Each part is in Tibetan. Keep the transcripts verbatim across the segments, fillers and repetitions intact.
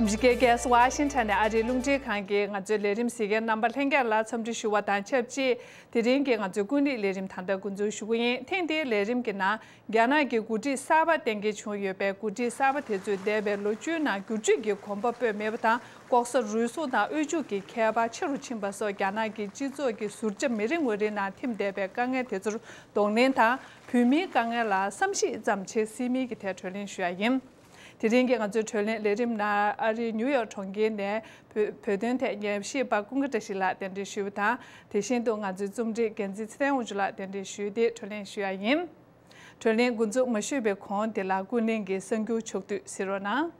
ཨ་རི་ཀའི་རྒྱལ་ས་ཝ་ཤིང་ཊོན་ནས་ཨ་རིའི་རླུང་འཕྲིན་ཁང་གི་ང་ཚོའི་ལས་རིམ་གཟིགས་མཁན་རྣམ་པ་ལྷན་རྒྱས་ལ་འཚམས་འདྲི་ཞུ་བ་དང་ཆབས་ཅིག་དེ་རིང་གི་ང་ཚོའི་ཀུན་གླེང་ལས་རིམ་ད་ལྟ་འགོ་འཛུགས་ཞུ་གི་ཡིན། ཐེངས་འདིའི་ལས་རིམ་གྱི་ནང་རྒྱ་ནག་གི་འགོ་ཁྲིད་གསར་པ་གཏན་འཁེལ་བྱུང་ཡོད་པས། འགོ་ཁྲིད་གསར་པ་དེ་ཚོས་འདས་པའི་ལོ་བཅུའི་ནང་བསྒྱུར་བཅོས་ཀྱི་གོམ་པ་སྤོས་མེད་པ་དང་། ལྐོག་ཟ་རུལ་སུངས་དང་དབུལ་ཕྱུག་གི་ཁྱད་པར་ཆེ་རུ་ཕྱིན་པ་སོགས་རྒྱ་ནག་གི་སྤྱི་ཚོགས་ཀྱི་ཟུར་ཆ་མི་རེ་ངོ་རེའི་ནང་ཐིམ་བསྡད་པའི་དཀའ་ངལ་དེ་ཚོར་གདོང་ལེན་དང་། བོད་མིའི་དཀའ་ངལ་ལ་བསམ་གཞིག་ཙམ་བྱེད་སྲིད་མིན་གྱི་ཐད་བགྲོ་གླེང་ཞུ་ཡ་ཡིན། དེ་རིང་གི་ང་ཚོའི་བགྲོ་གླེང་ལས་རིམ་ནང་ཨ་རིའི་ནིའུ་ཡོག་གྲོང་ཁྱེར་ནས་བོད་བོད་དོན་ཐད་ཉམས་ཞིབ་པ་ཀུན་དགའ་བཀྲ་ཤིས་ལགས་གདན་འདྲེན་ཞུས་པ་དང་། དེ་བཞིན་དུ་ང་ཚོའི་རྩོམ་སྒྲིག་འགན་འཛིན་ཚེ་བརྟན་དབང་ཕྱུག་ལགས་གདན་འདྲེན་ཞུས་ཏེ་བགྲོ་གླེང་ཞུ་ཡ་ཡིན། བགྲོ་གླེང་འགོ་འཛུགས་མ་ཞུས་པའི་གོང་དེ་ལ་ཀུན་གླེང་གི་གསར་འགྱུར་ཕྱོགས་བསྡུས་གཟིགས་རོགས་གནང་།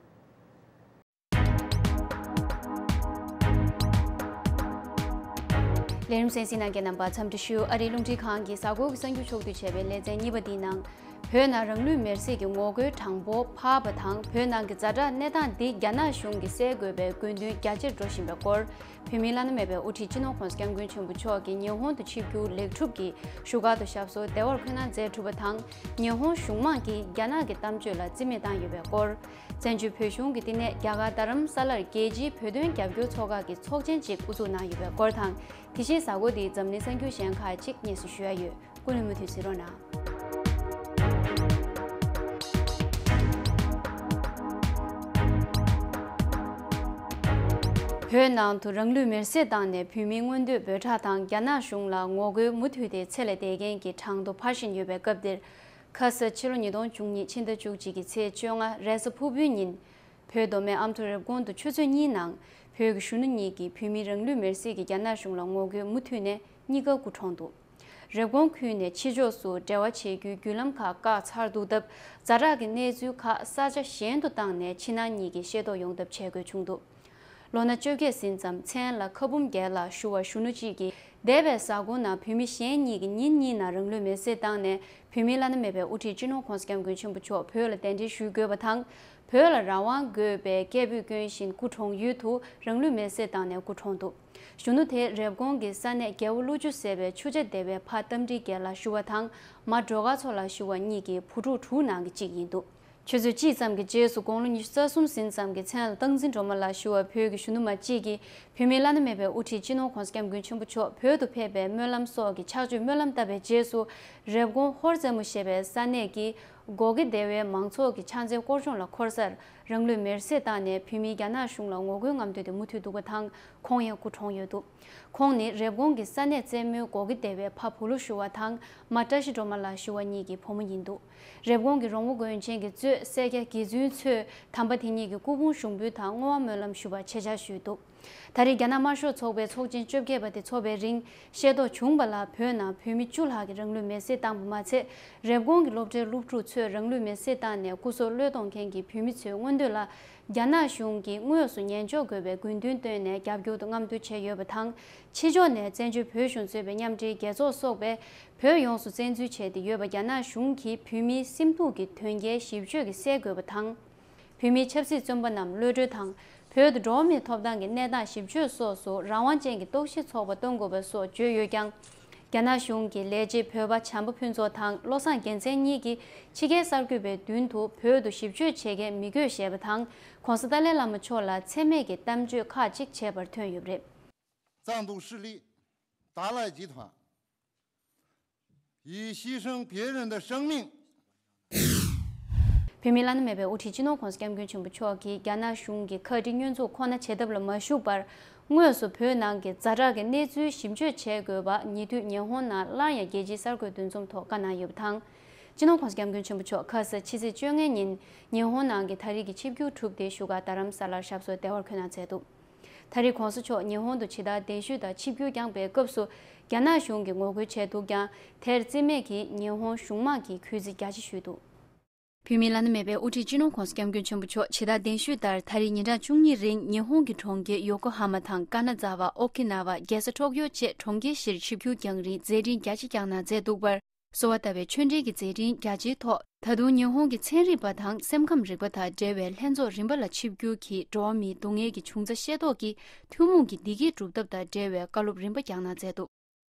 ལས་རིམ་གསན་གཟིགས་གནང་མཁན་རྣམ་པ་འཚམས་འདྲི་ཞུ། ཨ་རིའི་རླུང་འཕྲིན་ཁང་གིས་གཟའ་འཁོར་གྱི་གསར་འགྱུར་ཕྱོགས་བསྡུས་བྱས་པའི་ལེ་ཚན་གཉིས་པ་འདིའི་ནང་། བོད་ནང་རང་ལུས་མེར་སྲེག་གི་ངོ་རྒོལ་གྲངས་འབོར་འཕར་བ་དང་། བོད་ནང་གི་ཛ་དྲག་གནས་སྟངས་འདི་རྒྱ་ནག་གཞུང་གིས་སེལ་དགོས་པའི་དགོས་འདུན་རྒྱ་ཆེར་འགྲོ་བཞིན་པའི་སྐོར། བོད་མིའི་བླ་ན་མེད་པའི་དབུ་ཁྲིད་སྤྱི་ནོར་༸གོང་ས་༸སྐྱབས་མགོན་ཆེན་པོ་མཆོག་གིས་ཉི་ཧོང་དུ་ཆིབས་བསྒྱུར་ལེགས་གྲུབ་ཀྱིས་བཞུགས་སྒར་དུ་ཞབས་སོར་བདེ་བར་འཁོད་གནང་མཛད་གྲུབ་པ་དང་། ཉི་ཧོང་གཞུང་མང་གིས་རྒྱ་ནག་གི་གཏམ་བརྗོད་ལ་རྩིས་མེད་བཏང་ཡོད་པའི་སྐོར། བཙན་བྱོལ་བོད་གཞུང་གི་བསྟི་གནས་རྒྱ་གར་རྡ་རམ་ས་ལར་རྒྱལ་སྤྱིའི་བོད་དོན་རྒྱབ་སྐྱོར་ཚོགས་ཁག་གི་ཚོགས་ཆེན་ཅིག་དབུ་འཛུགས་གནང་ཡོད་པའི་སྐོར་དང་། དེ་བཞིན་གཟའ་འཁོར་འདིའི་འཛམ་གླིང་གསར་འགྱུར་གཞན་ཁག་ཅིག་སྙན་སེང་ཞུ་ཡ་ཡོད། ཀུན་གླེང་མུ་མཐུད་གཟིགས་རོགས་གནང་། བོད་ནང་དུ་རང་ལུས་མེར་སྲེག་བཏང་ནས་བོད་མིའི་མངོན་འདོད་འབོད་སྒྲ་དང་། རྒྱ་ནག་གཞུང་ལ་ངོ་རྒོལ་མུ་མཐུད་དེ་ཚེ་ལས་འདས་མཁན་གྱི་གྲངས་ཐོ་འཕར་བཞིན་ཡོད་པའི་སྐབས་འདིར། ཁ་ས་ཕྱི་ལོ་ཉིས་སྟོང་བཅུ་གཉིས་ཕྱི་ཟླ་བཅུ་གཅིག་གི་ཚེས་བཅོ་ལྔ་རེས་གཟའ་ཕུར་བུའི་ཉིན། བོད་མདོ་སྨད་ཨ་མདོ་རེབ་གོང་དུ་ཆུ་ཚོད་གཉིས་ནང་བོད་ཀྱི་གཞོན་ནུ་གཉིས་ཀྱིས་བོད་མིའི་རང་ལུས་མེར་སྲེག་གི་རྒྱ་ནག་གཞུང་ལ་ངོ་རྒོལ་མུ་མཐུད་ནས་གཉིས་ཀ་སྐུ་གྲོངས་འདུག་རེབ་གོང་ཁུལ་ནས་ཕྱི་ཕྱོགས་སུ་འབྲེལ་བ་བྱེད་རྒྱུའི་བརྒྱུད་ལམ་ཁག་བཀག་ཚར་འདུག་སྟབས། ཛ་དྲག་གི་གནས་ཚུལ་ཁག་ས་ཆ་གཞན་དུ་བཏང་ནས་ཕྱི་ནང་གཉིས་ཀྱིས་ཤེས་རྟོགས་ཡོང་ཐབས་བྱེད་དགོས་བྱུང་འདུག་ལོ་ན་བཅོ་བརྒྱད་ཟིན་ཙམ། མཚན་ལ་ཁ་འབུམ་རྒྱལ་ལགས་ཞུ་བ་གཞོན་ནུ་གཅིག་གིས་འདས་པའི་གཟའ་འཁོར་ནང་བོད་མི་གཞན་གཉིས་ཀྱིས་ཉིན་གཉིས་ནང་རང་ལུས་མེར་སྲེག་བཏང་ནས། བོད་མིའི་བླ་ན་མེད་པའི་དབུ་ཁྲིད་སྤྱི་ནོར་༸གོང་ས་༸སྐྱབས་མགོན་ཆེན་པོ་མཆོག་བོད་ལ་གདན་འདྲེན་ཞུ་དགོས་པ་དང་། བོད་ལ་རང་དབང་དགོས་པའི་སྐད་འབོད་བསྐྱོན་བཞིན་སྐུ་གྲོངས་ཡུལ་དུ་རང་ལུས་མེར་སྲེག་བཏང་ནས་སྐུ་གྲོངས་འདུག་གཞོན་ནུ་དེ་རེབ་གོང་གི་ས་གནས་རྒྱལ་པོ་ཀླུ་ཆུ་ཟེར་བའི་ཆུ་བྱ་སྡེ་བའི་ཕ་རྟ་མགྲིན་རྒྱལ་ལགས་ཞུ་བ་དང་། མ་སྒྲོལ་དཀར་མཚོ་ལགས་ཞུ་བ་གཉིས་ཀྱི་བུ་ཕྲུག་དྲུག་ནང་གི་གཅིག་ཡིན་འདུག་ཆུ་ཚོད་གཅིག་ཙམ་གྱི་རྗེས་སུ་དགུང་ལོ་ཉི་ཤུ་རྩ་གསུམ་ཟིན་ཙམ་གྱི་མཚན་ལ་སྟངས་འཛིན་སྒྲོལ་མ་ལགས་ཞུ་བ་བོད་ཀྱི་གཞོན་ནུ་མ་གཅིག་གིས་བོད་མིའི་བླ་ན་མེད་པའི་དབུ་ཁྲིད་སྤྱི་ནོར་༸གོང་ས་༸སྐྱབས་མགོན་ཆེན་པོ་མཆོག་བོད་དུ་ཕེབས་པའི་སྨོན་ལམ་སོགས་ཀྱི་ཕྱག་མཆོད་སྨོན་ལམ་བཏབ་པའི་རྗེས་སུ། རེབ་གོང་ཧོར་རྩེ་མོ་ཞེས་པའི་ས་གནས་ཀྱི་སྒོ་ཁེ་སྡེ་བའི་མང་ཚོགས་ཀྱི་ཕྱག་འཚལ་སྐོར་སྦྱོང་ལ་འཁོར་སར་རང་ལུས་མེར་སྲེག་བཏང་ནས་བོད་མིས་རྒྱ་ནག་གཞུང་ལ་ངོ་རྒོལ་རྔམ་སྟོན་དེ་མུ་མཐུད་འདུག་པ་དང་། ཁོང་ཡང་སྐུ་གྲོངས་ཡོད་འདུག་ཁོང་ནི་རེབ་གོང་གི་ས་གནས་རྩེ་མོའི་སྒོ་ཁེ་སྡེ་བའི་ཕ་བུ་ལོ་ཞུ་བ་དང་། མ་བཀྲ་ཤིས་སྒྲོལ་མ་ལགས་ཞུ་བ་གཉིས་ཀྱི་བུ་མོ་ཡིན་འདུག་རེབ་གོང་གི་རོང་བོ་དགོན་ཆེན་གྱི་གཙོས་སེར་སྐྱ་དགེ་བཙུན་ཚོས་དམ་པ་དེ་ཉིད་ཀྱི་སྐུ་ཕུང་ཞུགས་འབུལ་དང་བསྔོ་བ་སྨོན་ལམ་ཞུ་བར་ཆེད་བཅར་ཞུས་འདུག་ད་རེས་རྒྱ་ནག་དམར་ཤོག་ཚོགས་པའི་ཚོགས་ཆེན་བཅོ་བརྒྱད་པ་དེ་འཚོགས་པའི་རིང་ཤེས་རྟོགས་བྱུང་བ་ལ། བོད་ནང་བོད་མི་བཅུ་ལྷག་གིས་རང་ལུས་མེར་སྲེག་བཏང་བ་མ་ཚད། རེབ་གོང་གི་སློབ་གྲྭའི་སློབ་ཕྲུག་ཚོས་རང་ལུས་མེར་སྲེག་བཏང་ནས་སྐུ་སྲོག་བློས་གཏོང་མཁན་གྱི་བོད་མི་ཚོའི་མངོན་འདོད་ལ། རྒྱ་ནག་གཞུང་གིས་དངོས་སུ་ཉན་འཇོག་དགོས་པའི་དགོས་འདུན་བཏོན་ནས་རྒྱབ་སྐྱོར་དང་རྔམ་སྟོན་བྱས་ཡོད་པ་དང་། ཕྱི་ཕྱོགས་ནས་བཙན་བྱོལ་བོད་གཞུང་གཙོས་པའི་མཉམ་འབྲེལ་རྒྱལ་ཚོགས་སོགས་པས་བོད་ཡོངས་སུ་བཙན་འཛུལ་བྱས་ཏེ་ཡོད་པ། རྒྱ་ནག་གཞུང་གིས་བོད་མིའི་སེམས་སྡུག་གི་དོན་རྐྱེན་ཞིབ་དཔྱོད་ཀྱིས་སེལ་དགོས་པ་དང་། བོད་མིའི་ཆབ་སྲིད་བཙོན་པ་རྣམས་གློད་གྲོལ་དང་། བོད་དུ་འགྲོ་བ་མིའི་ཐོབ་ཐང་གི་གནས་སྟངས་ཞིབ་དཔྱོད་སོགས་སུ་རང་དབང་ཅན་གྱི་རྟོག་ཞིབ་ཚོགས་པ་གཏོང་དགོས་པ་སོགས་བརྗོད་ཡོད་ཀྱང་། རྒྱ་ནག་གཞུང་གིས་ལས་བྱེད་བོད་པ་བྱམས་པ་ཕུན་ཚོགས་དང་བློ་བཟང་རྒྱལ་མཚན་གཉིས་ཀྱིས་ཕྱི་རྒྱལ་གསར་འགོད་པའི་མདུན་དུ་བོད་དུ་ཞིབ་དཔྱོད་བྱེད་མཁན་མི་དགོས་ཞེས་པ་དང་། ྋགོང་ས་ཏཱ་ལའི་བླ་མ་མཆོག་ལ་མཚན་སྨད་ཀྱི་གཏམ་བརྗོད་ཁག་ཅིག་བྱས་པར་ཐོན་ཡོད་པ་རེད། 藏独势力达赖集团以牺牲别人的生命 བོད་མིའི་བླ་ན་མེད་པའི་དབུ་ཁྲིད་སྤྱི་ནོར་༸གོང་ས་༸སྐྱབས་མགོན་ཆེན་པོ་མཆོག་གིས་རྒྱ་ནག་གཞུང་གི་ཁ་བྲལ་བསྙོན་འཛུགས་ཁོ་ན་བྱེད་ཐབས་ལ་མ་ཞུགས་པར། དངོས་སུ་བོད་ནང་གི་ཛ་དྲག་གི་གནས་ཚུལ་ཞིབ་དཔྱོད་བྱེད་དགོས་པ། ཉེ་དུས་ཉི་ཧོང་ནང་སླར་ཡང་རྒྱལ་སྤྱིའི་གསར་འགོད་འདུ་འཛོམས་ཐོག་བཀའ་གནང་ཡོད་པ་དང་། སྤྱི་ནོར་༸གོང་ས་༸སྐྱབས་མགོན་ཆེན་པོ་མཆོག་ཁ་ས་ཕྱི་ཚེས་བཅོ་ལྔའི་ཉིན་ཉི་ཧོང་ནང་གི་ད་རེས་ཀྱི་ཆིབས་བསྒྱུར་གྲུབ་སྟེ་བཞུགས་སྒར་རྡ་རམ་ས་ལར་ཞབས་སོར་བདེ་བར་འཁོད་གནང་མཛད་འདུག་ད་རེས་༸གོང་ས་མཆོག་ཉི་ཧོང་དུ་ཇི་ལྟར་གདན་ཞུས་དང་ཆིབས་བསྒྱུར་བསྐྱངས་པའི་སྐབས་སུ་རྒྱ་ནག་གཞུང་གིས་ངོ་རྒོལ་བྱས་འདུག་ཀྱང་། དེར་རྩིས་མེད་ཀྱིས་ཉི་ཧོང་གཞུང་མང་གིས་གུས་བརྩི་རྒྱ་ཆེ་ཞུས་འདུག་བོད་མིའི་བླ་ན་མེད་པའི་དབུ་ཁྲིད་སྤྱི་ནོར་༸གོང་ས་༸སྐྱབས་མགོན་ཆེན་པོ་མཆོག་ཇི་ལྟར་གདན་ཞུས་ལྟར། ད་རེས་ཉིན་གྲངས་བཅུ་གཉིས་རིང་ཉི་ཧོང་གི་གྲོང་ཁྱེར་ཡོ་ཀོ་ཧ་མ་དང་། ཀ་ན་ཛ་ཝ། ཨོ་ཁི་ན་ཝ། རྒྱལ་ས་ཊོག་ཡོ་བཅས་གྲོང་ཁྱེར་བཞིར་ཆིབས་བསྒྱུར་བསྐྱངས་རིང་མཛད་འཕྲིན་རྒྱ་ཆེ་བསྐྱངས་གནང་མཛད་འདུག་པར། གསོལ་བ་བཏབ་པའི་ཆོས་འབྲེལ་གྱི་མཛད་འཕྲིན་རྒྱ་ཆེའི་ཐོག་ད་དུང་ཉི་ཧོང་གི་ཚན་རིག་པ་དང་སེམས་ཁམས་རིག་པ་དང་འབྲེལ་བའི་ལྷན་ཚོགས་རིམ་པ་ལ་ཆིབས་བསྒྱུར་གྱིས། འགྲོ་བ་མིའི་སྡུག་བསྔལ་གྱི་འབྱུང་རྩ་ཤེས་རྟོགས་ཀྱིས་ཐུན་མོང་གི་བདེ་སྐྱིད་སྒྲུབ་ཐབས་དང་འབྲེལ་བའི་བཀའ་སློབ་རིམ་པ་བསྐྱངས་གནང་མཛད་འདུག་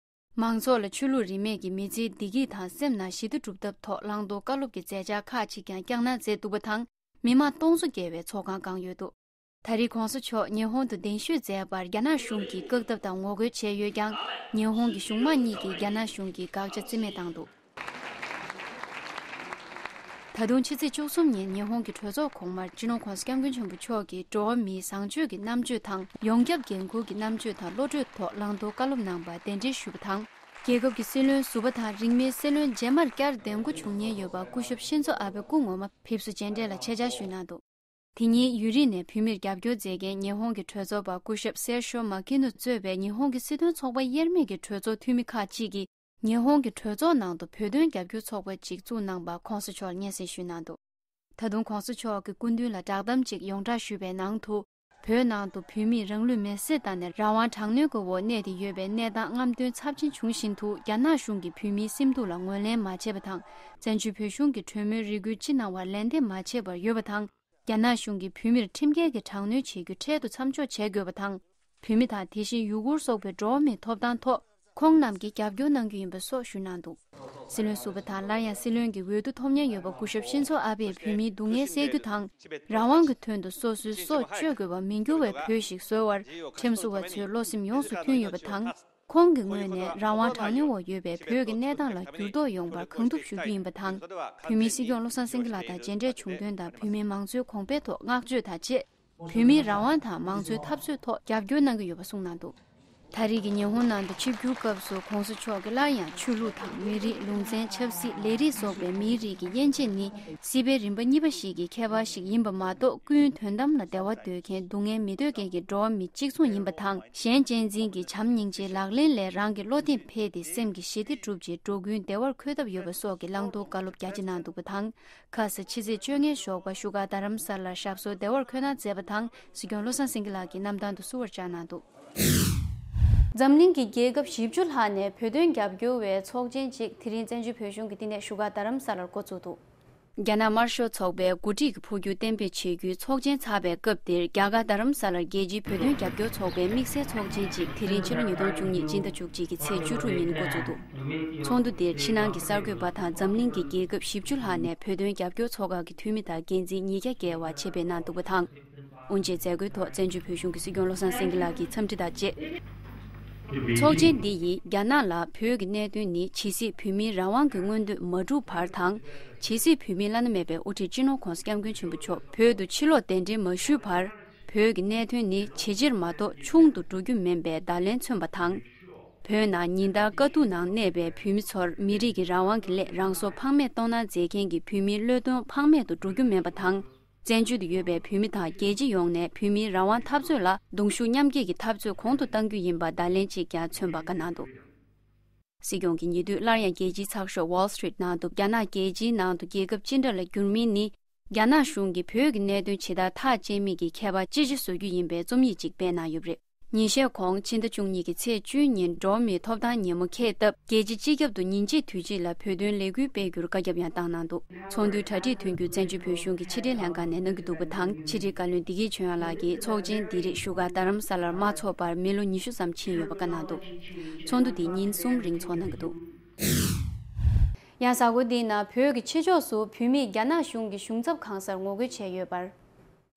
མང་ཚོགས་ལ་ཆོས་ལུགས་རིས་མེད་ཀྱི་མི་ཚེའི་བདེ་སྐྱིད་དང་སེམས་ནང་ཞི་བདེ་སྒྲུབ་ཐབས་ཐོག་བླང་དོར་བཀའ་སློབ་ཀྱི་མཛད་འཆར་ཁག་ཅིག་ཀྱང་བསྐྱངས་གནང་མཛད་འདུག་པ་དང་། མི་མང་སྟོང་ཚོ་བརྒལ་བའི་ཚོགས་ཁང་བསྐངས་ཡོད་འདུག་ད་རེས་གོང་ས་མཆོག་ཉི་ཧོང་དུ་གདན་ཞུས་མཛད་པར་རྒྱ་ནག་གཞུང་གིས་བཀག་སྡོམ་དང་ངོ་རྒོལ་བྱས་ཡོད་ཀྱང་། ཉི་ཧོང་གི་གཞུང་མང་གཉིས་ཀྱིས་རྒྱ་ནག་གཞུང་གི་དགག་བྱ་རྩིས་མེད་བཏང་འདུག་ད་དུང་ཕྱི་ཚེས་བཅུ་གསུམ་ཉིན་ཉི་ཧོང་གི་གྲོས་ཚོགས་གོང་མར་སྤྱི་ནོར་༧གོང་ས་༧སྐྱབས་མགོན་ཆེན་པོ་མཆོག་གིས་འགྲོ་བ་མིའི་བཟང་སྤྱོད་ཀྱི་རྣམ་དཔྱོད་དང་ཡོངས་ཁྱབ་འགན་འཁུར་གྱི་རྣམ་དཔྱོད་དང་བློ་གྲོས་ཐོག་བླང་དོར་བཀའ་སློབ་གནང་བར་གདན་འདྲེན་ཞུས་པ་དང་། རྒྱལ་ཁབ་ཀྱི་སྲིད་བློན་ཟུར་པ་དང་རིང་མིན་སྲིད་བློན་རྗེས་མར་བསྐྱར་འདེམས་བསྐོ་བྱུང་ཉེན་ཡོད་པ་སྐུ་ཞབས་ཤིན་ཛོ་ཨ་བྷེ་སྐུ་ངོ་མ་ཕེབས་བསུ་མཇལ་འཕྲད་ལ་ཆེད་བཅར་ཞུས་གནང་འདུག་དེ་ཉིན་ཡུན་རིང་ནས་བོད་མིར་རྒྱབ་སྐྱོར་མཛད་མཁན་ཉི་ཧོང་གི་གྲོས་ཚོགས་པ་སྐུ་ཞབས་སེར་ཤོ་མ་ཁི་ནོ་གཙོས་པའི་ཉི་ཧོང་གི་སྲིད་དོན་ཚོགས་པ་དབྱེར་མེད་ཀྱི་གྲོས་ཚོགས་འཐུས་མི་ཁག་ཅིག་གིས་ཉི་ཧོང་གི་གྲོས་ཚོགས་ནང་དུ་བོད་དོན་རྒྱབ་སྐྱོར་ཚོགས་པ་ཅིག་བཙུགས་གནང་པར་གོང་ས་མཆོག་ལ་སྙན་སེང་ཞུས་གནང་འདུག་ད་དུང་གོང་ས་མཆོག་གི་སྐུ་མདུན་ལ་བསྒྲགས་གཏམ་ཅིག་ཡོངས་བསྒྲགས་ཞུས་པའི་ནང་དུ། བོད་ནང་དུ་བོད་མིས་རང་ལུས་མེར་སྲེག་བཏང་ནས་རང་དབང་དྲག་གནོན་གྱི་འོག་གནས་ཏེ་ཡོད་པའི་གནས་སྟངས་རྔམ་སྟོན་ཚབས་ཆེན་བྱུང་བཞིན་དུ། རྒྱ་ནག་གཞུང་གིས་བོད་མིའི་སེམས་སྡུག་ལ་ངོས་ལེན་མ་བྱས་པ་དང་། བཙན་བྱོལ་བོད་གཞུང་གིས་གྲོས་མོལ་རེ་སྐུལ་ཅི་གནང་བར་ལན་འདེབས་མ་བྱས་པར་ཡོད་པ་དང་། རྒྱ་ནག་གཞུང་གིས་བོད་མིར་ཁྲིམས་འགལ་གྱི་དྲག་གནོན་བྱེད་རྒྱུ་འཕྲལ་དུ་མཚམས་འཇོག་བྱེད་དགོས་པ་དང་། བོད་མི་དང་དེ་བཞིན་ཡུ་གུར་སོགས་པའི་འགྲོ་བ་མིའི་ཐོབ་ཐང་ཐོག་ཁོང་རྣམས་ཀྱིས་རྒྱབ་སྐྱོར་གནང་རྒྱུ་ཡིན་པ་སོགས་ཞུས་གནང་འདུག་སྲིད་བློན་ཟུར་པ་དང་སླར་ཡང་སྲིད་བློན་གྱི་འོས་བསྡུ་ཐོབ་ཉེན་ཡོད་པ་སྐུ་ཞབས་ཤིན་ཛོ་ཨ་བྷེས་བོད་མིའི་སྡུག་བསྔལ་སེལ་རྒྱུ་དང་། རང་དབང་གི་དོན་དུ་སོ་སོའི་སྲོག་གཅོད་དགོས་པ་མི་འགྱུར་བའི་བོད་ཞིག་བཟོ་བར་ཁྲིམས་བཟོ་བ་ཚོའི་བློ་སེམས་ཡོངས་སུ་མཐུན་ཡོད་པ་དང་། ཁོང་གི་ངོས་ནས་རང་དབང་དྲག་གནོན་འོག་ཡོད་པའི་བོད་ཀྱི་གནས་སྟངས་ལ་འགྱུར་ལྡོག་ཡོང་བར་གང་ཐུབ་ཞུ་རྒྱུ་ཡིན་པ་དང་། བོད་མིའི་སྲིད་སྐྱོང་བློ་བཟང་སེང་གེ་ལགས་དང་མཇལ་འཕྲད་བྱུང་དོན་དང་བོད་མིའི་མང་གཙོའི་གོང་འཕེལ་ཐོག་བསྔགས་བརྗོད་དང་བཅས། བོད་མིའི་རང་དབང་དང་མང་གཙོའི་འཐབ་རྩོད་ཐོག་རྒྱབ་སྐྱོར་གནང་གི་ཡོད་པ་གསུངས་གནང་འདུག་ད་རེས་ཀྱི་ཉི་ཧོང་ནང་དུ་ཆིབས་བསྒྱུར་སྐབས་སུ་གོང་ས་མཆོག་གིས་སླར་ཡང་ཆོས་ལུགས་དང་མི་རིགས། ལུང་ཚན། ཆབ་སྲིད། ལས་རིགས་སོགས་པའི་མིའི་རིགས་ཀྱི་དབྱེ་འབྱེད་ནི་སྲིད་པའི་རིམ་པ་གཉིས་པ་ཞིག་གི་ཁྱད་པར་ཞིག་ཡིན་པ་མ་གཏོགས། ཀུན་དོན་དམ་ལ་བདེ་བ་འདོད་མཁན། སྡུག་བསྔལ་མི་འདོད་མཁན་གྱི་འགྲོ་བ་མི་གཅིག་མཚུངས་ཡིན་པ་དང་། གཞན་གཅེས་འཛིན་གྱི་བྱམས་སྙིང་རྗེའི་ལག་ལེན་ལས་རང་གི་བློ་གདེང་འཕེལ་ཏེ་སེམས་ཀྱི་ཞི་བདེ་བསྒྲུབ་རྗེས་འགྲོ་ཀུན་བདེ་བར་འཁོད་ཐབས་ཡོད་པ་སོགས་ཀྱི་བླང་དོར་བཀའ་སློབ་རྒྱ་ཆེ་གནང་འདུག་པ་དང་། ཁ་ས་ཕྱི་ཚེས་བཅོ་ལྔའི་ཞོགས་པ་བཞུགས་སྒར་རྡ་རམ་ས་ལར་ཞབས་སོར་བདེ་བར་འཁོད་གནང་མཛད་པ་དང་། སྲིད་སྐྱོང་བློ་བཟང་སེང་གེ་ལགས་ཀྱིས་གནམ་ཐང་དུ་བསུ་བར་བཅར་གནང་འདུག་འཛམ་གླིང་གི་རྒྱལ་ཁབ་བཞི་བཅུ་ལྷག་ནས་བོད་དོན་རྒྱབ་སྐྱོར་བའི་ཚོགས་ཆེན་གཅིག་དེ་རིང་བཙན་བྱོལ་བོད་གཞུང་གི་བསྟི་གནས་བཞུགས་སྒར་རྡ་རམ་ས་ལར་འགོ་བཙུགས་འདུག་རྒྱ་ནག་དམར་ཤོག་ཚོགས་པའི་འགོ་ཁྲིད་ཀྱི་འཕོ་འགྱུར་གཏན་འབེབས་བྱེད་རྒྱུའི་ཚོགས་ཆེན་ཚགས་པའི་སྐབས་འདིར། རྒྱ་གར་རྡ་རམ་ས་ལར་རྒྱལ་སྤྱིའི་བོད་དོན་རྒྱབ་སྐྱོར་ཚོགས་པའི་དམིགས་བསལ་ཚོགས་ཆེན་གཅིག་དེ་རིང་ཕྱི་ལོ་ཉིས་སྟོང་བཅུ་གཉིས་སྤྱི་ཟླ་བཅུ་གཅིག་གི་ཚེས་བཅུ་དྲུག་ཉིན་འགོ་བཙུགས་འདུག་ཚོགས་འདུ་འདིར་ཕྱི་ནང་གི་གསར་འགོད་པ་དང་འཛམ་གླིང་གི་རྒྱལ་ཁབ་བཞི་བཅུ་ལྷག་ནས་བོད་དོན་རྒྱབ་སྐྱོར་ཚོགས་ཁག་གི་འཐུས་མི་དང་འགན་འཛིན་ཉིས་བརྒྱ་བརྒལ་བ་ཆེད་ཕེབས་གནང་འདུག་པ་དང་། དབུ་འབྱེད་མཛད་སྒོའི་ཐོག་བཙན་བྱོལ་བོད་གཞུང་གི་སྲིད་སྐྱོང་བློ་བཟང་སེང་གེ་ལགས་ཀྱིས་འཚམས་འདྲི་དང་བཅས། ཚོགས་ཆེན་འདི་ཡིས་རྒྱ་ནག་ལ་བོད་ཀྱི་གནད་དོན་ནི་ཇི་སྲིད་བོད་མིའི་རང་དབང་གི་མངོན་འདོད་མ་འགྲུབ་བར་དང་། ཇི་སྲིད་བོད་མིའི་བླ་ན་མེད་པའི་དབུ་ཁྲིད་སྤྱི་ནོར་༧གོང་ས་༧སྐྱབས་མགོན་ཆེན་པོ་མཆོག་བོད་དུ་ཕྱིར་ལོག་གདན་འདྲེན་མ་ཞུས་བར། བོད་ཀྱི་གནད་དོན་ནི་ཇེ་ཆེར་མ་གཏོགས་ཆུང་དུ་འགྲོ་རྒྱུ་མིན་པའི་བརྡ་ལན་མཚོན་པ་དང་། བོད་ནང་ཉིན་ལྟར་དཀའ་སྡུག་ནང་གནས་པའི་བོད་མི་ཚོར་མི་རིགས་ཀྱི་རང་དབང་གི་སླད་རང་སྲོག་ཕངས་མེད་གཏོང་གནང་མཛད་མཁན་གྱི་བོད་མིའི་བློས་གཏོང་ཕངས་མེད་དུ་འགྲོ་རྒྱུ་མིན་པ་དང་། བཙན་བྱོལ་དུ་ཡོད་པའི་བོད་མི་དང་རྒྱལ་སྤྱི་ཡོངས་ནས་བོད་མིའི་རང་དབང་འཐབ་རྩོད་ལ་གདུང་ཤུགས་མཉམ་སྐྱེད་ཀྱི་འཐབ་རྩོད་གོང་དུ་གཏང་རྒྱུ་ཡིན་པ་བརྡ་ལན་གཅིག་ཀྱང་མཚོན་པ་བཀའ་གནང་འདུག་སྲིད་སྐྱོང་གིས་ཉེ་དུས་སླར་ཡང་རྒྱལ་སྤྱིའི་ཚགས་ཤོག་Wall Street ནང་དུ། རྒྱ་ནག་རྒྱལ་སྤྱིའི་ནང་དུ་རྒྱལ་ཁབ་ཅི་འདྲ་ལ་འགྱུར་མིན་ནི། རྒྱ་ནག་གཞུང་གིས་བོད་ཀྱི་གནད་དོན་ཇི་ལྟར་ཐག་བཅད་མིན་གྱི་ཁྱད་པར་དཔྱད་ཞིབ་བཟོ་རྒྱུ་ཡིན་པའི་རྩོམ་ཡིག་ཅིག་སྤེལ་གནང་ཡོད་པ་རེད། ཉིན་ཤས་གོང་ཕྱི་ཟླ་བཅུ་གཉིས་ཀྱི་ཚེས་བཅུའི་ཉིན་འགྲོ་བ་མིའི་ཐོབ་ཐང་ཉིན་མོ་འཁེལ་སྟབས། རྒྱལ་སྤྱི་སྤྱི་ཁྱབ་ཏུ་ཉིན་གཅིག་དུས་གཅིག་ལ་བོད་དོན་ལས་འགུལ་སྤེལ་རྒྱུར་བཀའ་ཁྱབ་ཡང་བཏང་གནང་འདུག་ཚོགས་འདུའི་གྲ་སྒྲིག་དོན་འཁྱོལ་བཙན་བྱོལ་བོད་གཞུང་གི་ཕྱི་དྲིལ་ལྷན་ཁང་ནས་གནང་གི་འདུག་པ་དང་། ཕྱི་དྲིལ་བཀའ་བློན་བདེ་སྐྱིད་ཆོས་དབྱངས་ལགས་ཀྱིས་ཚོགས་ཆེན་འདི་རིགས་བཞུགས་སྒར་རྡ་རམ་ས་ལར་མ་འཚོགས་པར་མི་ལོ་ཉི་ཤུ་ཙམ་ཕྱིན་ཡོད་པ་བཀའ་གནང་འདུག་ཚོགས་འདུ་འདི་ཉིན་གསུམ་རིང་འཚོགས་གནང་གི་འདུག་ཡང་གཟའ་འཁོར་འདིའི་ནང་བོད་ཀྱི་ཕྱི་ཕྱོགས་སུ་བོད་མིས་རྒྱ་ནག་གཞུང་གི་གཞུང་ཚབ་ཁང་སར་ངོ་རྒོལ་བྱས་ཡོད་པར།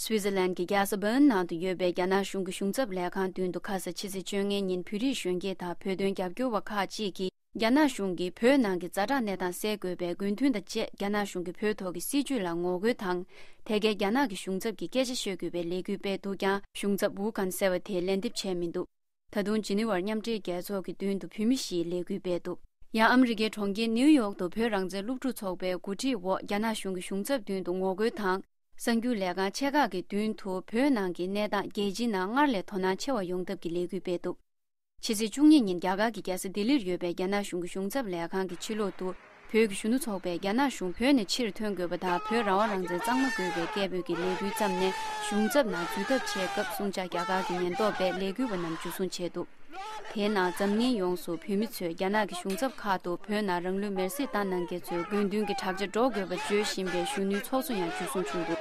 སུའི་ཙེར་ལན་གྱི་རྒྱལ་ས་བྷར་ན་ནང་དུ་ཡོད་པའི་རྒྱ་ནག་གཞུང་གི་གཞུང་ཚབ་ལས་ཁང་མདུན་དུ་ཁ་ས་ཕྱི་ཚེས་བཅོ་ལྔའི་ཉིན་བོད་རིགས་གཞོན་སྐྱེས་དང་བོད་དོན་རྒྱབ་སྐྱོར་བ་ཁག་ཅིག་གིས། རྒྱ་ནག་གཞུང་གིས་བོད་ནང་གི་ཛ་དྲག་གནས་སྟངས་སེལ་དགོས་པའི་དགོས་འདུན་དང་བཅས། རྒྱ་ནག་གཞུང་གིས་བོད་ཐོག་གི་སྲིད་བྱུས་ལ་ངོ་རྒོལ་དང་། དེ་གའི་རྒྱ་ནག་གི་གཞུང་ཚབ་ཀྱིས་སྐད་ཆ་བཤད་དགོས་པའི་ལས་འགུལ་སྤེལ་འདུག་ཀྱང་། གཞུང་ཚབ་ཝུ་ཀན་ཟེར་བ་དེས་ལན་འདེབས་བྱས་མི་འདུག་ད་དུང་ཇི་ནི་ཝར་མཉམ་འབྲེལ་རྒྱལ་ཚོགས་ཀྱི་མདུན་དུ་བོད་མི་བཞིས་ལས་འགུལ་སྤེལ་འདུག་ཡང་ཨ་མི་རི་ཀའི་གྲོང་ཁྱེར་ནིའུ་ཡོག་ཏུ་བོད་རང་བཙན་སློབ་ཕྲུག་ཚོགས་པའི་འགོ་ཁྲིད་འོག་རྒྱ་ནག་གཞུང་གི་གཞུང་ཚབ་མདུན་དུ་ངོ་རྒོལ་དང་། གསར་འགྱུར་ལས་ཁང་ཆེ་ཁག་གི་མདུན་དུ་བོད་ནང་གི་གནས་སྟངས་རྒྱལ་སྤྱིའི་ནང་སྔར་ལས་དོ་སྣང་ཆེ་བ་ཡོང་ཐབས་ཀྱི་ལས་འགུལ་སྤེལ་འདུག་ཕྱི་ཚེས་བཅུ་གཉིས་ཉིན་རྒྱ་གར་གྱི་རྒྱལ་ས་ལྡི་ལིར་ཡོད་པའི་རྒྱ་ནག་གཞུང་གི་གཞུང་ཚབ་ལས་ཁང་གི་ཕྱི་ལོགས་ཏུ། བོད་ཀྱི་གཞོན་ནུ་ཚོགས་པས་རྒྱ་ནག་གཞུང་བོད་ནས་ཕྱིར་ཐོན་དགོས་པ་དང་། བོད་རང་དབང་རང་བཙན་གཙང་མ་དགོས་པའི་སྐད་འབོད་ཀྱི་ལས་འགུལ་བརྩམས་ནས། གཞུང་ཚབ་ནང་འཛུལ་ཐབས་བྱེད་སྐབས་སྲུང་བྱ་རྒྱ་གར་གྱི་ཉེན་རྟོག་པས་ལས་འགུལ་བ་རྣམས་འཇུ་བཟུང་བྱས་འདུག་དེའི་ནང་འཛམ་གླིང་ཡོངས་སུ་བོད་མི་ཚོས་རྒྱ་ནག་གི་གཞུང་ཚབ་ཁག་ཏུ་བོད་ནང་རང་ལུས་མེར་སྲེག་བཏང་གནང་མཁན་ཚོའི་དགོས་འདུན་གྱི་དྲག་ཆ་སྒྲོག་དགོས་པ་བརྗོད་བཞིན་པའི་གཞོན་ནུའི་ཚོགས་གཙོ་ཡང་འཇུ་བཟུང་བྱུང་འདུག་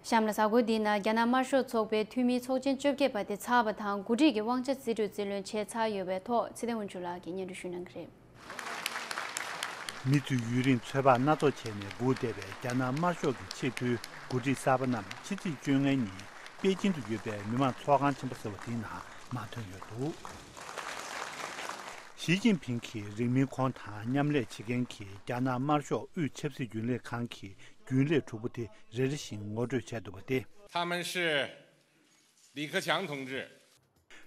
གཤམ་ལ་གཟའ་འཁོར་འདིའི་ནང་རྒྱ་ནག་དམར་ཤོག་ཚོགས་པའི་འཐུས་མིའི་ཚོགས་ཆེན་བཅོ་བརྒྱད་པ་དེ་ཚར་བ་དང་། འགོ་ཁྲིད་ཀྱི་དབང་ཆ་རྩིས་སྤྲོད་རྩིས་ལེན་བྱས་ཚར་ཡོད་པའི་ཐོག་ཚེ་བརྟན་དབང་ཕྱུག་ལགས་ཀྱིས་སྙན་སྒྲོན་ཞུ་གནང་གི་རེད། མི་ཚོས་ཡུན་རིང་ཚོད་དཔག་སྣ་ཚོགས་བྱས་ནས་སྒུག་བསྡད་པའི་རྒྱ་ནག་དམར་ཤོག་གི་ཆེས་མཐོའི་ འགོ་ཁྲིད་གསར་པ་རྣམས་ཕྱི་ཚེས་བཅོ་ལྔ་ཉིན་པེ་ཅིང་དུ་ཡོད་པའི་མི་དམངས་ཚོགས་ཁང་ཆེན་པོ་ཟེར་བ་དེའི་ནང་མར་ཐོན་ཡོད་འདུག། ཞི་ཅིན་ཕིང་གིས་རིང་མིན་ཁོང་དང་མཉམ་ལས་བྱེད་མཁན་གྱི་རྒྱ་ནག་དམར་ཤོག་དབུས་ཆབ་སྲིད་རྒྱུན་ལས་ཁང་གི་རྒྱུན་ལས་དྲུག་པོ་དེ་རེ་རེ་བཞིན་ངོ་སྤྲོད་བྱས་འདུག་པ་སྟེ། 他们是李克强同志、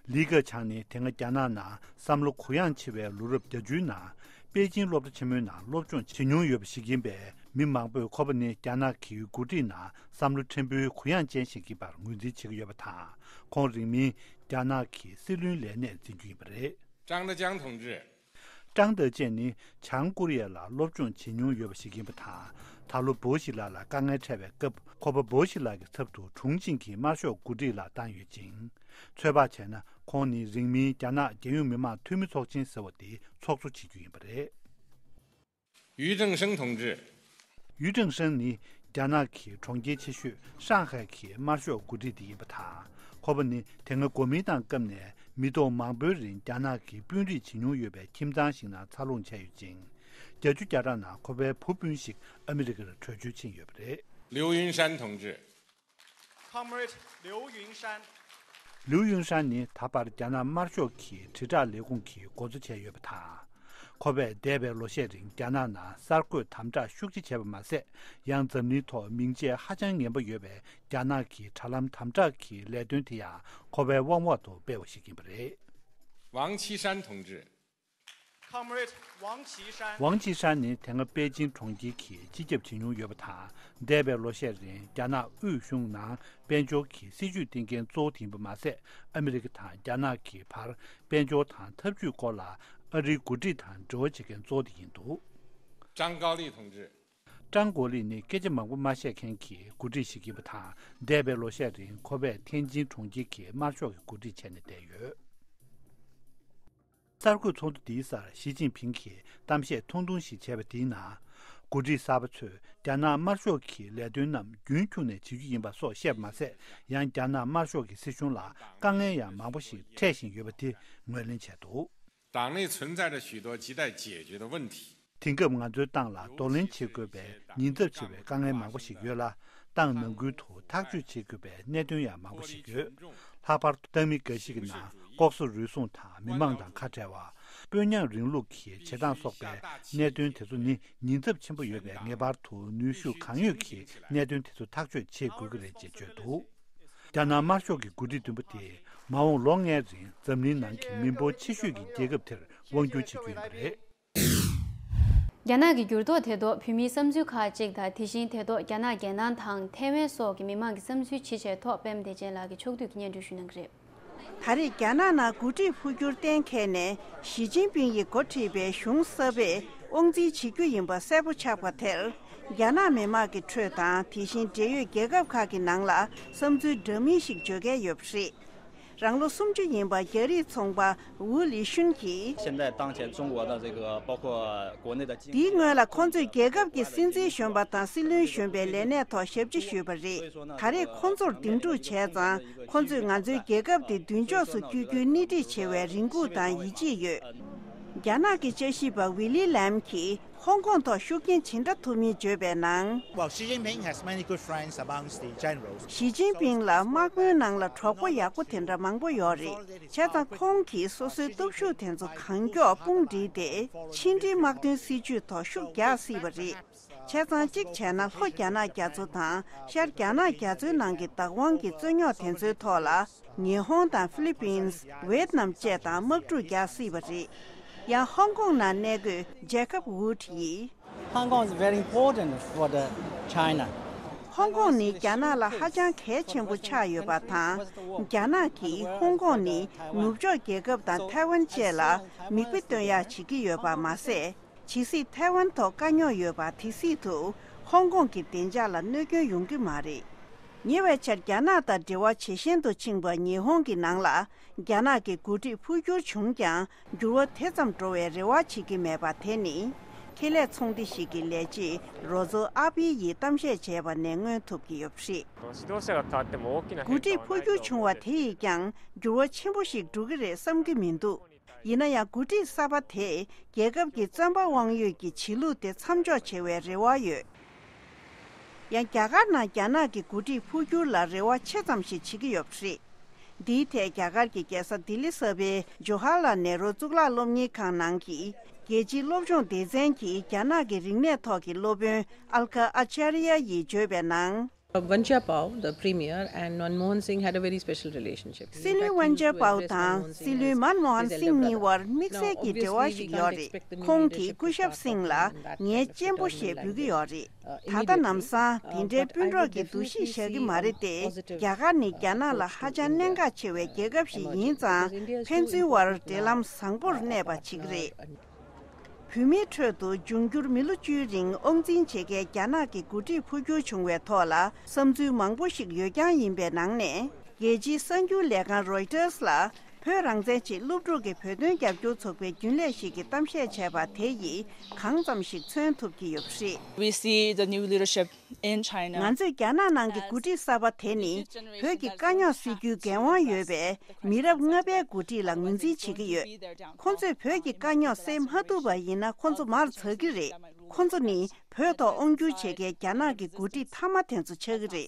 ལི་ཁེ་ཆང་ནི་དེ་སྔ་རྒྱ་ནག་ནང་བསམ་བློ་གུ་ཡངས་ཆེ་བའི་ལོ་རབས་བརྒྱད་ཅུའི་ནང་པེ་ཅིང་སློབ་གྲྭ་ཆེན་མོའི་ནང་སློབ་སྦྱོང་བྱེད་མྱོང་ཡོད་པ་ཞིག་ཡིན་པས། མི་མང་པོས་ཁོ་པ་ནི་རྒྱ་ནག་གི་འགོ་ཁྲིད་ནང་བསམ་བློ་ཕྲན་བུའི་གུ་ཡངས་ཅན་ཞིག་ཡིན་པར་ངོས་འཛིན་བྱེད་ཀྱི་ཡོད་པ་དང་། ཁོང་རིང་མིན་རྒྱ་ནག་གི་སྲིད་བློན་ལས་གནས་འཛིན་རྒྱུ་ཡིན་པ་རེད། 张德江同志、 ཀྲང་ཏེ་ཅན་ནི་བྱང་ཀོ་རི་ཡ་ལ་སློབ་སྦྱོང་བྱེད་མྱོང་ཡོད་པ་ཞིག་ཡིན་པ་དང་། ད་ལོ་བོ་ཞི་ལ་ལ་དཀའ་ངལ་འཕྲད་པའི་སྐབས། ཁོ་པ་བོ་ཞི་ལ་གི་ཚབ་ཏུ་དྲུང་ཆེན་གྱི་དམར་ཤོག་འགོ་ཁྲིད་ལ་བཏང་ཡོད་ཅིང་། ཚོད་དཔག་བྱས་ན། ཁོང་ནི་རིང་མིན་རྒྱ་ནག་རྒྱལ་ཡོངས་མི་དམངས་འཐུས་མི་ཚོགས་ཆེན་ཟེར་བ་དེ་ཚོགས་གཙོ་བྱེད་རྒྱུ་ཡིན་པ་རེད། 俞正声同志、 ཡུས་ཀྲེང་ཧྲེང་ནི་རྒྱ་ནག་གི་གྲོང་ཁྱེར་ཆེ་ཤོས་ཧྲང་ཧའེ་གི་དམར་ཤོག་འགོ་ཁྲིད་དེ་ཡིན་པ་དང་། ཁོ་པ་ནི་དེ་སྔ་གོ་མིན་ཏང་སྐབས་ནས་མི་ཐོག་མང་པོའི་རིང་རྒྱ་ནག་གི་དཔོན་རིགས་བྱེད་མྱོང་ཡོད་པའི་ཁྱིམ་ཚང་ཞིག་ནང་འཚར་ལོངས་བྱས་ཡོད་ཅིང་། བརྒྱད་ཅུ་གྱ་གྲངས་ནང་ཁོ་པའི་བུ་སྤུན་ཞིག་ཨ་མི་རི་ཀར་བྲོས་བྱོལ་ཕྱིན་ཡོད་པ་རེད། 刘云山同志、 Comrade Liu Yunshan. ལིའུ་ཡུན་ཧྲན་ནི་ད་བར་རྒྱ་ནག་དམར་ཤོག་གི་དྲིལ་བསྒྲགས་ལས་ཁུངས་ཀྱི་འགོ་གཙོ་བྱས་ཡོད་པ་དང་། ཁོ་པས་འདས་པའི་ལོ་ཤས་རིང་རྒྱ་ནག་ནང་གསར་འགོད་དམ་དྲག་ཤུགས་ཆེ་བྱས་པ་མ་ཟད། ཡང་འཛམ་གླིང་ཐོག་མིང་ཆད་ཧ་ཅང་ངན་པ་ཡོད་པའི་རྒྱ་ནག་གི་དྲ་ལམ་དམ་དྲག་གི་ལས་དོན་དེ་ཡང་ཁོ་པའི་དབང་འོག་ཏུ་སྤེལ་བ་ཞིག་ཡིན་པ་རེད། 王岐山同志། Comrade Wang Qishan. ཝང་ཆི་ཧྲན་ནི་དེ་སྔ་པེ་ཅིང་གྲོང་ཁྱེར་གྱི་སྤྱི་ཁྱབ་བྱེད་མྱོང་ཡོད་པ་དང་། འདས་པའི་ལོ་ཤས་རིང་རྒྱ་ནག་དབུས་གཞུང་ནང་དཔལ་འབྱོར་གྱི་སྲིད་ཇུས་བཏིང་མཁན་གཙོ་བོ་དེ་ཡིན་པ་མ་ཟད། ཨ་མི་རི་ཀ་དང་རྒྱ་ནག་གི་བར་དཔལ་འབྱོར་དང་འཐབ་ཇུས་སྐོར་ལ་ཨ་རིའི་འགོ་ཁྲིད་དང་འབྲེལ་བ་བྱེད་མཁན་གཙོ་བོ་དེ་ཡིན་འདུག། 张高丽同志། ཀྲང་གོ་ལི་ནི་སྐད་ཆ་མང་པོ་མ་བཤད་མཁན་གྱི་འགོ་ཁྲིད་ཞིག་ཡིན་པ་དང་། འདས་པའི་ལོ་ཤས་རིང་ཁོ་པས་ཐེན་ཅིན་གྲོང་ཁྱེར་གྱི་དམར་ཤོག་གི་འགོ་ཁྲིད་བྱས་ནས་བསྡད་ཡོད། གསར་འགོད་ཚོགས་འདུ་འདིའི་སར་ཞི་ཅིན་ཕིང་གིས་གཏམ་བཤད་ཐུང་ཐུང་ཞིག་བྱས་པ་དེའི་ནང་། འགོ་ཁྲིད་གསར་པ་ཚོས་རྒྱ་ནག་དམར་ཤོག་གི་ལས་དོན་རྣམས་རྒྱུན་འཁྱོངས་ནས་བྱེད་རྒྱུ་ཡིན་པ་སོགས་བཤད་པ་མ་ཟད། ཡང་རྒྱ་ནག་དམར་ཤོག་གི་སྲིད་གཞུང་ལ་དཀའ་ངལ་ཡང་མང་པོ་ཞིག་འཕྲད་བཞིན་ཡོད་པ་དེ་ངོས་ལེན་བྱས་འདུག། 党内存在着许多亟待解决的问题。 དེང་སྐབས་ང་ཚོའི་ཏང་ལ་གདོང་ལེན་བྱེད་དགོས་པའི་ཉེན་ཚབས་ཆེ་བའི་དཀའ་ངལ་མང་པོ་ཞིག་ཡོད་ལ། ཏང་ནང་ཁུལ་དུ་ཐག་གཅོད་བྱེད་དགོས་པའི་གནད་དོན་ཡང་མང་པོ་ཞིག་ཡོད། ལྷག་པར་དུ་ཏང་མི་འགའ་ཞིག་གི་ནང་ལྐོག་ཟ་རུལ་སུངས་དང་མི་མང་དང་ཁ་བྲལ་བ། དཔོན་ཉམས་རིང་ལུགས་ཀྱི་བྱེད་སྟངས་སོགས་པའི་གནད་དོན་དེ་ཚོ་ནི་ཉེན་ཚབས་ཆེན་པོ་ཡོད་པས། ངེས་པར་དུ་ནུས་ཤུགས་གང་ཡོད་ཀྱིས་གནད་དོན་དེ་ཚོ་ཐག་གཅོད་བྱེད་དགོས་ཀྱི་རེད་ཅེས་བརྗོད་འདུག། རྒྱ་ནག་དམར་ཤོག་གི་འགོ་ཁྲིད་བདུན་པོ་དེས་མ་འོངས་ལོ་ལྔའི་རིང་འཛམ་གླིང་ནང་གི་མི་འབོར་ཆེ་ཤོས་ཀྱི་རྒྱལ་ཁབ་དེར་དབང་བསྒྱུར་བྱེད་རྒྱུ་ཡིན་པ་རེད། རྒྱ་ནག་གི་འགྱུར་ལྡོག་དེ་ཐོག་བོད་མིའི་བསམ་ཚུལ་ཁག་ཅིག་དང་། དེ་བཞིན་དེ་ཐོག་རྒྱ་ནག་རྒྱལ་ནང་དང་ཐའེ་ཝན་སོགས་ཀྱི་མི་མང་གི་བསམ་ཚུལ་ཇི་ཆེ་ཐོག་པད་མ་བདེ་ཆེན་ལགས་ཀྱིས་ཕྱོགས་བསྡུས་ཀྱི་སྙན་སྒྲོན་ཞུ་གནང་གི་རེད། ད་རེས་རྒྱ་ནག་ནང་འགོ་ཁྲིད་འཕོ་འགྱུར་གཏན་འཁེལ་ནས་ཞི་ཅིན་ཕིང་ཡིས་འགོ་ཁྲིད་པའི་གཞུང་གསར་པས་དབང་འཛིན་བྱེད་རྒྱུ་ཡིན་པ་གསལ་པོ་ཆགས་པ་དེར། རྒྱ་ནག་མི་མང་གི་ཁྲོད་དང་། དེ་བཞིན་འབྲེལ་ཡོད་རྒྱལ་ཁབ་ཁག་གི་ནང་ལ་བསམ་ཚུལ་འདྲ་མིན་ཞིག་བརྗོད་མཁན་ཡོད་པ་རེད། རང་ལོ་སུམ་ཅུ་ཡིན་པ་རྒྱ་རིགས་ཚོང་པ་ཝུ་ལི་ཤུན་གྱིས། 现在当前中国的这个包括国内的经济 འདིའི་སྔོན་ལ་ཁོང་ཚོས་རྒྱལ་ཁབ་ཀྱི་སྲིད་འཛིན་གཞོན་པ་དང་སྲིད་བློན་གཞོན་པའི་ལས་གནས་ཐོག་ཞབས་ཕྱི་ཞུས་པ་རེད། ད་རེས་ཁོང་ཚོར་འདེམས་སྒྲུག་བྱས་ཙང་། ཁོང་ཚོས་ང་ཚོའི་རྒྱལ་ཁབ་འདི་མདུན་ཕྱོགས་སུ་བསྐྱོད་རྒྱུའི་སྣེ་ཁྲིད་བྱེད་པའི་རེ་སྒུག་དང་ཡིད་ཆེས་ཡོད། རྒྱ་ནག་གི་དཔྱད་ཞིབ་པ་ཝི་ལི་ལེམ་གྱིས་ཧོང་ཀོང་ཐོག་ཤུགས་རྐྱེན་ཇི་འདྲ་ཐུབ་མིན་བརྗོད་པའི་ནང་། Well, Xi Jinping has many good friends amongst the generals. ཞི་ཅིན་ཕིང་ལ་དམག་དཔོན་ནང་ལ་གྲོགས་པོ་ཡག་པོ་དེ་འདྲ་མང་པོ་ཡོད་རེད། བྱས་ཙང་ཁོང་གིས་སོ་སོའི་སྟོབས་ཤུགས་དེ་ཚོ་གང་མགྱོགས་དཔུང་བསྒྲིལ་ཏེ། ཕྱི་འབྲེལ་དམག་དོན་སྲིད་ཇུས་ཐོག་ཤུགས་རྒྱག་སྲིད་པ་རེད། བྱས་ཙང་གཅིག་བྱས་ན་ལྷོ་རྒྱ་ནག་རྒྱ་མཚོ་དང་ཤར་རྒྱ་ནག་རྒྱ་མཚོའི་ནང་གི་བདག་དབང་གི་རྩོད་རྙོག་དེ་ཚོའི་ཐོག་ལ། ཉི་ཧོང་དང་ཧྥི་ལི་པིན། ཝེད་ནམ་བཅས་དང་དམག་འཁྲུག་རྒྱག་སྲིད་པ་རེད། ཡང་ཧོང་ཀོང་ནང་གནས་འཁོད་ཇེ་ཁབ་ཝུད་ཡིས། Hong Kong is very important for the China. ཧོང་ཀོང་ནི་རྒྱ་ནག་ལ་ཧ་ཅང་གལ་ཆེན་པོ་ཆགས་ཡོད་པ་དང་། རྒྱ་ནག་གིས་ཧོང་ཀོང་ནི་ནུབ་ཕྱོགས་རྒྱལ་ཁབ་དང་ཐའེ་ཝན་བཅས་ལ་མིག་དཔེ་སྟོན་ཡག་བྱེད་ཀྱི་ཡོད་པ་མ་ཟད། ཇི་སྲིད་ཐའེ་ཝན་ཐོག་དཀའ་རྙོག་ཡོད་པ་དེ་སྲིད་དུ་ཧོང་ཀོང་གི་བདེ་འཇགས་ལ་གནོད་སྐྱོན་ཡོང་གི་མ་རེད། ཉེ་བའི་ཆར་རྒྱ་ནག་དང་འབྲེལ་བ་ཇེ་ཞན་དུ་ཕྱིན་པ་ཉི་ཧོང་གི་ནང་ལ་རྒྱ་ནག་གི་འགོ་ཁྲིད་འཕོ་འགྱུར་བྱུང་ཀྱང་འགྱུར་བ་དེ་ཙམ་འགྲོ་བའི་རེ་བ་བྱེད་ཀྱི་མེད་པ་དེ་ནི་ཁེ་ལས་ཚོང་སྡེ་ཞིག་གི་ལས་བྱེད་རོ་ཛོ་ཨ་པི་ཡིས་གཏམ་བཤད་བྱས་པ་ནས་མངོན་ཐུབ་ཀྱི་ཡོད་པ་རེད། 指導者が変わっても大きな འགོ་ཁྲིད་འཕོ་འགྱུར་བྱུང་བ་དེ་ཡིས་ཀྱང་འགྱུར་བ་ཆེན་པོ་ཞིག་འགྲོ་གི་རེད་བསམ་གྱི་མི་འདུག། ཡིན་ན་ཡང་འགོ་ཁྲིད་གསར་པ་དེས་རྒྱལ་ཁབ་ཀྱི་བཙན་པ་དབང་ཡོད་ཀྱི་བྱེད་ལུགས་དེ་མཚམས་འཇོག་བྱེད་པའི་རེ་བ་ཡོད། ཡང་རྒྱ་གར་ནང་རྒྱ་ནག་གི་འགོ་ཁྲིད་འཕོ་འགྱུར་ལ་རེ་བ་ཆེ་ཙམ་ཞིག་བྱེད་ཀྱི་ཡོད་པ་རེད། འདིའི་ཐད་རྒྱ་གར་གྱི་རྒྱལ་ས་ལྡི་ལི་གསར་པའི་ཇོ་ཧར་ལལ་ནེ་རུ་གཙུག་ལག་སློབ་གཉེར་ཁང་ནང་གི་རྒྱལ་སྤྱིའི་སློབ་སྦྱོང་སྡེ་ཚན་གྱི་རྒྱ་ནག་གི་རིག་གནས་ཐོག་གི་སློབ་དཔོན་ཨལ་ཁ་ཨ་ཅཱ་རི་ཡ་ཡིས་བརྗོད་པའི་ནང་། Vanchya Pao, the premier, and Manmohan Singh had a very special relationship. སྲིད་བློན་ཝན་ཅ་པའོ་དང་སྲིད་བློན་མན་མོ་ཧན་སིང་གཉིས་བར་དམིགས་བསལ་གྱི་འབྲེལ་བ་ཞིག་ཡོད་རེད། ཁོང་གིས་སྐུ་ཞབས་སིང་ལ་ངའི་གཅེན་པོ་ཞེས་འབོད་ཀྱི་ཡོད་རེད། ད་ལྟ་ལམ་སང་དེ་འདྲའི་སྤུན་གྲོགས་ཀྱི་འདུ་ཤེས་བཞག་གི་མ་རེད་དེ། རྒྱ་གར་ནི་རྒྱ་ནག་ལ་ཧ་ཅང་གནད་འགག་ཆེ་བའི་རྒྱལ་ཁབ་ཞིག་ཡིན་ཙང་། ཕན་ཚུན་བར་འབྲེལ་ལམ་བཟང་པོར་གནས་པ་བྱེད་ཀྱི་རེད། བོད་མིའི་ཁྲོད་དུ་འབྱུང་འགྱུར་མི་ལོ་བཅུའི་རིང་དབང་འཛིན་བྱེད་མཁན་རྒྱ་ནག་གི་འགོ་ཁྲིད་འཕོ་འགྱུར་བྱུང་བའི་ཐོག་ལ་བསམ་ཚུལ་མང་པོ་ཞིག་ཡོད་རྐྱང་ཡིན་པའི་ནང་ནས། རྒྱལ་སྤྱིའི་གསར་འགྱུར་ལས་ཁང་རོའི་ཊར་ལ་བོད་རང་བཙན་ཆེད་སློབ་ཕྲུག་གི་བོད་དོན་རྒྱབ་སྐྱོར་ཚོགས་པའི་རྒྱུན་ལས་ཤིག་གིས་གཏམ་བཤད་བྱས་པ་དེ་ཡིས་གང་ཙམ་ཞིག་མཚོན་ཐུབ་ཀྱི་ཡོད་པ་རེད། We see the new leadership in China. ང་ཚོས་རྒྱ་ནག་ནང་གི་འགོ་ཁྲིད་གསར་པ་དེ་ནི་བོད་ཀྱི་དཀའ་རྙོག་སེལ་རྒྱུའི་འགན་དབང་ཡོད་པའི་མི་རབས་ལྔ་པའི་འགོ་ཁྲིད་ལ་ངོས་འཛིན་བྱེད་ཀྱི་ཡོད། ཁོང་ཚོས་བོད་ཀྱི་དཀའ་རྙོག་སེལ་མ་ཐུབ་པ་ཡིན་ན་ཁོང་ཚོ་མར་ཟག་གི་རེད། ཁོང་ཚོ་ནི་བོད་ཐོག་དབང་བསྒྱུར་བྱེད་མཁན་རྒྱ་ནག་གི་འགོ་ཁྲིད་མཐའ་མ་དེ་ཚོ་ཆགས་ཀྱི་རེད།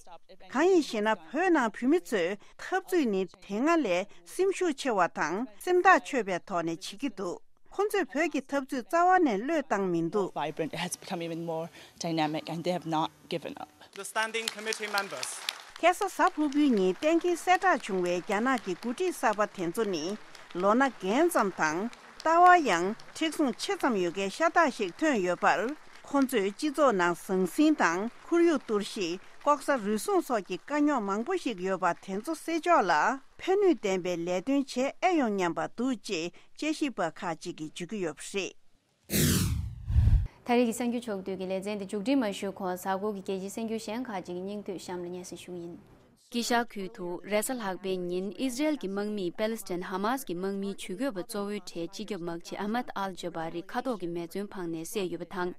གང་ཡིན་ཞེ་ན། བོད་ནང་བོད་མི་ཚོའི་འཐབ་རྩོད་ནི་དེ་སྔ་ལས་སེམས་ཤུགས་ཆེ་བ་དང་སེམས་ཐག་ཆོད་པའི་ཐོག་ནས་བྱེད་ཀྱི་འདུག་ཁོང་ཚོས་བོད་ཀྱི་འཐབ་རྩོད་རྩ་བ་ནས་བློས་བཏང་མི་འདུག Vibrant, it has become even more dynamic, and they have not given up. The standing committee members. ཁ་སང་གཟའ་ཕུར་བུའི་ཉིན་གཏན་འཁེལ་གསལ་བསྒྲགས་བྱུང་བའི་རྒྱ་ནག་གི་འགོ་ཁྲིད་གསར་པ་དེ་ཚོ་ནི་ལོ་ན་རྒན་ཙམ་དང་། ལྟ་བ་ཡང་མཁྲེགས་བཟུང་ཆེ་ཙམ་ཡོད་མཁན་ཤ་སྟག་ཞིག་ཐོན་ཡོད་པར། ཁོང་ཚོས་སྤྱི་ཚོགས་ནང་ཟང་ཟིང་དང་ཁོར་ཡུག་གཏོར་བཤིག་ལྐོག་ཟ་རུལ་སུངས་སོགས་ཀྱི་དཀའ་རྙོག་མང་པོ་ཞིག་ཡོད་པ་དེ་ཚོ་སེལ་ཕྱོགས་ལ་ཕན་ནུས་ལྡན་པའི་ལས་དོན་བྱེད་ཨེ་ཡོང་སྙམ་པ་འདུག་ཅེས་དཔྱད་ཞིབ་པ་ཁག་ཅིག་གིས་བརྗོད་ཀྱི་ཡོད་པ་རེད། ད་རེས་ཀྱི་གསར་འགྱུར་ཕྱོགས་བསྡུས་ཀྱི་ལེ་ཚན་འདི་མཇུག་སྒྲིལ་མ་ཞུས་གོང་། གཟའ་འཁོར་གྱི་རྒྱལ་སྤྱིའི་གསར་འགྱུར་གཞན་ཁག་ཅིག་གི་སྙིང་བསྡུས་གཤམ་ལ་སྙན་སེང་ཞུ་གི་ཡིན། དཀྱིལ་ཤར་ཁུལ་དུ་རེས་གཟའ་ལྷག་པའི་ཉིན་ཨི་ཟི་རེལ་གྱི་དམག་མིས་པེ་ལི་སི་ཐན་ཧ་མཱས་ཀྱི་དམག་མིའི་ཇུས་འགོད་པ་གཙོ་བོའི་གྲས་སྤྱི་ཁྱབ་དམག་སྤྱི་ཨ་མད་ཨལ་ཇོ་བྷ་རི་ཁ་ཐོག་གི་མེ་མཚོན་འཕངས་ནས་བསད་ཡོད་པ་དང་།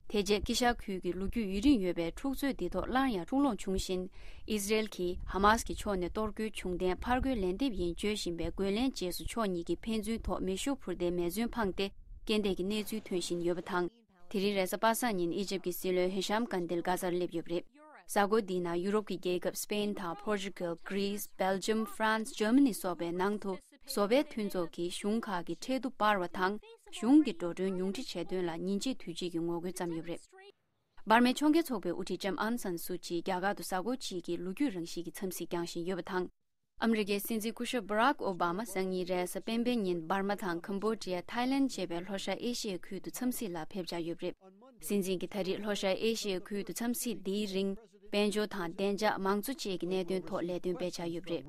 དེ་རྗེས་དཀྱིལ་ཤར་ཁུལ་གྱི་ལོ་རྒྱུས་ཡུན་རིང་ཡོད་པའི་འཁྲུག་རྩོད་འདི་ཐོག་སླར་ཡང་འཁྲུག་ལོང་བྱུང་བཞིན། ཨི་ཟི་རེལ་གྱིས་ཧ་མཱས་ཀྱི་ཕྱོགས་ནས་གཏོར་རྒོལ་བྱུང་བརྟེན་ཕར་རྒོལ་ལན་འདེབས་ཡིན་བརྗོད་བཞིན་པའི་རྒོལ་ལན་རྗེས་སུ་ཕྱོགས་གཉིས་ཀྱིས་ཕན་ཚུན་ཐོག་མེ་ཤུགས་འཕུར་མདའི་མེ་མཚོན་འཕངས་ཏེ་རྐྱེན་འདས་ཀྱི་གནས་ཚུལ་ཐོན་བཞིན་ཡོད་པ་དང་། དེ་རིང་རེས་གཟའ་པ་སངས་ཉིན་ཨི་ཇིབ་ཀྱི་སྲིད་བློན་ཧི་ཤམ་ཀན་དིལ་གྷ་ཟར་སླེབས་ཡོད་པ་རེད། གཟའ་འཁོར་འདིའི་ནང་ཡུ་རོབ་ཀྱི་རྒྱལ་ཁབ་སི་པེན་དང་པོར་ཅུ་གལ། གྷི་རིས། སྦེལ་ཇམ། ཧྥ་རན་སི། འཇར་མ་ནི་སོགས་པའི་ནང་དུ་བཟོ་པའི་མཐུན་ཚོགས་ཀྱིས་གཞུང་ཁག་གི་ཁྲལ་བསྡུ་སྤར་བ་དང་། གཞུང་གི་འགྲོ་གྲོན་ཉུང་འཕྲི་བྱས་དོན་ལ་ཉིན་གཅིག་དུས་གཅིག་གི་ངོ་རྒོལ་བརྩམས་ཡོད་པ་རེད། འབར་མའི་ཕྱོགས་འགལ་ཚོགས་པའི་དབུ་ཁྲིད་ལྕམ་ཨང་སན་སུ་ཅི་རྒྱ་གར་དུ་གཟའ་འཁོར་གཅིག་གི་ལོ་རྒྱུས་རང་བཞིན་གྱི་འཚམས་གཟིགས་བསྐྱངས་བཞིན་ཡོད་པ་དང་། ཨ་མི་རི་ཀའི་སྲིད་འཛིན་སྐུ་ཞབས་Barack Obama་སང་ཉིན་རེས་གཟའ་སྤེན་པའི་ཉིན་འབར་མ་དང་ཀམ་བོ་ཌི་ཡ། ཐའི་ལེན་ཌ་བཅས་པའི་ལྷོ་ཤར་ཨེ་ཤི་ཡའི་ཁུལ་དུ་འཚམས་གཟིགས་ལ་ཕེབས་འཆར་ཡོད་པ་རེད། སྲིད་འཛིན་གྱིས་ད་རེས་ལྷོ་ཤར་ཨེ་ཤི་ཡའི་ཁུལ་དུ་འཚམས་གཟིགས་འདིའི་རིང་། དཔལ་འབྱོར་དང་བདེ་འཇགས། མང་གཙོ་བཅས་ཀྱི་གནད་དོན་ཐོག་ལས་དོན་སྤེལ་འཆར་ཡོད་པ་རེད།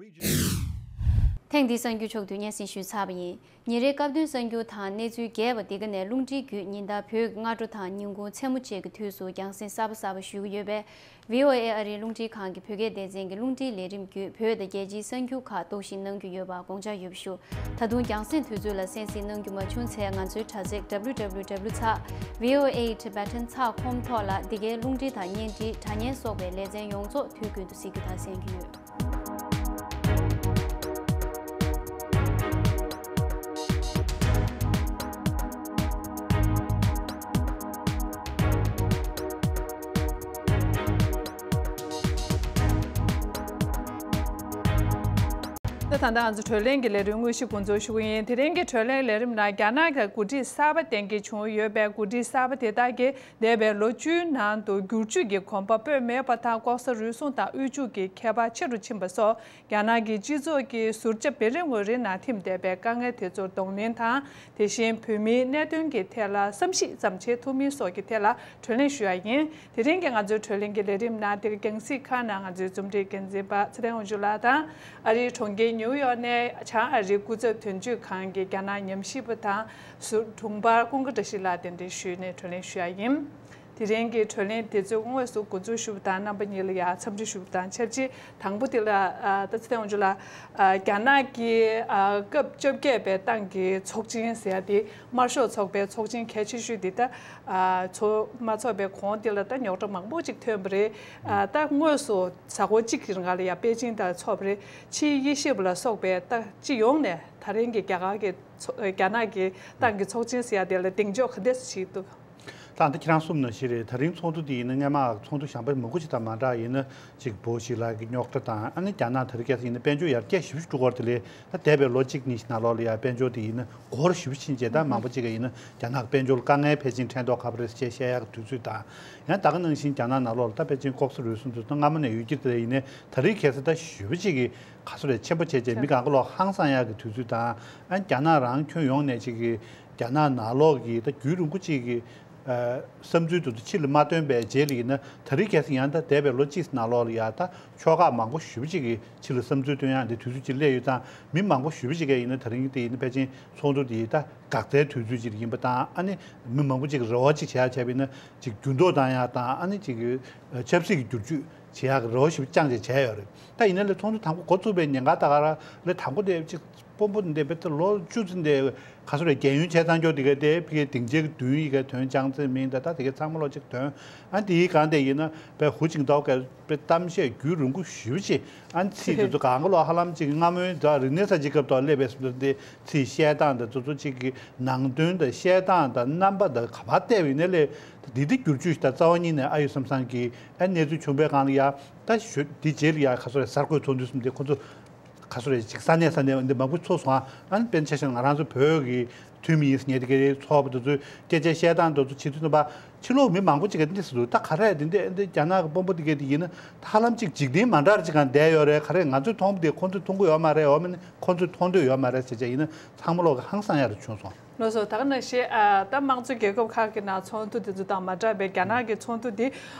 ཐེངས་འདིའི་གསར་འགྱུར་ཕྱོགས་བསྡུས་སྙན་སེང་ཞུས་ཚར་བ་ཡིན། ཉིན་རེའི་སྐབས་དོན་གསར་འགྱུར་དང་གནས་ཚུལ་རྒྱས་པ་འདི་ག་ནས་རླུང་འཕྲིན་བརྒྱུད་ཉིན་ལྟར་བོད་ཀྱི་སྔ་དྲོ་དང་ཉིན་གུང་མཚན་མོ་བཅས་ཀྱི་དུས་སུ་རྒྱང་སྲིང་གསར་པ་གསར་པ་ཞུ་གི་ཡོད་པས། བྷི་ཨོ་ཨེ་ཨ་རིའི་རླུང་འཕྲིན་ཁང་གི་བོད་སྐད་སྡེ་ཚན་གྱི་རླུང་འཕྲིན་ལས་རིམ་བརྒྱུད་བོད་དང་རྒྱལ་སྤྱིའི་གསར་འགྱུར་ཁག་རྟོག་ཞིབ་གནང་རྒྱུ་ཡོད་པ་དགོངས་འཇགས་ཡོད་པ་ཞུ། ད་དུང་རྒྱང་སྲིང་དུས་ཚོད་ལ་གསན་གཟིགས་གནང་རྒྱུ་མ་བྱུང་ཚེ་ང་ཚོའི་དྲ་ཚིགས་W W W ཚེག་V O A Tibetan ཚེག་ཁོམ་ཐོག་ལ་འདི་གའི་རླུང་འཕྲིན་དང་བརྙན་འཕྲིན་དྲ་བརྙན་སོགས་པའི་ལེ་ཚན་ཡོངས་རྫོགས་དུས་རྒྱུན་དུ་གཟིགས་རྒྱུ་དང་གསན་རྒྱུ་ཡོད། ད་ད་ལྟ་ང་ཚོ་བགྲོ་གླེང་གི་ལས་རིམ་དངོས་གཞི་འགོ་འཛུགས་ཞུ་གི་ཡིན། དེ་རིང་གི་བགྲོ་གླེང་ལས་རིམ་ནང་རྒྱ་ནག་གི་འགོ་ཁྲིད་གསར་པ་གཏན་འཁེལ་བྱུང་ཡོད་པས། འགོ་ཁྲིད་གསར་པ་དེ་དག་གིས་འདས་པའི་ལོ་བཅུའི་ནང་དུ་བསྒྱུར་བཅོས་ཀྱི་གོམ་པ་སྤོས་མེད་པ་དང་། ལྐོག་ཟ་རུལ་སུངས་དང་དབུལ་ཕྱུག་གི་ཁྱད་པར་ཆེ་རུ་ཕྱིན་པ་སོགས། རྒྱ་ནག་གི་སྤྱི་ཚོགས་ཀྱི་ཟུར་བཅད་བེ་རི་ངོས་རིང་ནང་ཐིམ་བསྡད་པའི་དཀའ་ངལ་དེ་ཚོར་གདོང་ལེན་དང་། དེ་བཞིན་བོད་མིའི་གནད་དོན་གྱི་ཐད་ལ་བསམ་གཞིག་ཙམ་བྱེད་ཐུབ་མིན་སོགས་ཀྱི་ཐད་ལ་བགྲོ་གླེང་ཞུ་ཡ་ཡིན། དེ་རིང་གི་ང་ཚོའི་བགྲོ་གླེང་གི་ལས་རིམ་ནང་འདིར་རྒྱང་སྲིང་ཁང་ནང་ང་ཚོའི་རྩོམ་སྒྲིག་འགན་འཛིན་པ་ཚེ་བརྟན་དབང་ཕྱུག་ལགས་དང་། ཨ་རིའི་གྲོང་ཁྱེར་ནིའུ་ཡོག་ནས་བྱང་ཨ་རིའི་སྐུ་ཚབ་དོན་གཅོད་ཁང་གི་རྒྱ་ནག་ཉམས་ཞིབ་པ་དང་ཟུར་དྲུང་འཕར་ཀུན་དགའ་བཀྲ་ཤིས་ལགས་གདན་འདྲེན་ཞུས་ནས་བགྲོ་གླེང་ཞུ་ཡ་ཡིན། དེ་རིང་གི་བགྲོ་གླེང་དེ་ཚོ་དངོས་སུ་འགོ་འཛུགས་ཞུ་བ་དང་རྣམ་པ་གཉིས་ལ་ཡང་འཚམས་འདྲི་ཞུ་བ་དང་ཆབས་ཅིག་དང་པོ་དེ་ལ་ཨ་ད་ཚེ་བརྟན་དབང་ཕྱུག་ལགས། ཨ་རྒྱ་ནག་གི་ཨ་སྐབས་བཅོ་བརྒྱད་པའི་ཏང་གི་ཚོགས་ཆེན་ཟེར་ཡ་དེ་དམར་ཤོག་ཚོགས་པའི་ཚོགས་ཆེན་གལ་ཆེ་ཤོས་དེ་ད་ཨ་ཚོགས་མ་ཚོགས་པའི་གོང་དེ་ལ་ད་རྙོག་དྲ་མང་པོ་ཅིག་ཐོན་པ་རེད། ཨ་ད་དངོས་སུ་གཟའ་འཁོར་གཅིག་གི་རིང་ལ་ཡ་པེ་ཅིང་དང་ཚོགས་པ་རེད། ཕྱིའི་དབྱེ་ཞིབ་ལ་སོགས་པའི་ད་སྤྱི་ཡོངས་ནས་ད་རིང་གི་རྒྱ་གར་གྱི་ཚོ་རྒྱ་ནག་གི་ཏང་གི་ཚོགས་ཆེན་ཟེར་ཡ་དེ་ལ་གདེང་འཇོག་ག་འདྲས་བྱེད་འདུག་ད་ལྟ་ཁྱེད་རང་གསུངས་ནང་བཞིན་རེད། ད་རིང་ཚོགས་འདུ་འདི་ཡིན་ན་སྔོན་མ་ཚོགས་འདུ་གཞན་པ་མང་པོ་ཞིག་དང་མ་འདྲ་ཡིན་ན་ཅིག་བོ་ཞིག་ལ་གི་རྙོག་དྲ་དང་ཨ་ནི་རྒྱ་ནག་ད་རེས་ཁ་སང་ཡིན་ན་དཔལ་འབྱོར་ཡར་རྒྱས་ཞེ་པོ་ཅིག་འགྲོ་གི་ཡོད་རེད། དེ་ལས་ད་འདས་པའི་ལོ་གཅིག་གཉིས་ཤིག་ནང་ལོགས་ལ་ཡ་དཔལ་འབྱོར་འདི་ཡིན་ན་སྒོར་ཞེ་པོ་ཕྱིན་བྱས། ད་མང་པོ་ཅིག་ག་ཡིན་ན་རྒྱ་ནག་གི་དཔལ་འབྱོར་ལ་དཀའ་ངལ་ཕལ་ཆེར་འཕྲད་མདོག་ཁ་པོ་རེད་ཅེས་བཤད་ཡག་གི་དུས་ཚོད་དང་། ཡང་ད་ག་ནང་བཞིན་རྒྱ་ནག་ནང་ལོགས་ལ་ད་ཕལ་ཆེར་ལྐོག་ཟ་རུལ་སུངས་དུས་ད་སྔ་མོ་ནས་ཡོད་ཀྱི་རེད། ཡིན་ནའི་ད་རེས་ཁ་སང་ད་ཞེ་པོ་ཅིག་གི་ག་ཚོད་རེད། ཆེན་པོ་བྱས་བྱས་མི་གང་ག་ལོག་ཧང་སང་ཡག་གི་དུས་ཚོད་དང་། ཨ་རྒྱ་ནག་རང་ཁྱོན་ཡོངས་ནས་ཅིག་གི་རྒྱ་ནག་ནང་ལོགས་ཀྱི་ད་རྒྱུན་རིང་པོ་ཅིག་གི་ཨ་བསམ་ཚུལ་དེ་ཚོ་ཕྱི་ལ་མ་བཏོན་པའི་རྗེས་ལ་ཡིན་ན། ད་རེས་ཁ་སང་ཡང་ད་འདས་པའི་ལོ་གཅིག་ནང་ལོགས་ལ་ཡ་ད་ཕྱོགས་ཁག་མང་པོ་ཞེ་པོ་ཅིག་གི་ཕྱི་ལ་བསམ་ཚུལ་བཏོན་ཡག་འདི་དུས་ཚོད་ཅིག་སླེབས་ཡོད་ཙང་། མི་མང་པོ་ཞེ་པོ་ཅིག་ག་ཡིན་ན་ད་རིང་འདི་ཡིན་ན་ཕལ་ཆེར་ཚོགས་འདུ་འདི་ད་འགག་རྩའི་དུས་ཚོད་ཅིག་ཡིན་པ་དང་། ཨ་ནི་མི་མང་པོ་ཅིག་རེ་བ་ཅིག་བྱེད་ཡག་བྱས་པ་ཡིན་ན་ཅིག་འགྱུར་ལྡོག་བཏང་ཡག་དང་། ཨ་ནི་ཅིག་ཆབ་སྲིད་ཀྱི་བསྒྱུར་བཅོས་བྱེད་ཡག་གི་རེ་བ་ཞེ་པོ་བཅངས་བྱས་བྱས་ཡོད་རེད། ད་ཡིན་ན་ལས་ཚོགས་འདུ་དང་པོ་འགོ་བཙུགས་པའི་ཉིན་ག་ད་ག་རང་ལས་དང་པོ་དེ་ཅིག་དཔོན་པོ་འདི་འདྲ་བས་ད་ལོ་བཅུ་ཙམ་འདས་ག་ཚོད་རེད། རྒས་ཡོལ་བྱས་ཚར་མཁན་འདི་ག་དེ་ཕ་གིའི་སྡིངས་ཆའི་མདུན་ཡི་ག་དོན་རྐྱང་ཙམ་མིན་ད། ད་དེ་ག་ཚང་མ་ལོ་གཅིག་དོན། ཨ་འདིའི་སྒང་དེ་ཡིན་ན་བས་ཧུའུ་ཅིན་ཐའོ་ག་བས་གཏམ་བཤད་རྒྱུན་རིང་པོ་ཞེ་པོ་ཅིག་ཨ་ཚིག་དེ་ཚོ་གང་ག་ལོག་ཧ་ལམ་ཅིག་སྔ་མོའི་ད་རིག་གནས་གསར་བརྗེ་སྐབས་ཐོག་སླེབས་པའི་བཟོ་འདྲ། དེ་ཚིག་བཤད་སྟངས་དང་དེ་ཚོ་ཅིག་གི་ནང་དོན་དང་བཤད་སྟངས་དང་རྣམ་པ་དང་ག་པར་བལྟས་པ་ཡིན་ན་ལས་འདི་འདི་བསྒྱུར་བཅོས་ཤིག་ད་རྩ་བ་ཉིད་ནས་ཨ་ཡོད་བསམ་བསམ་གི། ཨ་གནས་ཚུལ་བྱུང་བའི་སྒང་ལ་ཡ་ད་ཞོ་འདི་རྗེས་ལ་ཡ་ག་ཚོད་རེད། གསར་འགོད་ཚོགས་འདུ་གསུམ་དེ་ཁོ་ཚོ་ག་ཚོད་རེད། ཅིག་ས་གནས་ས་གནས་འདི་མང་པོ་ཚོགས་སོང་ཨ། ཨ་ནི་དཔེར་ན་ཆ་བཞག་ན་ང་རང་ཚོ་བོད་ཀྱི་འཐུས་མི་ཡིན་ཟེར་མཁན་དེ་ག་རེ་ཚོགས་པ་དེ་ཚོས་སྐད་ཆ་བཤད་སྟངས་དེ་ཚོ་བྱེད་དུས་ཙམ་པ་ཕྱི་ལོགས་མི་མང་པོ་ཅིག་གིས་འདི་ཟེར་འདུག་ད་ག་རེ་འདི་འདི་འདི་རྒྱ་ནག་གི་དཔོན་པོ་དེ་ག་དེ་ཡིན་ན་ཧ་ལམ་ཅིག་འཇིག་རྟེན་མ་འདྲ་ཅིག་གང་བསྡད་ཡོད་རེད། ག་རེ་ང་ཚོས་མཐོང་བ་དེ་ཁོ་ཚོས་མཐོང་གི་ཡོད་མ་རེད། འོ་མིན་ན་ཁོ་ཚོས་མཐོང་འདོད་ཡོད་མ་རེད་ཟེར་བྱས་ཡིན་ན་ཚང་མ་ལོག་གི་ཧང་སང་ཡག་རེ་བྱུང་སོང་། ལགས་སོ། ད་ག་ནང་བཞིན་ཨ་ད་དམངས་གཙོའི་རྒྱལ་ཁབ་ཁག་གི་ནང་ཚོགས་འདུ་དེ་ཚོ་དང་མ་འདྲ་བའི་རྒྱ་ནག་གི་ཚོགས་འདུ་འདི་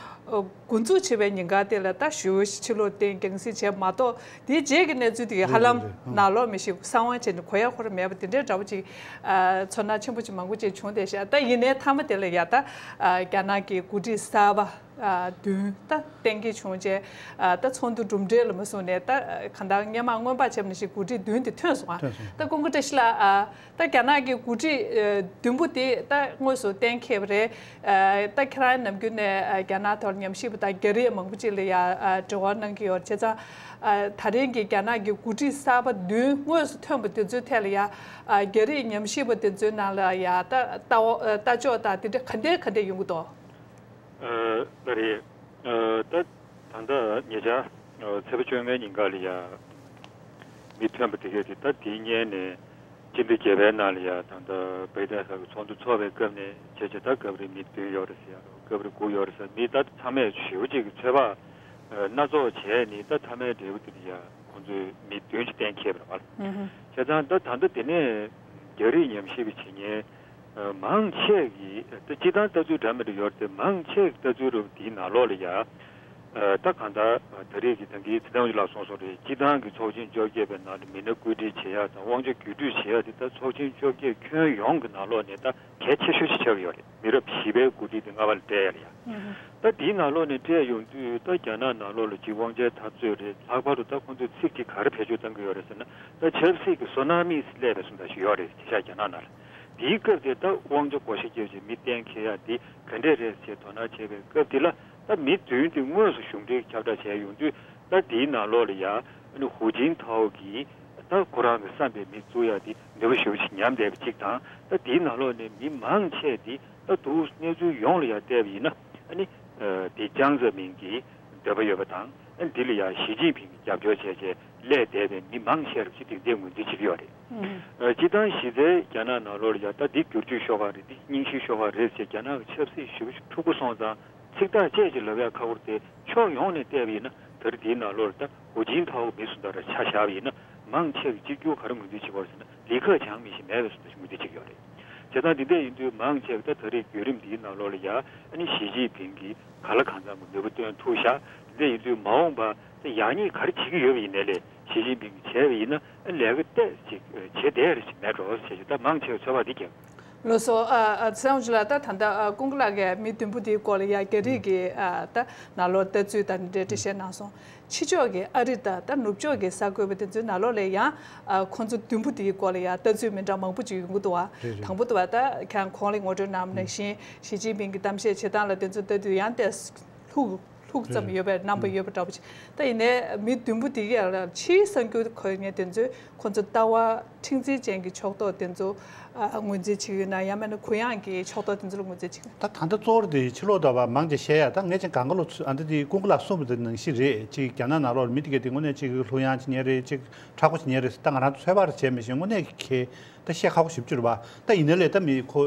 ཨ་འགོ་འཛུགས་བྱས་པའི་ཉིན་ག་དེ་ལ་ད་ཞེ་པོ་ཅིག་ཕྱི་ལོགས་སྟེང་རྒྱང་སྲིང་བྱས་མ་གཏོགས། དེའི་རྗེས་ཀྱི་གནས་ཚུལ་དེ་ག་ཧ་ལམ་རེད་རེད་རེད། ཨང་། ནང་ལོགས་མི་ཞིག་གསང་བ་བྱས་ནས་གོ་ཡ་ཁོ་ར་མེད་པ་དེ་འདྲའི་འདྲ་པོ་ཅིག་ཨ་ཚོར་སྣང་ཆེན་པོ་ཅིག་མང་པོ་ཅིག་བྱུང་བསྡད་ཤག་ད་ཡིན་ནའི་མཐའ་མ་དེ་ལ་ཡ་ད་ཨ་རྒྱ་ནག་གི་འགོ་ཁྲིད་གསར་པ་ཨ་བདུན་ད་གཏན་འཁེལ་བྱུང་རྗེས། ཨ་ད་ཚོགས་འདུ་གྲུབ་འབྲས་ལ་མ་བཟུང་ནས་ད་གང་ལྟར་སྔོན་མ་སྔོན་དཔག་བྱས་པ་ནང་བཞིན་འགོ་ཁྲིད་བདུན་དེ་ཐོན་སོང་ཨ། ཐོན་སོང་། ད་ཀུན་དགའ་བཀྲ་ཤིས་ལགས། ཨ་ད་རྒྱ་ནག་གི་འགོ་ཁྲིད་ཨ་བདུན་པོ་དེ་ད་དངོས་སུ་གཏན་འཁེལ་བ་རེད། ཨ་ད་ཁྱེད་རང་ནམ་རྒྱུན་ནས་ཨ་རྒྱ་ནག་ཐོག་ལ་ཉམས་ཞིབ་པ་དང་རྒྱ་རིགས་མང་པོ་ཅིག་ལ་ཡ་ཨ་འབྲེལ་བ་གནང་གི་ཡོད་བྱས་ཙང་། ཨ་ད་རིང་གི་རྒྱ་ནག་གི་འགོ་ཁྲིད་གསར་པ་བདུན་དངོས་སུ་ཐོན་པ་དེ་ཚོའི་ཐད་ལ་ཡ་ཨ་རྒྱ་རིགས་ཉམས་ཞིབ་པ་དེ་ཚོའི་ནང་ལ་ཡ་ད་ལྟ་བ་ཨ་ལྟ་ཕྱོགས་དང་དེ་འདྲ་ག་འདྲ་ག་འདྲ་ཡོང་གི་འདུག་ཨ་ལགས་རེད། ཨ་ད་ད་ལྟ་ཉེ་ཆར་ཨ་ཚེས་པ་བཅོ་ལྔའི་ཉིན་ཀ་ལ་ཡ་མི་ཐོན་པ་དེ་གས་དེ་ད་དེའི་སྔོན་ནས་སྤྱི་ཟླ་བརྒྱད་པའི་ནང་ལ་ཡ་ད་ལྟ་བྷེ་ཏན་ས་གི་ཚོགས་འདུ་ཚོགས་པའི་སྐབས་ནས་བྱས་བྱས་ད་སྐབས་རེ་མི་བདུན་ཡོད་རེད་ཟེར་ཡ་རེད། སྐབས་རེ་དགུ་ཡོད་རེད་ཟེར། མི་ད་ཚང་མས་ཞེ་པོ་ཅིག་གི་ཚོད་དཔག་ཨ་སྣ་ཚོགས་བྱས་ནས་ད་མཐའ་མའི་འབྲས་བུ་དེ་ལ་ཡ་ཁོང་ཚོས་མི་བདུན་ཅིག་གཏན་འཁེལ་བ་རེད་པ། ཨུ་ཧུ། བྱས་ཙང་ད་ད་ལྟ་དེ་ནས་རྒྱ་རིགས་ཉམས་ཞིབ་པ་བྱེད་མཁན་མང་ཆེ་གིས་ད་སྤྱིར་བཏང་ལྟ་ཚུལ་འདྲ་མི་འདྲ་ཡོད་རེད་དེ། མང་ཆེ་གི་ལྟ་ཚུལ་རུ་དེའི་ནང་ལོགས་ལ་ཡ་ད་གང་ལྟར་ད་རེས་ཀྱི་ད་གིན་ཚེ་བརྟན་ལགས་གསུངས་སོང་རེད། སྤྱིར་བཏང་གི་ཚོགས་ཆེན་བཅོ་བརྒྱད་པའི་ནང་དུ་མི་སྣ་བཀོད་སྒྲིག་བྱེད་ཡ་དང་དབང་ཆ་བརྒྱུད་སྤྲོད་བྱེད་ཡ་དེ་ད་ཚོགས་ཆེན་བཅོ་བརྒྱད་ཁྱོན་ཡོངས་ཀྱི་ནང་ལོགས་ནས་ད་གལ་ཆེ་ཤོས་ཤིག་ཆགས་ཀྱི་ཡོད་རེད། མི་རབས་བཞི་པའི་འགོ་ཁྲིད་དེ་ལྔ་པ་ལ་སྤྲད་ཡ་ལ་ཡ། ད་དེའི་ནང་ལོགས་ནས་སྤྲད་ཡོང་དུས་ད་རྒྱ་ནག་ནང་ལོགས་ལ་ཅིག་དབང་ཆའི་འཐབ་རྩོད་རེད། ལྷག་པར་དུ་ད་ཁོང་ཚོས་ཚིག་ཅིག་ག་རེ་བེད་སྤྱོད་བཏང་གི་ཡོད་རེད་ཟེར་ན། ད་ཆབ་སྲིད་ཀྱི་སོ་ནམ་མི་སླེབས་པའི་བཟོ་འདྲ་ཞིག་ཡོད་རེད་དེང་སང་རྒྱ་ནག་ནང་ལ། དེའི་སྐབས་དེ་ད་དབང་ཆ་བགོ་བཤའ་བརྒྱབ་བྱས་མི་གཏན་འཁེལ་ཡ་དེ་ག་འདྲས་རེད་ཅེས་དོ་སྣང་བྱེད་པའི་སྐབས་དེ་ལ། ད་མི་བདུན་དེ་དངོས་སུ་གཞུང་འབྲེལ་ཁྱབ་བསྒྲགས་བྱས་ཡོང་དུས། ད་དེའི་ནང་ལོགས་ལ་ཡ་ཨ་ནི་ཧུའུ་ཅིན་ཐའོ་གིས་ད་ཁོ་རང་གི་བསམ་པའི་མི་བཙུགས་ཡ་དེ་ནུས་པ་ཞེ་པོ་ཅིག་ཉམས་བསྡད་པ་གཅིག་དང་། ད་དེའི་ནང་ལོགས་ནས་མི་མང་ཆེ་དེ་ད་དུང་གནས་ཚུལ་ཡོངས་ལ་ཡ་བལྟས་པ་ཡིན་ན། ཨ་ནི་ཨ་དེ་ཅང་ཙེ་མིན་གྱི་འདོད་པ་ཡོད་པ་དང་། ཨ་ནི་འདི་ལ་ཡ་ཞི་ཅིན་ཕིང་གི་རྒྱབ་སྐྱོར་བྱས་བྱས་སླེབས་བསྡད་པའི་མི་མང་ཆེ་རབས་ཅིག་དེ་འདྲས་ངོས་འཛིན་བྱེད་ཀྱི་ཡོད་རེད། ཨ་སྤྱིར་བཏང་གཞི་རྩའི་རྒྱ་ནག་ནང་ལོགས་ལ་ཡ་ད་འདི་བསྒྱུར་བཅོས་ཤོག་ཁག་རེད། འདི་རྙིང་ཤོས་ཤོག་ཁག་རེད་ཟེར་རྒྱ་ནག་གི་ཆབ་སྲིད་ཞེ་པོ་ཅིག་འཁྲུག་པོ་སོང་ཙང་། ཚིག་ཐག་བཅད་ཅིག་ལབ་ཡ་ཁག་པོ་རེད་དེ། ཕྱོགས་ཡོངས་ནས་བལྟས་པ་ཡིན་ན་ད་རེས་འདིའི་ནང་ལོགས་ལ་ད་ཧུའུ་ཅིན་ཐའོ་མི་སུ་འདྲ་ཆ་བཞག་པ་ཡིན་ན། མང་ཆེ་གིས་གཅིག་གྱུར་ག་རེ་ངོས་འཛིན་བྱེད་ཀྱི་ཡོད་རེད་ཟེར་ན། ལི་ཁེ་ཆང་མི་ཞིག་མེད་པའི་བཟོ་འདྲ་ཞིག་ངོས་འཛིན་བྱེད་ཀྱི་ཡོད་རེད། བྱས་ཙང་འདི་འདྲ་ཡིན་དུས་མང་ཆེ་གིས་ད་ད་རེས་བརྒྱུད་རིམ་འདིའི་ནང་ལོགས་ལ་ཡ་ཨ་ནི་ཞི་ཅིན་ཕིང་གིས་ག་ལ་གང་འཚམ་གྱི་ནུས་པ་བཏོན་ཐུབ་ཤག་འདི་འདྲ་ཡིན་དུས་མ་འོངས་པ་ད་ཡག་ཉེས་ག་རེ་བྱེད་ཀྱི་ཡོད་པ་ཡིན་ནའི་ལས། ཞི་ཅིན་ཕིང་གིས་བྱས་པ་ཡིན་ན་ཨ་ལས་ཀ་ཏོག་ཙམ་བྱེད་བསྡད་རེད་ཅིག་མེད་འགྲོ་ཟེར་ཞིག་ད་མང་ཆེ་བའི་ཚོད་དཔག་འདི་རྒྱག་ལགས་སོ། ཨ་ཨ་ཚེ་དབང་ཇོ་ལགས། ད་ད་ལྟ་ཨ་ཀུན་དགའ་ལགས་ཀྱིས་མི་བདུན་པོ་དེའི་སྐོར་ལ་ཡ་རྒྱ་རིགས་ཀྱི་ཨ་ད་ནང་ལོགས་ལྟ་ཚུལ་དང་འདི་འདྲའི་འགྲེལ་བཤད་གནང་སོང་། ཕྱི་ཕྱོགས་ཀྱི་ཨ་རི་དང་ད་ནུབ་ཕྱོགས་ཀྱི་གསར་འགོད་པ་དེ་ཚོའི་ནང་ལོགས་ལ་ཡང་ཨ་ཁོང་ཚོ་བདུན་པོ་དེའི་སྐོར་ལ་ཡ་ལྟ་ཚུལ་མི་འདྲ་མང་པོ་ཅིག་ཡོང་གི་འདུག་བ། རེད་རེད། དང་པོ་དེ་བ་ད་ཁྱེད་རང་གོང་ལ་ངོ་སྤྲོད་གནང་བ་ནང་བཞིན་ཞི་ཅིན་ཕིང་གི་གཏམ་བཤད་བྱེད་སྟངས་ལ་དེ་ཚོ་ལྟ་དུས་ཡང་ཏོག་ཙམ་ལྷུག་ལྷུག་ཙམ་ཡོད་པའི་རྣམ་པ་ཡོད་པ་འདྲ་པོ་ཅིག་ད་ཡིན་ནའི་མི་བདུན་པོ་དེ་གའི་ལ་ཕྱིའི་གསར་འགྱུར་འགོད་མཁན་དེ་ཚོས་ཁོང་ཚོ་ལྟ་བ་ ཁྲིམས་འཛིན་ཅན་གྱི་ཕྱོགས་གཏོགས་དེ་ཚོ་ཨ་ངོས་འཛིན་བྱེད་ཀྱི་ཡོད་ན། ཡང་མིན་ན་གུ་ཡངས་ཀྱི་ཕྱོགས་གཏོགས་དེ་ཚོ་ལ་ངོས་འཛིན་བྱེད་ཀྱི་ཡོད་ན། ད་ད་ལྟ་གཙོ་བོ་དེ་ཕྱི་ལོགས་དོ་བ་མང་ཆེ་བཤད་ཡ། ད་ངས་ཅིག་གང་ག་ལོ་ཚུ་ཨ་འདི་དེ་ཀུན་དགའ་ལགས་གསུངས་པ་དེ་ནང་བཞིན་རེད། ཅིག་རྒྱ་ནག་ནང་ལོགས་མི་དེ་གས་དེ་དངོས་གནས་ཅིག་གླུ་དབྱངས་ཅིག་ཉན་རེད། ཅིག་མཁྲེགས་པོ་ཅིག་ཉན་རེད། ད་ང་རང་ཚོད་དཔག་རེ་བྱས་མི་ཤེས། དངོས་གནས་ཁེ་ད་བཤད་ཁག་པོ་ཞེ་པོ་ཅིག་རེད་བ། ད་ཡིན་ན་ལས་ད་མི་ཁོ་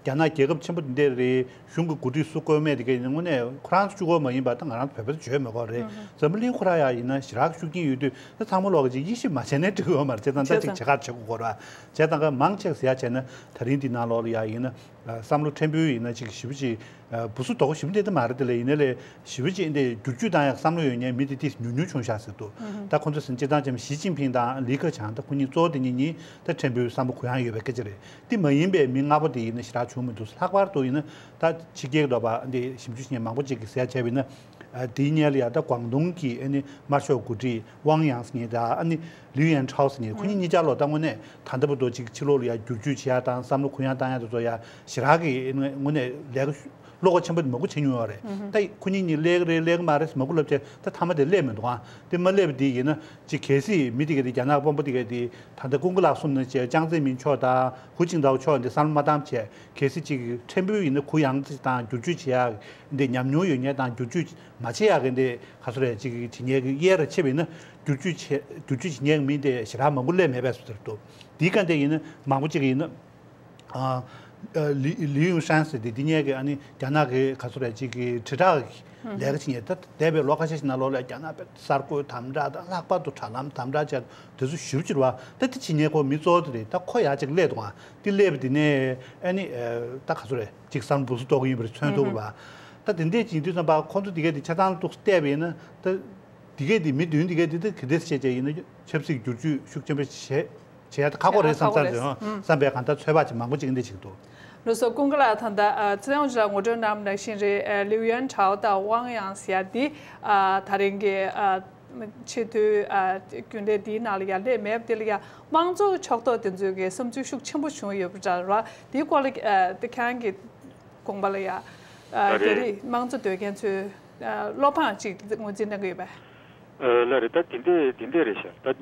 རྒྱ་ནག་རྒྱལ་ཁབ་ཆེན་པོ་དེ་འདྲ་རེད། གཞུང་གི་འགོ་ཁྲིད་སུ་བསྐོས་མེད་དེ་གས་ཡིན་ན་དངོས་གནས་ཁོ་རང་ཚོ་གཅིག་པོ་མ་ཡིན་པ་ད་ང་རང་ཚོ་བོད་པ་ཚོ་བརྗོད་མི་དགོས་རེད། འཛམ་བུ་གླིང་ཁོ་རང་ཡང་ཡིན་ན་ཞེ་དྲག་ཤུགས་རྐྱེན་ཡོད་དུས་ད་ཚང་མ་ལོག་གི་ཅིག་དབྱེ་ཞིབ་མ་བྱས་ན་འགྲིག་གི་ཡོད་མ་རེད། བྱས་ཙང་ད་ཅིག་བྱེད་ཁག་བྱེད་དགོས་རེད་བ། བྱས་ཙང་ཀ་མང་ཆེ་ཟེར་ཡ་བྱས་ན་ད་རིང་འདི་ནང་ལོགས་ལ་ཡ་ཡིན་ན་བསམ་བློ་ཕྲན་བུ་ཡིན་ན་ཅིག་ཞེ་པོ་ཅིག་སྦུ་སུ་དོག་ཞེ་པོ་འདི་ད་མ་རེད། དེ་ལས་ཡིན་ན་ལས་ཞེ་པོ་ཅིག་འདི་བསྒྱུར་བཅོས་བཏང་ཡག་བསམ་བློ་ཡོད་མཁན་མི་དེ་ཏིས་ཉུང་ཉུང་བྱུང་ཤག་ཟེར་འདུག་ད་ཁོང་ཚོ་ཟིན་སྤྱིར་བཏང་ཅམ་ཞི་ཅིན་ཕིང་དང་ལི་ཁེ་ཆང་ད་ཁོ་གཉིས་གཙོ་བོ་དེ་གཉིས་གཉིས་ད་ཕྲན་བུའི་བསམ་བློ་གུ་ཡངས་ཡོད་པའི་སྐད་ཆ་རེད། དེ་མ་ཡིན་པའི་མི་ལྔ་པོ་དེ་ཡིན་ན་ཞེ་དྲག་བྱུང་མི་འདུག་ལྷག་པར་དུ་ཡིན་ན་ད་ཕྱི་རྒྱལ་གྱི་འདོད་པ་འདི་ཞིབ་འཇུག་བྱེད་མཁན་མང་པོ་ཅིག་གིས་ཟེར་ཡ་བྱས་པ་ཡིན་ན། ཨ་དེའི་སྔོན་ལ་ཡ་ད་ཀོང་ཏུང་གི་ཨ་ནི་དམར་ཤོག་འགོ་ཁྲིད་ཝང་ཡང་ཟེར་མཁན་དང་ཨ་ནི་ལིའུ་ཡན་ཁྲའོ་ཟེར་མཁན་ཁོ་གཉིས་གཉིས་ཆ་ལོ་ད་དངོས་གནས་ད་ལྟ་བར་དུ་ཅིག་ཕྱི་ལོགས་ལ་ཡ་བསྒྱུར་བཅོས་བྱེད་ཡ་དང་བསམ་བློ་གུ་ཡངས་བཏང་ཡ་དེ་ཚོ་ཡ་ཞེ་དྲག་གི་དངོས་གནས་ལས་ཀ་བློ་ཁོག་ཆེན་པོ་མང་པོ་བྱེད་མྱོང་ཡོད་རེད། ད་ཁོ་གཉིས་གཉིས་སླེབས་ཀྱི་རེད་སླེབས་ཀྱི་མ་རེད་མ་གོ་ལབ་བྱས་ད་མཐའ་མ་དེ་སླེབས་མི་འདུག་ཨ་དེ་མ་སླེབས་པ་དེ་ཡིན་ན་ཅིག་གལ་སྲིད་མི་དེ་ག་དེ་རྒྱ་ནག་དཔོན་པོ་དེ་ག་དེ་ད་ལྟ་ཀུན་དགའ་ལགས་གསུངས་ནང་བཞིན་ཅང་ཙེ་མིན་མཆོག་དང་ཧུའུ་ཅིན་ཐའོ་མཆོག་འདི་བསམ་བློ་མ་བཏང་བྱས་གལ་སྲིད་ཅིག་ཕྲན་བུ་ཡིན་ན་གུ་ཡངས་ཅིག་དང་བསྒྱུར་བཅོས་བྱེད་ཡག་འདི་ཉམས་མྱོང་ཡོད་མཁན་དང་བསྒྱུར་བཅོས་མ་བྱེད་ཡག་གི་འདི་ག་ཚོད་རེད་ཅིག་བྱེད་མཁན་གྱི་གཡས་ར་ཆེ་བ་ཡིན་ན་བསྒྱུར་བཅོས་བྱེད་བསྒྱུར་བཅོས་བྱེད་མཁན་གྱི་མི་དེ་ཞེ་དྲག་མང་པོ་སླེབས་མེད་པས་སུ་ཟེར་འདུག་དེའི་སྐབས་དེ་ཡིན་ན་མང་པོ་ཅིག་ཡིན་ན། ཨ། ལི་ལི་ཡུང་ཧྲན་ཟེར་དེ་འདི་ཉལ་གི་ཨ་ནི་རྒྱ་ནག་གི་ག་ཚོད་རེད་ཅིག་གི་དྲིལ་བསྒྲགས་ལས་ཀ་བྱེད་མཁན་ད་འདས་པའི་ལོ་ཁ་ཤས་ཤིག་ནང་ལོགས་ལ་རྒྱ་ནག་པའི་གསར་འགོད་དམ་དྲག་དང་ལྷག་པར་དུ་དྲ་ལམ་དམ་དྲག་བྱས་དེ་ཚོ་ཞེ་པོ་ཅིག་རེད་བ། ད་དེ་བྱེད་མཁན་ཁོ་མི་གཙོ་བོ་དེ་རེད། ད་ཁོ་ཡར་ཅིག་སླེབས་འདུག་ཨ་དེ་སླེབས་པ་དེ་ནས་ཨ་ནི་ད་ག་ཚོད་རེད་ཅིག་བསམ་བློ་སུ་གཏོང་གི་ཡིན་པ་རེད་མཚོན་ཐུབ་པ། ད་དེ་འདྲས་བྱེད་དུས་ཙམ་པ་ཁོང་ཚོ་དེ་གས་དེ་ཆ་ཚང་ལ་ཏོག་ཙམ་བལྟས་པ་ཡིན་ན་ད། དེ་གས་དེ་མི་བདུན་དེ་གས་དེ་ད་ག་འདྲས་བྱས་བྱས་ཡིན་ན་ཆབ་སྲིད་བསྒྱུར་བཅོས་ཤུགས་ཆེན་པོ་བྱས་བྱས་ཡ་ད་ཁག་པོ་རེད་བསམ་བསམ་རེད་བསམ་པའི་གང་ལྟར་ཚོད་དཔག་ཅིག་མང་པོ་ཅིག་འདི་ཅིག་འདུག་ལགས་སོ། ཀུན་དགའ་ལགས་ད་ལྟ་ཚེ་རིང་དབང་ཕྱུག་ལགས་ངོ་སྤྲོད་གནང་བ་ནང་བཞིན་རེད། ལིའུ་ཡོན་ཁྲའོ་དང་ཝང་ཡང་ཟེར་ཡ་འདི་ད་རིང་གི་ཆེས་མཐོའི་རྒྱུན་ལས་འདིའི་ནང་ལ་ཡ་སླེབས་མེད་པ་དེ་ལ་ཡ་དམངས་གཙོ་ཕྱོགས་གཏོགས་དེ་ཚོའི་གི་བསམ་ཚུལ་ཤུགས་ཆེན་པོ་བྱུང་ཡོད་པ་འདྲ་བ་དེའི་སྐོར་ལ་དེ་ཁྱེད་རང་གི་དགོངས་པ་ལ་ཡ། ཨ། ད་རེད། རྒྱ་རིགས་དམངས་གཙོ་འདོད་མཁན་ཚོས་ཨ་བློ་ཕངས་ཅིག་ངོས་འཛིན་གནང་གི་ཡོད་པས། ཨ་ལགས་རེད། ད་དེ་འདྲས་དེ་འདྲས་རེད་ཤག་ད་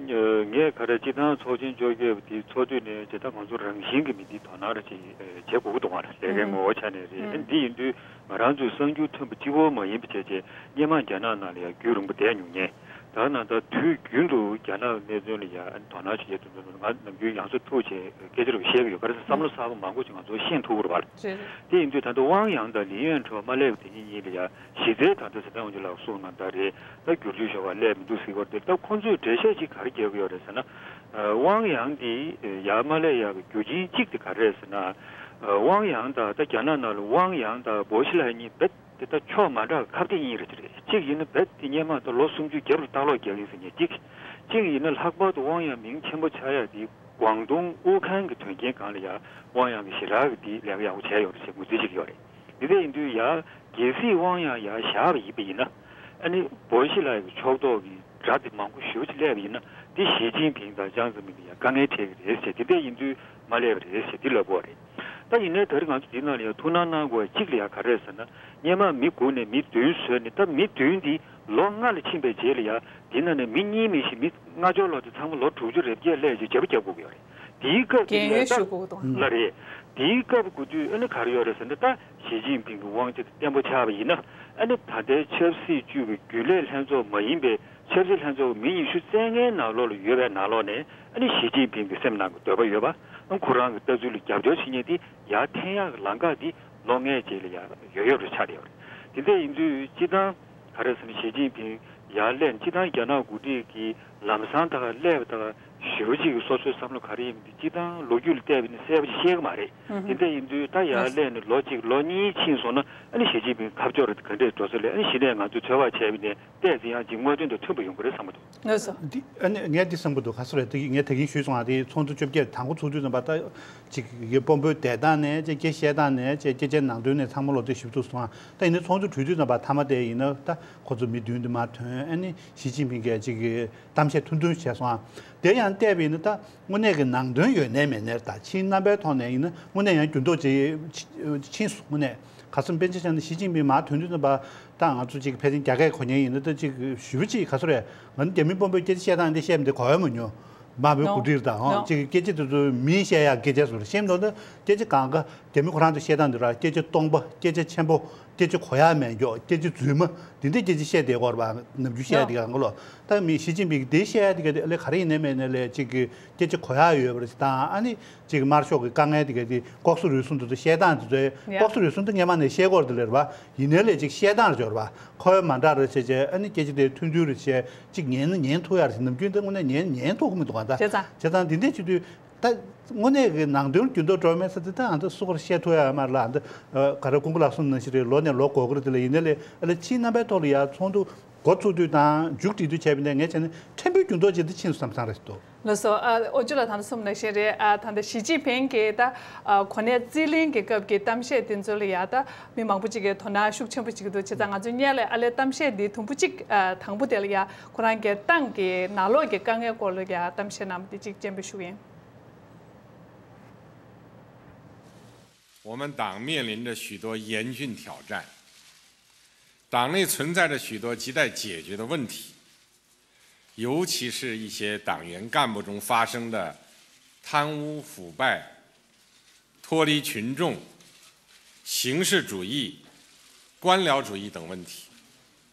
ངས་ག་རེ་སྤྱི་བཏང་ཚོགས་ཆེན་བཅོ་བརྒྱད་པ་དེ་ཚོགས་དུས་ནས་ཇི་ལྟར་ང་ཚོ་རང་བཞིན་གྱི་མི་འདི་དོ་སྣང་རེ་ཅིག་བྱེད་དགོས་ཀྱི་འདུག་བ། ལས་ཀའི་ངོ་བོ་ཆ་ནས་རེད། འདི་ཡིན་དུས་ང་རང་ཚོའི་གསར་འགྱུར་ཐོན་པ་གཅིག་པོ་མ་ཡིན་པ་བྱས་བྱས་སྔོན་མ་རྒྱ་ནག་ནང་ལ་ཡང་རྒྱུན་རིང་པོ་བསྡད་མྱོང་མཁན། ད་ནང་ལྟར་དུས་རྒྱུན་དུ་རྒྱ་ནག་གི་གནད་དོན་ལ་ཡང་དོ་སྣང་བྱེད་ཀྱི་འདུག་ང་ནམ་རྒྱུན་ཡང་སེ་ཐུག་བྱས་སྐད་ཆ་རེ་བཤད་ཀྱི་ཡོད། ག་རེ་ཟེར་བསམ་བློ་གསར་པ་མང་པོ་ཅིག་ང་ཚོ་ཤེས་ཐུབ་ཀྱི་རེད་པ། རེད་རེད། དེ་ཡིན་དུས་ད་ལྟ་ཝང་ཡང་དང་ལི་ཡོན་ཁྲའོ་མ་སླེབས་དེ་གཉིས་གཉིས་ལ་ཡང་གཞི་རྩའི་ད་ལྟ་ཟེར་ན་འོན་ཀྱང་ལགས་སོ་ང་ད་རེད་ད་བསྒྱུར་བཅོས་ཞུ་བ་སླེབས་མི་འདུག་ཟེར་བ་དེ་ད་ཁོང་ཚོས་འགྲེལ་བཤད་ཅིག་ག་རེ་རྒྱག་གི་ཡོད་རེད་ཟེར་ན། ཝང་ཡང་དེ་ཡར་མ་སླེབས་ཡག་གི་རྒྱུ་རྐྱེན་གཅིག་དེ་ག་རེ་རེད་ཟེར་ན། ཝང་ཡང་དང་ད་རྒྱ་ནག་ནང་ལ་ཝང་ཡང་དང་བོ་ཤི་ལའི་གཉིས་རྦད་དེ་ད་ཕྱོགས་མ་འདྲ་བ་ཁ་གཏད་གཉིས་རེད་ཅེ་རེད། གཅིག་ཡིན་ན་རྦད་དེ་སྔོན་མ་ད་ལོ་སུམ་ཅུ་རྒྱབ་ལ་ལྟ་ཀློག་རྒྱག་ཡིན་ཟེར་མཁན་གཅིག་གཅིག་ཡིན་ན་ལྷག་པར་དུ་ཝང་ཡང་མིང་ཆེན་པོ་ཆགས་ཡ་དེ་ཀོང་ཏུང་ཨུ་ཁན་གྱི་དོན་རྐྱེན་སྒང་ལ་ཡ་ཝང་ཡང་གི་ཞེ་དྲག་གི་དེ་ལས་ཀ་ཡག་པོ་བྱས་ཡོད་རེད་ཅེས་ངོས་འཛིན་བྱེད་ཀྱི་ཡོད་རེད། དེ་འདྲ་ཡིན་དུས་ཡ་གལ་སྲིད་ཝང་ཡང་ཡ་བཞག་པ་ཡིན་པ་ཡིན་ན་ཨ་ནི་བོ་ཤི་ལའི་གི་ཕྱོགས་གཏོགས་ཀྱི་དགྲ་དེ་མང་པོ་ཞེ་པོ་ཅིག་སླེབས་པ་ཡིན་ན་དེ་ཞི་ཅིན་ཕིང་དང་ཅང་ཙེ་མིན་གྱི་ཡ་དཀའ་ངལ་འཕྲད་ཀྱི་རེད་ཅེས་དེ་འདྲ་ཡིན་དུས་མ་སླེབས་པ་རེད་ཅེས་དེ་ལབ་དགོས་པ་རེད། ད་ཡིན་ནའི་ད་རེས་ང་ཚོ་འདི་ནང་ལ་ཡང་ཐུགས་སྣང་གནང་དགོས་པ་གཅིག་ལ་ཡང་ག་རེ་རེད་ཟེར་ན། སྔོན་མ་མི་དགུ་ནས་མི་བདུན་བཟོས་ནས་ད་མི་བདུན་འདི་ལོ་ལྔ་ལ་ཕྱིན་པའི་རྗེས་ལ་ཡང་འདི་ནང་ནས་མི་གཉིས་མི་བཞི་མི་ལྔ་བཅུ་ལོ་དེ་ཚང་མ་ལོ་དྲུག་ཅུ་རེ་བརྒྱད་སླེབས་རྗེས་བརྗེ་པོ་རྒྱབ་དགོས་ཀྱི་ཡོད་རེད། དེའི་སྐབས་དེ་རྒན་ཡོལ་ལ་ཞུ་དགོས་ཀྱི་འདུག་ལ་རེད། དེའི་སྐབས་དགུ་དུས་ཨ་ནི་ག་རེ་ཡོད་རེད་ཟེར་ན་ད་ཞི་ཅིན་ཕིང་གི་དབང་ཆ་དེ་བརྟན་པོ་ཆགས་པ་ཡིན་ན་ཨ་ནི་ད་ལྟའི་ཆབ་སྲིད་ཅུས་ཀྱི་རྒྱུན་ལས་ལྷན་ཚོགས་མ་ཡིན་པའི་ཆབ་སྲིད་ལྷན་ཚོགས་ཀྱི་མི་ཉི་ཤུ་རྩ་ལྔའི་ནང་ལོགས་ལ་ཡོད་པའི་ནང་ལོགས་ནས་ཨ་ནི་ཞི་ཅིན་ཕིང་གི་སེམས་ནང་གི་འདོད་པ་ཡོད་པ། ཨ་ཁོ་རང་གི་ལྟ་ཚུལ་ལ་རྒྱབ་སྐྱོར་བྱེད་མཁན་དེ་ཡར་འཐེན་ཡག་གི་ལམ་ཁ་དེ་ལོ་ལྔའི་རྗེས་ལ་ཡར་ཡོད་ཡོད་རེད་ཆགས་བསྡད་ཡོད་རེད། དེ་འདྲ་ཡིན་དུས་སྤྱིར་བཏང་ག་རེ་ཟེར་ན་ཞི་ཅིན་ཕིང་ཡར་སླེབས་ནས་སྤྱིར་བཏང་རྒྱ་ནག་འགོ་ཁྲིད་ཀྱི་ལམ་སང་ད་ག་སླེབས་ད་ག་ཞེ་པོ་ཅིག་གི་སོ་སོའི་བསམ་བློ་ག་རེ་ཡིན་མིན་དེ་སྤྱིར་བཏང་ལོ་རྒྱུས་ལ་བལྟས་པ་ཡིན་ན་གསལ་པོ་ཅིག་ཤེས་ཀྱི་མ་རེད། དེ་འདྲ་ཡིན་དུས་ད་ཡར་སླེབས་ནས་ལོ་གཅིག་ལོ་གཉིས་ཕྱིན་སོང་ན་ཨ་ནི་ཞི་ཅིན་ཕིང་ཁ་སྐྱོར་ག་འདྲས་འགྲོ་ས་ལས་ཨ་ནི་གཞི་ནས་ང་ཚོས་ཚོད་དཔག་བྱས་པ་ཡིན་ན་བལྟས་ཚེ་ཡང་ཅིག་དངོས་དོན་དང་མཐུན་པ་ཡོང་གི་རེད་བསམ་གྱི་འདུག་ལགས་སོ། འདི་ཨ་ནི་ངས་འདི་བསམ་གྱི་འདུག་ག་སོ་རེད་དེ་ངས་ད་གིན་ཞུས་སོང་ང་དེ་ཚོགས་འདུ་བཅོ་བརྒྱད་དང་པོ་ཚོགས་དུས་ཙམ་པ་ད་ཅིག་གི་དཔོན་པོའི་བསྡད་སྟངས་ནས་ཅིག་སྐད་བཤད་སྟངས་ནས་ཅིག་སྐད་ཆའི་ནང་དོན་ནས་ཚང་མ་ལོག་དེ་ཞུ་ཐུབ་སོང་ང་། ད་ཡིན་ན་ཚོགས་འདུ་གྲོལ་དུས་ཙམ་པ་མཐའ་མ་དེ་ཡིན་ན་ད་ཁོ་ཚོ་མི་བདུན་དུ་མར་ཐོན། ཨ་ནི་ཞི་ཅིན་ཕིང་གིས་ཅིག་གི་གཏམ་བཤད་ཐུང་ཐུང་བྱས་སོང་ང་། དེ་ཡང་བལྟས་པ་ཡིན་ན་ད་དངོས་གནས་ཀྱི་ནང་དོན་ཡོད་ནའི་མེད་ནའི་ད་ཕྱིའི་རྣམ་པའི་ཐོག་ནས་ཡིན་ན་དངོས་གནས་ཡང་འགྱུར་ལྡོག་ཅིག་ཕྱིན་སོང་། དངོས་གནས་ག་ཚོད་དཔེར་ན་ཆ་བཞག་ན་ཞི་ཅིན་ཕིང་མར་ཐོན་དུས་ཙམ་པ་ད་ང་ཚོ་ཅིག་ཕལ་ཆེར་རྒྱ་སྐད་གོ་མཁན་ཡིན་ན་ད་ཅིག་ཞེ་པོ་ཅིག་ག་སོ་རེད། ང་ནི་རྒྱ་མི་དཔོན་པོའི་སྐད་ཆ་བཤད་སྟངས་འདི་བཤད་མི་འདི་གོ་ཡ་མ་མྱོང་། དམར་པོའི་གོ་སྒྲིག་དང་ཅིག་སྐད་ཆ་དེ་ཚོ་མིས་བཤད་ཡག་སྐད་ཆ་ཟུར་ཤེས་མདོག་ནི་སྐད་ཆ་གང་ག་རྒྱ་མི་ཁོ་རང་ཚོ་བཤད་སྟངས་འདི་ར་སྐད་ཆ་སྟོང་པ། སྐད་ཆ་ཆེན་པོ། སྐད་ཆ་གོ་ཡག་མེད་མགྱོགས། སྐད་ཆ་རྫུན་མ། འདི་འདྲའི་སྐད་ཆ་བཤད་བསྡད་ཡོད་རེད་པ། ནམ་རྒྱུན་བཤད་ཡག་དེ་གང་ག་ལོ། ད་མི་ཞི་ཅིན་ཕིང་གིས་དེ་བཤད་ཡག་དེ་ག་དེ་ཨ་ལས་ག་རེ་ཡིན་ནའི་མེད་ནའི་ལས་ཅིག་གི་སྐད་ཆ་གོ་ཡག་ཡོད་པ་རེད་དང་ཨ་ནི་ཅིག་དམར་ཤོག་གི་དཀའ་ངལ་དེ་ག་དེ་ལྐོག་ཟ་རུལ་སུངས་དེ་ཚོ་བཤད་སྟངས་དེ་ཚོའི་ལྐོག་ཟ་རུལ་སུངས་དེ་སྔོན་མ་ནས་བཤད་ཀྱི་ཡོད་རེད་དེ་ལས་རེད་པ། ཡིན་ནའི་ལས་ཅིག་བཤད་སྟངས་རེད་ཡོད་རེད་པ། ཁོ་བོས་མ་འདྲ་རེད་བྱས་བྱས་ཨ་ནི་སྐད་ཆ་དེ་ཐུང་ཐུང་རེད་བྱས་ཅིག་ཉན་ན་ཉན་ཐུབ་ཡག་རེད་ཟེར། ནམ་རྒྱུན་དེ་དངོས་གནས་ཉན་ཉན་ཐུབ་ཀྱི་མི་འདུག་ག་ད་བྱས་ཙང་། བྱས་ཙང་འདི་འདྲས་བྱེད་དུས། ད་དངོས་གནས་ཀྱི་ནང་དོན་འགྱུར་ལྡོག་འགྲོ་མེད་ས་དེ་ད་ཨ་ད་སུ་གར་བཤད་ཐུབ་ཡ་མ་རེད་ལ། ཨ་ད་ག་རེ་ཀུན་དགའ་ལགས་གསུངས་ནང་བཞིན་རེད། ལོ་ནས་ལོ་འགོར་གི་རེད་དེ་ལ། ཡིན་ནའི་ལས་ཨ་ལ་ཕྱིའི་རྣམ་པའི་ཐོག་ལ་ཡ་ཚོགས་འདུ་འགོ་ཚུགས་དུས་དང་མཇུག་སྒྲིལ་དུས་བྱས་པ་ཡིན་ན་ངས་བྱས་ན་ཕྲན་བུའི་འགྱུར་ལྡོག་ཅིག་འདི་ཕྱིན་སོང་བསམ་བསམ་རེད་འདུག་ལགས་སོ། ཨ་ཨོ་ཅུ་ལགས་ད་ལྟ་གསུངས་ནང་བཞིན་རེད། ཨ་ད་ལྟ་ཞི་ཅིན་ཕིང་གིས་ད་ཨ་གོ་གནས་རྩིས་ལེན་གྱི་སྐབས་ཀྱི་གཏམ་བཤད་དེ་ཚོ་ལ་ཡ་ད་མི་མང་པོ་ཅིག་གིས་དོ་སྣང་ཤུགས་ཆེན་པོ་བྱེད་ཀྱི་འདུག་བྱས་ཙང་ང་ཚོས་སྔོན་ལ་ཨ་ལས་གཏམ་བཤད་འདི་དུམ་བུ་གཅིག་ཨ་དང་པོ་དེ་ལ་ཡ་ཁོ་རང་གི་ཏང་གི་ནང་ལོགས་ཀྱི་དཀའ་ངལ་སྐོར་ལ་ཡ་གཏམ་བཤད་གནང་བ་དེ་གཅིག་སྤྱན་འབུལ་ཞུ་གི་ཡིན། 我们党面临着许多严峻挑战，党内存在着许多亟待解决的问题，尤其是一些党员干部中发生的贪污腐败、脱离群众、形式主义、官僚主义等问题，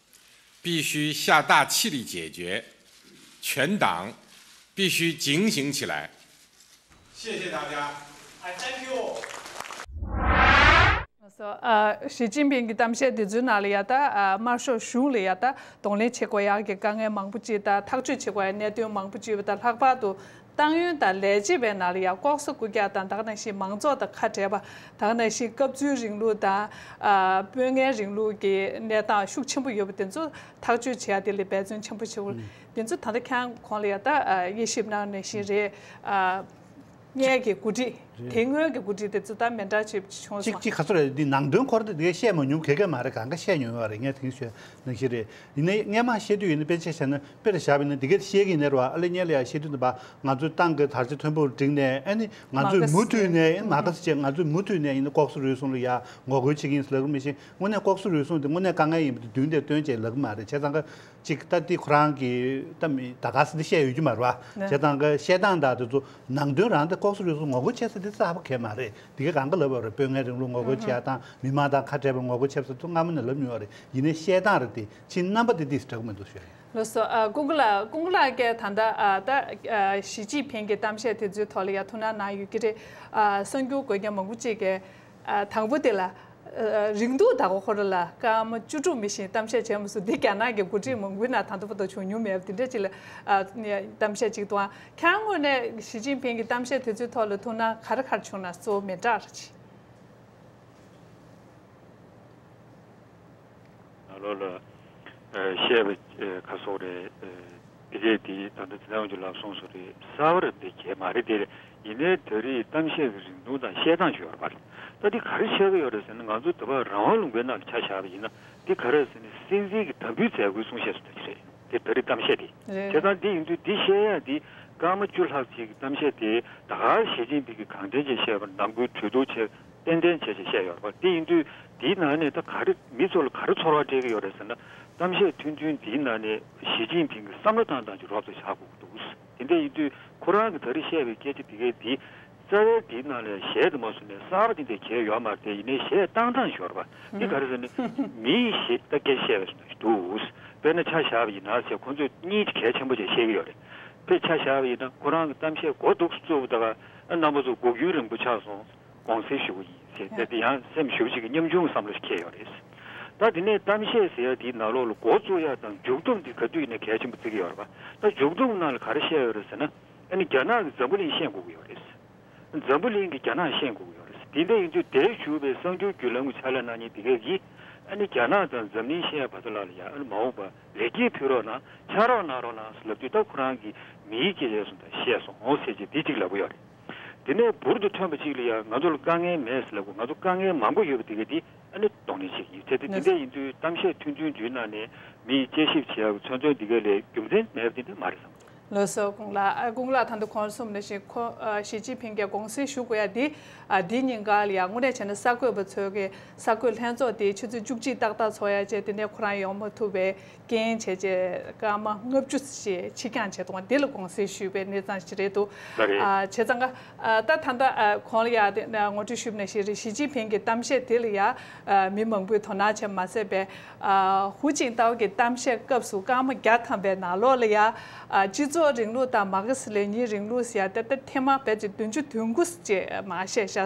必须下大气力解决，全党必须警醒起来。 谢谢大家。I thank you all.ཞི་ཅིན་ཕིང་གི་གཏམ་བཤད་དེ་ཚོའི་ནང་ལ་ཡ་ད་དམར་ཤོག་གཞུང་ལ་ཡ་ད་གདོང་ལེན་བྱེད་དགོས་ཡག་གི་དཀའ་ངལ་མང་པོ་ཅིག་དང་ཐག་གཅོད་བྱེད་དགོས་ཡག་གནད་དོན་མང་པོ་ཅིག་ཡོད་པ་དང་། ལྷག་པར་དུ་ཏང་ཡོན་དང་ལས་བྱེད་པའི་ནང་ལ་ཡ་ལྐོག་ཟ་རྐུ་རྒྱག་དང་། ད་ག་ནང་བཞིན་མང་ཚོགས་དང་ཁ་བྲལ་བ། ད་ག་ནང་བཞིན་སྐབས་འཚོལ་རིང་ལུགས་དང་དཔོན་ངན་རིང་ལུགས་ཀྱི་གནས་སྟངས་ཤུགས་ཆེན་པོ་ཡོད་པ་དེ་ཚོ་ཐག་གཅོད་བྱེད་ཡག་དེ་ལ་འབད་བརྩོན་ཆེན་པོ་བྱེད་དགོས། དེ་ཚོ་ད་ལྟ་ཁྱེད་རང་གོང་ལ་ཡ་ད་དབྱེ་ཞིབ་གནང་ནང་བཞིན་རེད། སྔོན་གྱི་འགོ་ཁྲིད། དེ་སྔོན་གྱི་འགོ་ཁྲིད་དེ་ཚོ་ད་མི་འདྲ་ཅིག་བྱུང་སོང་། གཅིག་གཅིག་ག་ཚོད་རེད། འདི་ནང་དོན་སྐོར་དེ་དེ་གས་བཤད་མ་མྱོང་། ག་གས་མ་རེད། གང་ག་བཤད་མྱོང་བ་རེད། ངས་དེང་ཤོད་ནང་བཞིན་རེད། ཡིན་ནའི་སྔས་མ་བཤད་དུས་ཡིན་ན་དཔེ་ཆ་བཞག་ན་དཔེར་བཞག་པ་ཡིན་ན་འདི་གས་བཤད་ཀྱི་ཡིན་ནའི་རེད་བ། ཨ་ལེ་སྔོན་ལ་ཡ་བཤད་དུས་འདི་བ་ང་ཚོའི་ཏང་གི་དར་ཆ་མཐོན་པོར་བསྒྲེངས་ནས་ཨ་ནི་ང་ཚོས་མུ་མཐུད་ནས་ཨ་ནི་མ་ག་ཚོད་བྱས་ང་ཚོས་མུ་མཐུད་ནས་ཡིན་ན་ལྐོག་ཟ་རུལ་སུངས་ལ་ཡ་ངོ་རྒོལ་བྱེད་ཀྱི་ཡིན་ཟེར་ལབ་ཀྱི་མི་ཤེས། དངོས་གནས་ལྐོག་ཟ་རུལ་སུངས་དེ་དངོས་གནས་དཀའ་ངལ་ཡིན་པ་དེ་མདུན་དེར་སྟོན་བྱས་ལབ་ཀྱི་མ་རེད། བྱས་ཙང་ག་ཅིག་ད་འདི་ཁོ་རང་གི་ད་མི་ད་ག་ས་འདི་བཤད་ཡོད་རྒྱུ་མ་རེད་བ། བྱས་ཙང་ག་བཤད་སྟངས་དང་དེ་ཚོ་ནང་དོན་རང་དེ་ལྐོག་ཟ་རུལ་སུངས་ངོ་རྒོལ་བྱེད་ས་དེ་གསར་པ་གང་ཡང་མ་རེད། འདི་ག་གང་ག་ལབ་པ་རེད། དཔོན་ངན་རིང་ལུགས་ངོ་རྒོལ་བྱེད་ཡག་དང་མི་མང་དང་ཁ་བྲལ་བ་ངོ་རྒོལ་བྱེད་ས་དེ་ཚོ་སྔ་མོ་ནས་ལབ་མྱོང་བ་རེད། ཡིན་ནའི་བཤད་སྟངས་རེད་དེ་ཕྱིན་རྣམ་པ་དེ་དེ་འདྲ་གི་མི་འདུག་ཞུ་ཡ་ཡིན། ལགས་སོ། ཨ་ཀུན་དགའ་ལགས། ཀུན་དགའ་ལགས་ཀྱིས་ད་ལྟ་ཨ་ད་ཨ་ཞི་ཅིན་ཕིང་གི་གཏམ་བཤད་དེ་ཚོའི་ཐོག་ལ་ཡ་ཐུགས་སྣང་གནང་ཡོད་ཀྱི་རེད། ཨ་གསར་འགྱུར་འགོད་མཁན་མང་པོ་ཅིག་གིས་ཨ་དང་པོ་དེ་ལ་ཨ་རིང་ཐུང་ད་གོ་ཁོ་ར་ལ་སྐར་མ་བཅུ་དྲུག་མི་ཤིང་གཏམ་བཤད་བྱས་མ་སོང་། འདི་རྒྱ་ནག་གི་འགོ་ཁྲིད་མང་པོའི་ནང་ད་ལྟ་བར་དུ་བྱུང་མྱོང་མེད་པ་དེ་འདྲ་ཅིག་ལ་ཨ་གཏམ་བཤད་ཅིག་གཏོང་། ཨ་ཁྱེད་རང་ངོས་ནས་ཞི་ཅིན་ཕིང་གི་གཏམ་བཤད་དེ་ཚོའི་ཐོག་ལ་ཐུགས་སྣང་ག་རེ་ག་རེ་བྱུང་ན་གཙོ་བོ་མི་འདྲ་ར་ཅིག་ནང་ལོགས་ལ་བཤད་པ་ག་སོགས་རེད། དེ་གས་དེ་ད་ལྟ་འཛིན་གྲྭ་ཡོངས་ཀྱི་ལག་སོང་སོ་རེད། གསར་པ་རེད་འདི་གས་མ་རེད་དེ། ཡིན་ནའི་ད་རེས་གཏམ་བཤད་ཀྱི་རིང་ཐུང་དང་བཤད་སྟངས་ཤིག་ཡོད་རེད་པ། ད་འདི་ག་རེ་བཤད་ཀྱི་ཡོད་རེད་ཟེར་ན། ང་ཚོ་ད་བར་རང་དབང་ལུང་པའི་ནང་ལ་ཆ་བཞག་པ་ཡིན་ན་འདི་ག་རེ་ཟེར་ན་སྲིད་འཛིན་གྱི་དམ་འབུལ་མཛད་སྒོའི་གསུང་བཤད་སུ་ད་གི་རེད། དེ་ད་རེས་གཏམ་བཤད་དེ། རེད། བྱས་ཙང་འདི་ཡིན་དུས་འདི་བཤད་ཡ་འདི་སྐར་མ་བཅུ་ལྷག་ཅིག་གི་གཏམ་བཤད་དེ་ད་ག་ཞི་ཅིན་ཕིང་གིས་གང་དྲན་ཅིག་བཤད་པ་ནང་ཁུལ་གྲོས་བསྡུར་བྱས་ཏན་ཏན་བྱས་བྱས་བཤད་ཡོད་རེད་པ། དེ་ཡིན་དུས་དེའི་ནང་ནས་ད་ག་རེ་མི་ཚོ་ལ་ག་རེ་ཚོར་བ་སྤྲད་ཀྱི་ཡོད་རེད་ཟེར་ན། གཏམ་བཤད་ཐུང་ཐུང་དེའི་ནང་ནས་ཞི་ཅིན་ཕིང་གི་བསམ་བློ་བཏང་སྟངས་ཀྱི་རོབ་ཙམ་བཞག་དགོས་ཀྱི་འདུག་དེ་འདྲ་ཡིན་དུས་ཁོ་རང་གིས་ད་རེས་བཤད་པའི་སྐད་ཆ་དེ་གའི་དེ་རྩ་བའི་དེའི་ནང་ལ་གཞས་དུ་མ་སོང་ནས་གསར་པ་དེ་འདྲ་གང་ཡང་ཡོད་མ་རེད་དེ། ཡིན་ནའི་གཞས་བཏང་སྟངས་ཤིག་ཡོད་རེད་པ། འདི་ག་རེ་ཟེར་ན་མིའི་གཞས་ད་སྐད་ཆ་བཤད་པའི་བཟོ་འདྲ་ཞིག་འདུག་དཔེར་ན་ཆ་བཞག་པ་ཡིན་ན་ཟེར། ཁོང་ཚོས་གཉིས་ཀྱི་གལ་ཆེན་པོ་ཅིག་བཤད་ཀྱི་ཡོད་རེད། དཔེ་ཆ་བཞག་པ་ཡིན་ན་ཁོ་རང་གི་གཏམ་བཤད་འགོ་འདུག་སེ་བཙུགས་པ་ད་ག་ཨ་རྣམ་པ་ཚོ་དགོས་རྒྱུན་རིང་པོ་ཆགས་སོང་། དགོངས་སེལ་ཞུ་གི་ཡིན་ཟེར་ཏེ། དེ་ཡང་སེམས་ཞུ་གཅིག་གི་ཉམ་ཆུང་བསམ་བློ་ཞིག་འཁྱེར་ཡོད་རེད། ད་དེ་ནས་གཏམ་བཤད་ཟེར་ཡ་དེའི་ནང་ལོགས་ལ་འགོ་བཙུགས་ཡ་དང་མཇུག་བསྡོམས་དེ་ག་དུས་ཡིན་ན་གལ་ཆེན་པོ་བརྩི་གི་ཡོད་རེད་པ། ད་མཇུག་བསྡོམས་ནང་ལ་ག་རེ་བཤད་ཡོད་རེད་ཟེར་ན། ཨ་ནི་རྒྱ་ནག་གིས་འཛམ་བུ་གླིང་ཤེས་དགོས་ཀྱི་ཡོད་རེད། འཛམ་བུ་གླིང་གིས་རྒྱ་ནག་ཤེས་དགོས་ཀྱི་ཡོད་རེད། དེ་འདྲ་ཡིན་དུས་དེར་བཞུགས་པའི་གསར་འགྱུར་བརྒྱུད་ལམ་གྱི་ཕྱག་ལས་གནང་མཁན་དེ་གས་ཀྱིས་ཨ་ནི་རྒྱ་ནག་དང་འཛམ་གླིང་ཤེས་ཡ་བར་དུ་ལ་ལ་ཡ་ཨ་ནི་མ་འོངས་པ་ལེགས་སྐྱེས་ཕུལ་རོགས་གནང་། ཕྱག་རོགས་གནང་རོགས་གནང་ཟེར་ལབ་དུས། ད་ཁོ་རང་གིས་མིའི་སྐད་ཆ་སོང་དང་བཤད་སོང་ཟེར་གྱི་དེ་གཅིག་ལབ་ཀྱི་ཡོད་རེད། དེ་ནས་འབུར་དུ་ཐོན་པ་གཅིག་ལ་ཡང་ང་ཚོ་ལ་དཀའ་ངལ་མེད་ཟེར་ལབ་དགོས། ང་ཚོ་དཀའ་ངལ་མང་པོ་ཡོད་པ་དེ་ག་དེ་ཨ་ནི་གདོང་ལེན་བྱེད་ཀྱི་ཡོད་ཚེ། དེ་དེ་འདྲ་ཡིན་དུས་གཏམ་བཤད་ཐུང་ཐུང་བརྒྱུད་གནང་ནས་མིས་དཔྱད་ཞིབ་བྱེད་ཡག་གི་མཚོན་དོན་འདི་ག་ལས་རྒྱུ་མཚན་མེད་པ་དེ་འདྲ་མ་རེད་བསམ་གྱི་འདུག་ལགས་སོ། ཀུན་ལགས། ཨ། ཀུན་ལགས་ད་ལྟ་གོང་གསུངས་ནང་བཞིན་ཁོ། ཨ། ཞི་ཅིན་ཕིང་གིས་དགོངས་སེལ་ཞུ་དགོས་ཡ་འདི། ཨ། འདི་ཉིན་ག་ལ་ཡ་དངོས་གནས་བྱས་ན་གསར་འགོད་པ་ཚོ་གི་གསར་འགོད་ལྷན་ཚོགས་དེ་ཆུ་ཚོད་བཅུ་གཅིག་ཏག་ཏག་ཚོགས་ཡ་བྱས། དེ་ནས་ཁོ་རང་ཡོང་མ་ཐུབ་པའི་རྐྱེན་བྱས་བྱས་སྐར་མ་ལྔ་བཅུ་ཞིག་ཕྱིར་འགྱངས་བྱས་འདུག་འདི་ལ་དགོངས་སེལ་ཞུས་པའི་གནས་སྟངས་ཤིག་རེད་འདུག་ལགས་རེད། ཨ། བྱས་ཙང་ཀ་ཨ། ད་ད་ལྟ། ཨ། གོང་ལ་ཡ་དེ་ངོ་སྤྲོད་ཞུས་པ་ནང་བཞིན་རེད། ཞི་ཅིན་ཕིང་གི་གཏམ་བཤད་དེ་ལ་ཡ། ཨ། མི་མང་པོས་དོ་སྣང་བྱས་མ་ཟད་པའི། ཨ། ཧུའུ་ཅིན་ཏའོ་གི་གཏམ་བཤད་སྐབས་སུ་སྐར་མ་བརྒྱ་ཐམ་པའི་ནང་ལོགས་ལ་ཡ། ཨ། སྤྱི་ཚོགས་རིང་ལུགས་དང་མར་ཁེ་སི་ལེ་ཉིན་རིང་ལུགས་ཟེར་ཡ་དེ་ད་ཐེངས་མ་ཕལ་ཆེར་བདུན་ཅུ་དོན་དགུ་ཅིག་མར་བཤད་ཤག་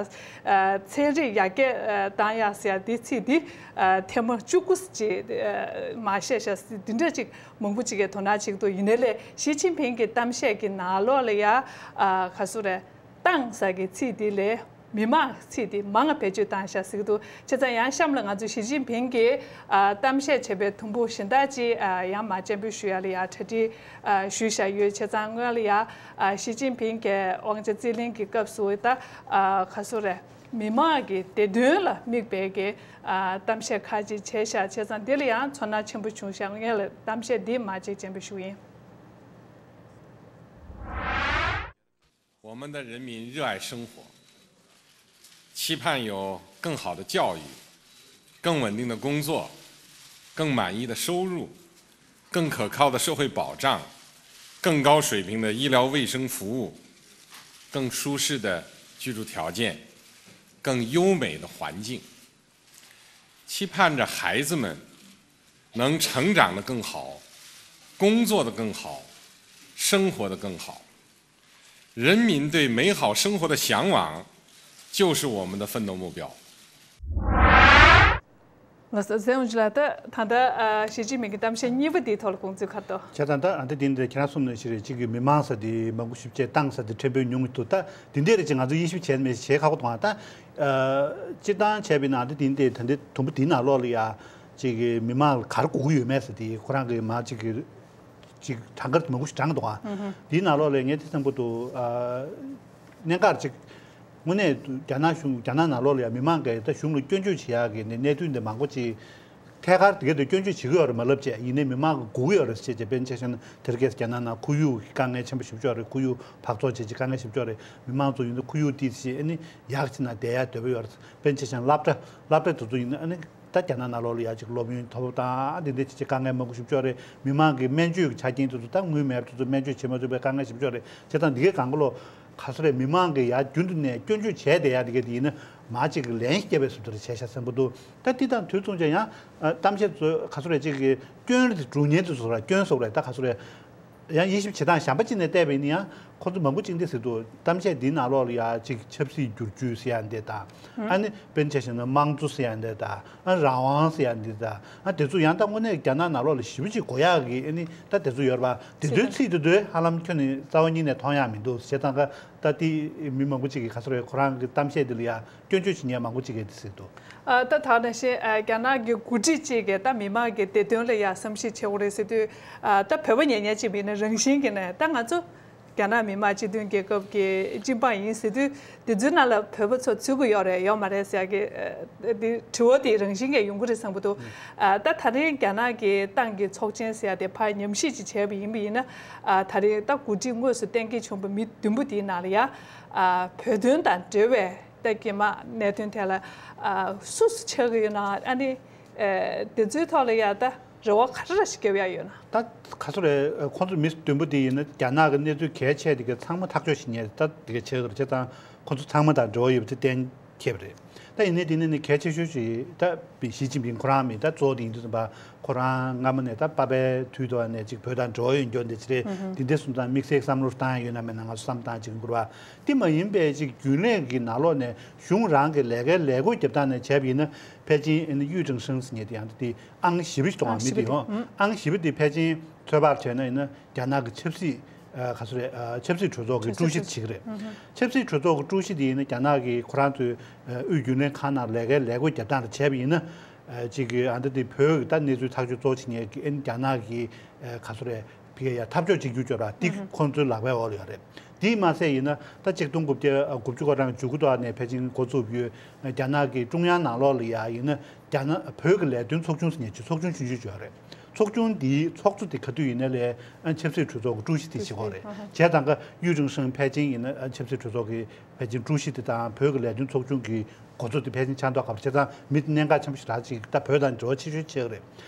ཨ། ཚན་རིག་ཡར་རྒྱས་བཏང་ཡ་ཟེར་ཡ་དེ་ཚིག་དེ། ཨ། ཐེངས་མ་བཅུ་དགུ་ཅིག་ཨ། མར་བཤད་ཤག་འདི་འདྲ་ཅིག་མང་པོ་ཅིག་གིས་དོ་སྣང་བྱེད་ཀྱི་འདུག་ཡིན་ནའི་ལས་ཞི་ཅིན་ཕིང་གི་གཏམ་བཤད་ཀྱི་ནང་ལོགས་ལ་ཡ། ཨ། ག་ཟེར་རེད། ཏང་ཟེར་གྱི་ཚིག་འདི་ལས་མི་མང་ཚིག་འདི་མང་བ་བེད་སྤྱོད་བཏང་ཤག་ཟེར་གྱི་འདུག་བྱས་ཙང་ཡང་གཤམ་ལ་ང་ཚོ་ཞི་ཅིན་ཕིང་གིས། ཨ། གཏམ་བཤད་བྱས་པའི་དུམ་བུ་གཞན་དག་ཅིག་ཨ། ཡང་མར་སྤྱན་འབུལ་ཞུ་ཡ་ལ་ཡ་གྲ་སྒྲིག་ཨ། ཞུས་བཞག་ཡོད། བྱས་ཙང་སྔོན་ལ་ཡ། ཨ། ཞི་ཅིན་ཕིང་གིས་དབང་ཆ་རྩིས་ལེན་གྱི་སྐབས་སུ་ད། ཨ། ག་ཟེར་རེད། མི་མང་གི་བདེ་དོན་ལ་དམིགས་པའི་གི། ཨ། གཏམ་བཤད་ཁག་ཅིག་བྱས་ཤག་བྱས་ཙང་འདི་ལ་ཡང་ཚོར་སྣང་ཆེན་པོ་བྱུང་ཤག་ངས་ལ་གཏམ་བཤད་འདི་མར་ཅིག་སྤྱན་འབུལ་ཞུ་གི་ཡིན། 我们的人民热爱生活，期盼有更好的教育、更稳定的工作、更满意的收入、更可靠的社会保障、更高水平的医疗卫生服务、更舒适的居住条件、更优美的环境，期盼着孩子们能成长得更好，工作得更好，生活得更好。 人民对美好生活的向往，就是我们的奋斗目标。 ལགས་སོ། ཟེར་འོང་ཅི་ལ་ད་ད་ལྟ་ཞི་ཅིན་ཕིང་གི་གཏམ་བཤད་གཉིས་པ་དེའི་ཐོག་ལ་དགོངས་ཚུལ་ག་རེ་འདུག་བྱས་ཙང་ད་ཨ་འདི་འདི་འདི་ཁྱེད་རང་གསུངས་ནང་བཞིན་རེད། གཅིག་གི་མི་མང་ཟེར་དེ་མང་པོ་ཞིག་བྱས་ཏང་ཟེར་དེ་ཕྲན་བུ་ཉུང་གི་འདུག་ད་འདི་འདྲས་རེད། ཅིག་ང་ཚོ་དབྱེ་ཞིབ་བྱས་མེད་བྱས་ཁག་པོ་འདུག་ད་སྤྱིར་བཏང་བྱས་པའི་ནང་འདི་འདི་འདི་ད་འདི་དུམ་བུ་འདིའི་ནང་ལོགས་ལ་ཡ་གཅིག་གི་མི་མང་ལ་ག་རེ་དགོས་ཀྱི་ཡོད་མེད་ཟེར་དེ་ཁོ་རང་གི་མ་གཅིག་གི་ཅིག་གྲངས་ཀ་མང་པོ་ཞིག་བགྲངས་འདུག་ཨ། དེའི་ནང་ལོགས་ལ་ངས་དེ་བསམ་གྱི་འདུག་ཨ། གནད་འགག་ཅིག་དངོས་གནས་རྒྱ་ནག་གཞུང་རྒྱ་ནག་ནང་ལོགས་ལ་ཡང་མི་མང་གིས་ད་གཞུང་ལ་སྐྱོན་བརྗོད་བྱེད་ཡག་གི་གནས་གནས་ཚུལ་འདི་མང་པོ་ཅིག་ཐད་ཀར་དེ་ག་དེ་སྐྱོན་བརྗོད་བྱེད་ཀྱི་ཡོད་རེད་མ་ལབ་བྱས། ཡིན་ནའི་མི་མང་གིས་དགོས་ཀྱི་ཡོད་རེད་ཟེར་བྱས། དཔེར་ན་ཆ་བཞག་ན་དེ་རིང་ཁ་སང་རྒྱ་ནག་ནང་ཁོར་ཡུག་གི་དཀའ་ངལ་ཆེན་པོ་ཞེ་པོ་ཅིག་ཡོད་རེད། ཁོར་ཡུག་འབག་བཙོག་བྱས་བྱས་དཀའ་ངལ་ཞེ་པོ་ཅིག་ཡོད་རེད། མི་མང་ཚོ་ཡིན་ན་ཁོར་ཡུག་འདི་བྱས་ཨ་ནི་ཡག་ཅིག་ནང་བསྡད་ཡག་འདོད་པ་ཡོད་རེད། དཔེར་ན་ཆ་བཞག་ན་སློབ་གྲྭ་སློབ་གྲྭ་དེ་ཚོ་ཡིན་ན་ཨ་ནི། ད་རྒྱ་ནག་ནང་ལོགས་ལ་ཡ་ཅིག་སློབ་ཡོན་ཐོབ་དང་འདི་འདྲ་བྱེད་ཆེད་དཀའ་ངལ་མང་པོ་ཞིག་ཡོད་རེད། མི་མང་གི་སྨན་བཅོས་ཀྱི་ཆ་རྐྱེན་དེ་ཚོ་ད་དངུལ་མེད་པ་དེ་ཚོ་སྨན་བཅོས་བྱེད་མ་ཐུབ་པའི་དཀའ་ངལ་ཞིག་ཡོད་རེད། བྱས་ཙང་འདི་གའི་སྒང་ག་ལོ་ག་ཚོད་རེད། མི་མང་གི་ཡ་རྒྱུན་དུ་ནས་སྐྱོན་བརྗོད་བྱས་བསྡད་ཡ་འདི་གའི་དེ་ཡིན་ན་མ་གཅིག་གི་ལན་ཞིག་བརྒྱབ་པའི་བཟོ་འདྲ་བྱས་ཤག་བསམ་གྱི་འདུག་ད་འདི་དང་དུས་མཚུངས་ཀྱང་ཡང་གཏམ་བཤད་ཚོ་ག་ཚོད་རེད། གཅིག་གི་སྐྱོན་རེད། དེ་སྒྲུབ་ཉེན་དེ་ཚོ་ར་སྐྱོན་བཟོ་རེད། ད་ག་ཚོད་རེད། ཡང་དབྱེ་ཞིབ་བྱེད་སྟངས་གཞན་པ་གཅིག་ནས་བལྟས་པ་ཡིན་ན་ཡང་ཁོ་ཚོ་མང་པོ་གཅིག་འདི་ཟེར་འདུག་གཏམ་བཤད་འདིའི་ནང་ལོགས་ལ་ཡ་གཅིག་ཆབ་སྲིད་བསྒྱུར་བཅོས་ཟེར་ཡ་འདི་དང་། ཨ་ནི་དཔེར་ན་ཆ་བཞག་ན་དམངས་གཙོ་ཟེར་ཡ་འདི་དང་། ཨ་རང་དབང་ཟེར་ཡ་འདི་དང་། ཨ་དེ་ཚོ་ཡང་ད་དངོས་གནས་རྒྱ་ནག་ནང་ལོགས་ལ་ཞེ་པོ་ཅིག་དགོས་ཡག་གི་ཨ་ནི་ད་དེ་ཚོ་ཡོད་རེད་པ། དེ་ཚོའི་ཚིག་དེ་ཚོ་ཧ་ལམ་ཁྱོན་ནས་རྩ་བ་ཉིད་ནས་མཐོང་ཡག་མི་འདུག་བྱས་ཙང་ཀ་ད་དེ་མི་མང་པོ་གཅིག་གིས་ག་ཚོད་རེད། ཁོ་རང་གི་གཏམ་བཤད་འདི་ལ་ཡ་སྐྱོན་བརྗོད་བྱེད་མཁན་མང་པོ་གཅིག་གིས་འདི་ཟེར་འདུག་ཨ། ད་ད་ནང་བཞིན་ཨ་རྒྱ་ནག་གི་འགོ་ཁྲིད་ཅིག་གིས་ད་མི་མང་གི་བདེ་དོན་ལ་ཡ་བསམ་གཞིག་བྱེད་དགོས་རེད་ཟེར་དུས། ཨ། ད་བོད་པ་ཉེ་ཉེ་ཅིག་ཡིན་ན་རང་བཞིན་གྱིས་ནས་ད་ང་ཚོ་རྒྱ་ནག་མི་དམངས་སྤྱི་མཐུན་རྒྱལ་ཁབ་ཀྱི་སྤྱི་འབངས་ཡིན་ཟེར་དུས། དེ་ཚོའི་ནང་ལ་བོད་པ་ཚོ་ཚུད་ཀྱི་ཡོད་རེད་ཡོད་མ་རེད་ཟེར་ཡ་གི་ཨ་དེ་དྲི་བ་དེ་རང་བཞིན་གྱིས་ཡོང་གི་རེད་བསམ་གྱི་འདུག་ཨ། ད་ད་རིང་རྒྱ་ནག་གི་ཏང་གི་ཚོགས་ཆེན་ཟེར་ཡ་དེ་ཕར་ཉམས་ཞིབ་ཅིག་བྱས་པ་ཡིན་པ་ཡིན་ན། ཨ། ད་རིང་ད་འགོ་ཁྲིད་དངོས་སུ་གཏན་འཁེལ་བྱུང་བ་མི་བདུན་པོ་དེའི་ནང་ལ་ཡ། ཨ། བོད་དོན་དང་འབྲེལ་བའི་ད་གེ་མ་གནད་དོན་ཐད་ལ། ཨ། སུ་སུ་ཆགས་ཀྱི་ཡོད་ན། ཨ་ནི། ཨེ། དེ་ཚོའི་ཐོག་ལ་ཡ་ད་རེ་བ་ག་རེ་རེ་ཞིག་བརྒྱབ་ཡ་ཡོད་ན། ད་ག་ཚོད་རེད། ཁོང་ཚོ་མི་བདུན་པོ་དེ་ཡིན་ན་རྒྱ་ནག་གི་གནས་ཚུལ་གལ་ཆེ་དེ་ག་ཚང་མ་ཐག་གཅོད་བྱེད་མཁན་ད་དེ་ག་ཆགས་ཀྱི་རེད། བྱས་ཙང་ཁོང་ཚོ་ཚང་མ་དང་འབྲེལ་བ་ཡོད་པ་དེ་གཏན་འཁེལ་བ་རེད། ད་ཡིན་ནའི་དེ་ནས་ནི་གལ་ཆེ་ཤོས་ཤིག་ད་ཞི་ཅིན་ཕིང་ཁོ་རང་མི་ད་གཙོ་བོ་དེ་ཡིན་དུས་ཙམ་པ་ཁོ་རང་སྔ་མོ་ནས་ད་པ་ཕའི་དུས་དུ་ནས་ཅིག་བོད་དང་འབྲེལ་བ་ཡོད་འགྱོ་འདི་ཅི་རེད། ཧུམ་ཧུམ། དེ་འདྲ་སོང་ཙང་དམིགས་བསལ་བསམ་བློ་བཏང་ཡ་ཡོད་ན་མེད་ན་ང་ཚོ་བསམ་བཏང་ཅིག་འགུལ་བ་དེ་མ་ཡིན་པའི་ཅིག་རྒྱུན་ལས་ཀྱི་ནང་ལོགས་ནས་གཞུང་རང་གི་ལས་ཀའི་ལས་བགོ་རྒྱབ་སྟངས་ནས་བྱས་པ་ཡིན་ན་ཕལ་ཆེར་ཨ་ནི་ཡུས་ཀྲེང་ཧྲེང་ཟེར་མཁན་དེ་ཡང་དེ། ཨང་བཞི་པ་ཞིག་འདུག་ཨང་བཞི་པ་མི་དེ་དེ། ཧོ། ཨང་བཞི་པ་དེ་ཕལ་ཆེར་ཚོད་དཔག་བྱས་ན་ཡིན་ན་རྒྱ་ནག་གི་ཆབ་སྲིད། ཨ། ག་ཚོད་རེད། ཨ། ཆབ་སྲིད་གྲོས་ཚོགས་ཀྱི་ཀྲུའུ་ཞི་བྱེད་ཀྱི་རེད། ཆབ་སྲིད་གྲོས་ཚོགས་ཀྱི་ཀྲུའུ་ཞི་དེ་ཡིན་ན་རྒྱ་ནག་གི་ཁོ་རང་ཚོའི་ཨ་དབུས་རྒྱུན་ལས་ཁང་ནང་ལས་ཀའི་ལས་བགོ་རྒྱབ་སྟངས་དང་བྱས་པ་ཡིན་ན། ཨ། ཅིག་གི་ཨ་འདི་དེ་བོད་ཀྱི་ད་གནས་ཚུལ་ཐག་གཅོད་གཙོ་བོ་བྱེད་མཁན་གྱི་ཨ་ནི་རྒྱ་ནག་གི་ཨ་ག་ཚོད་རེད། ཕི་ཡ་ཡ་འཐབ་ཕྱོགས་གཅིག་གྱུར་སྐྱོར་བ་འདི་ཁོང་ཚོའི་ལག་པའི་འོག་ལ་ཡོད་རེད། དེས་མ་ཟད་ཡིན་ན་ད་ཆིག་སྟོང་དགུ་བརྒྱ་དགུ་བཅུ་གོ་གྲངས་མཇུག་གུ་དོག་ནས་ཕལ་ཆེར་འགོ་བཙུགས་ཡོད། རྒྱ་ནག་གི་ཀྲུང་དབྱང་ནང་ལོགས་ལ་ཡ་ཡིན་ན་རྒྱ་ནག་བོད་ཀྱི་ལས་དོན་ཚོགས་ཆུང་ཟེར་མཁན་ཅིག་ཚོགས་ཆུང་ཆུང་ཆུང་ཅིག་ཡོད་རེད། ཚོགས་ཆུང་འདིའི་ཚོགས་གཙོ་དེ་ག་དུས་ཡིན་ན་ལས་ཨ་ཆབ་སྲིད་གྲོས་ཚོགས་ཀྱི་ཀྲུའུ་ཞི་དེ་བྱེད་ཀྱི་ཡོད་རེད། ཀྲུའུ་ཞི། བྱས་ཙང་ཀ་ཡུས་ཀྲེང་ཧྲེང་ཕལ་ཆེར་ཡིན་ན་ཨ་ཆབ་སྲིད་གྲོས་ཚོགས་ཀྱི་ཕལ་ཆེར་ཀྲུའུ་ཞི་དེ་དང་བོད་ཀྱི་ལས་དོན་ཚོགས་ཆུང་གི་འགོ་གཙོ་དེ་ཕལ་ཆེར་ཆགས་མདོག་ཁ་པོ། བྱས་ཙང་མི་དེ་གནད་འགག་ཆེན་པོ་ཞེ་དྲག་ཅིག་ད་བོད་དང་འབྲེལ་བ་ཆེ་ཤོས་ཆགས་ཀྱི་རེད།